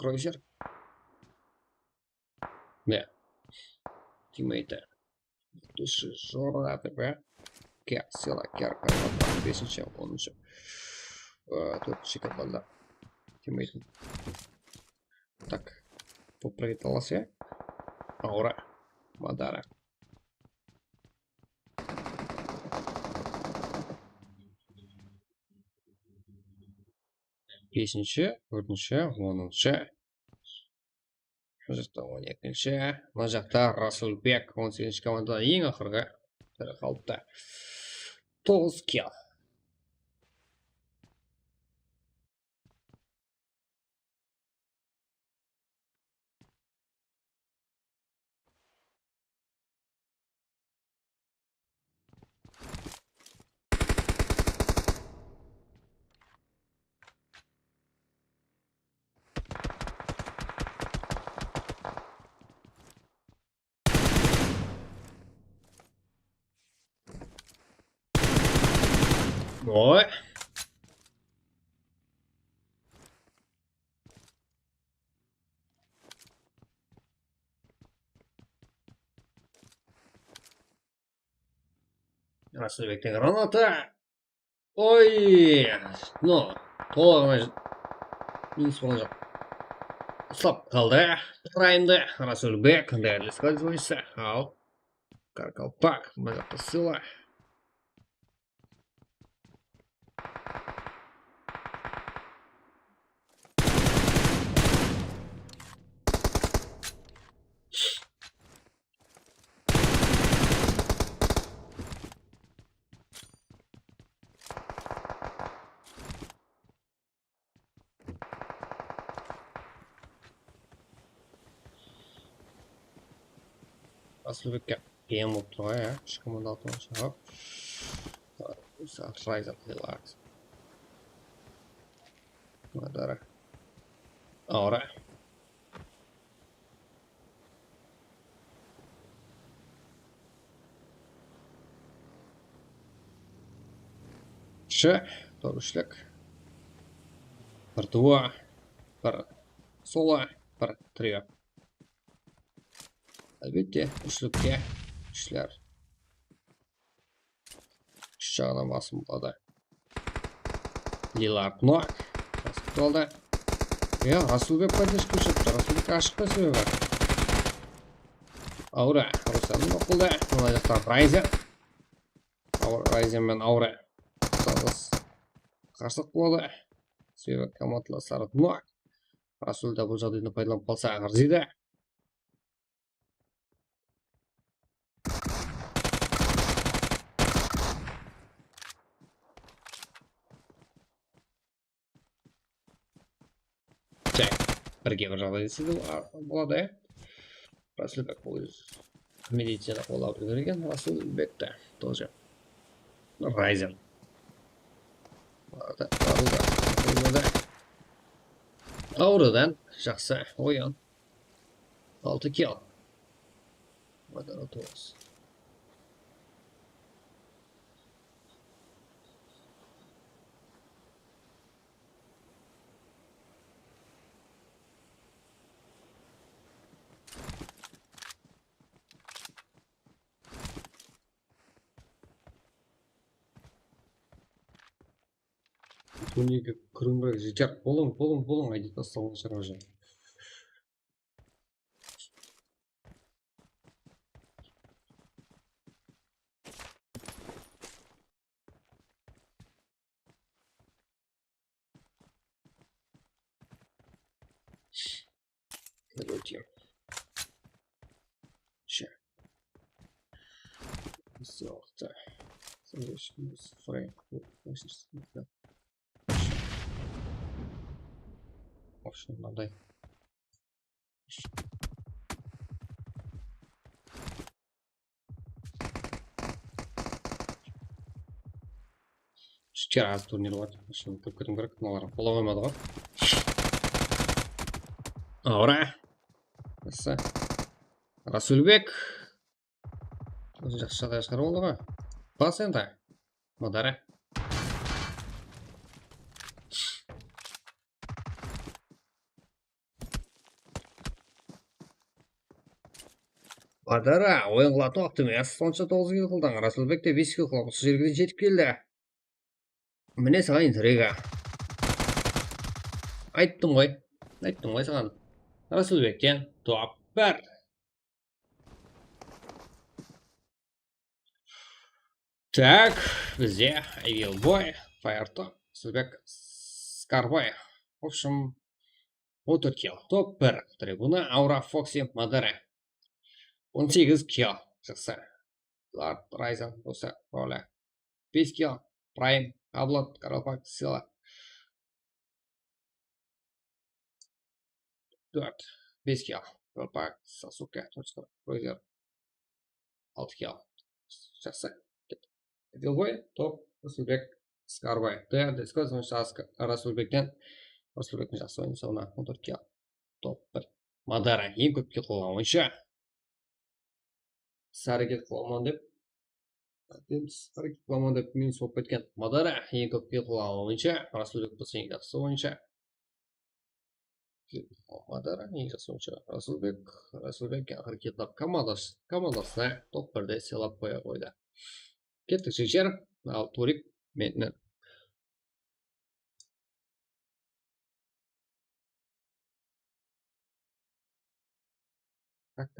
Kroyzer. Mine. Tiymeydi. Dushi Jora dep, ya. Kya, Sela, Kyar, Karvata, besinshi, onınshı. Ee, tórtinshi komanda. Tiymeydi. Tak. Popravit alasız, ya. Aura. Madara. Besinshi, tórtinshi, onınshı. Mına jaqta on ekinshi, mına jaqta Rasulbek, on segizinshi komandada eń aqırǵı biri qalıptı. Toǵız kill. Oy. Rasulbekten granata. Oy! No, tolıǵına minus bolǵan joq. Uslap qaldı. Rayımdı Rasulbek, дальше скользывайся. Al. Karkalpak, mına jaqta Sela. Rasulbekke qıyın bolıp tur ǵoy, ya. Úsh komanda altı oyınsha. Hop. Rayzan, relax. Madara. Aura. Sh, tórt úshlik. Bir duo, bir solo, bir trio. Álbette, úshlikke úshler. Úsh jaǵınan basım boladı. Lilard nok. Basıp aldı. Ya, Rasulbek podderjka shıqtı. Rasulbek ashıqtı sebebi. Aura, Ruslannıń nok boldı. Mına jaqta Rayzen. Aura, Rayzen menen Aura. Qarsı-, qarsılıq boladı. Sebebi komandalasları nok. Rasul da bul jaǵdaydan paydalanıp qalsa, arzıydı. Tak, birge bir jaǵday dese de boladı, ya. Rasulbek bul ózi medicina qolap úlgergen, Rasulbek te тоже. Rayzen. Auradan jaqsı oyın. Altı kill. Madara toǵız. Turnirge kiriwim kerek, jeter. Bolıń, bolıń, bolıń, aydı taslaǵan shıǵar. Короче. Sh. Все, так. Следующий минус Фрэнк. В общем, мынадай. Shıqtı, az turnir bar. Shıqtı, kirip ketiwim kerek. Mınalar bola qoymadı ǵoy. Aura. Masa. Rasulbek. Ózi jaqsı jaǵday shıǵarıp aldı ǵoy. Bas endi. Madara. Madara, oyın qılatın waqtı emes. Sonsha toǵız kill qıldıń. Rasulbek te bes kill qılıp, usı jerge deyin jetip keldi. Mine saǵan intriga. Ayttım ǵoy. Ayttım ǵoy saǵan. Rasulbekten top bir. Так, bizde Evil Boy, Fire Top, Rasulbek, Skarboy. В общем, on tórt kill. Top bir tribuna, Aura, Foxy, Madara. On segiz kill. Jaqsı. Lord Rayzen bolsa roli. Bes kill. Prime, Ablot, Karlpak, Sila. Tórt. Bes kill. Karlpak, Sasuke, Tochka, Roger. Altı kill. Jaqsı. Vilboy, top, Rasulbek, Skarboy. T R D Squad, Rasulbekten, Rasulbekten jaqsı oyın, sońına on tórt kill. Top bir. Madara, eń kóp kill qılǵan oyınsha. Is-háreket qılaman dep, Is-háreket qılaman dep minus bolıp ketken. Madara, eń kóp kill qılǵan oyınsha. Rasulbek bolsa eń jaqsı oyınsha. Madara, eń jaqsı oyınsha. Rasulbek, Rasulbek aqırǵı kill tap komandas-, komandasına top birde sıylap qoya qoydı. Kettik, jigitler. Al, Turik menen. Tak, tak,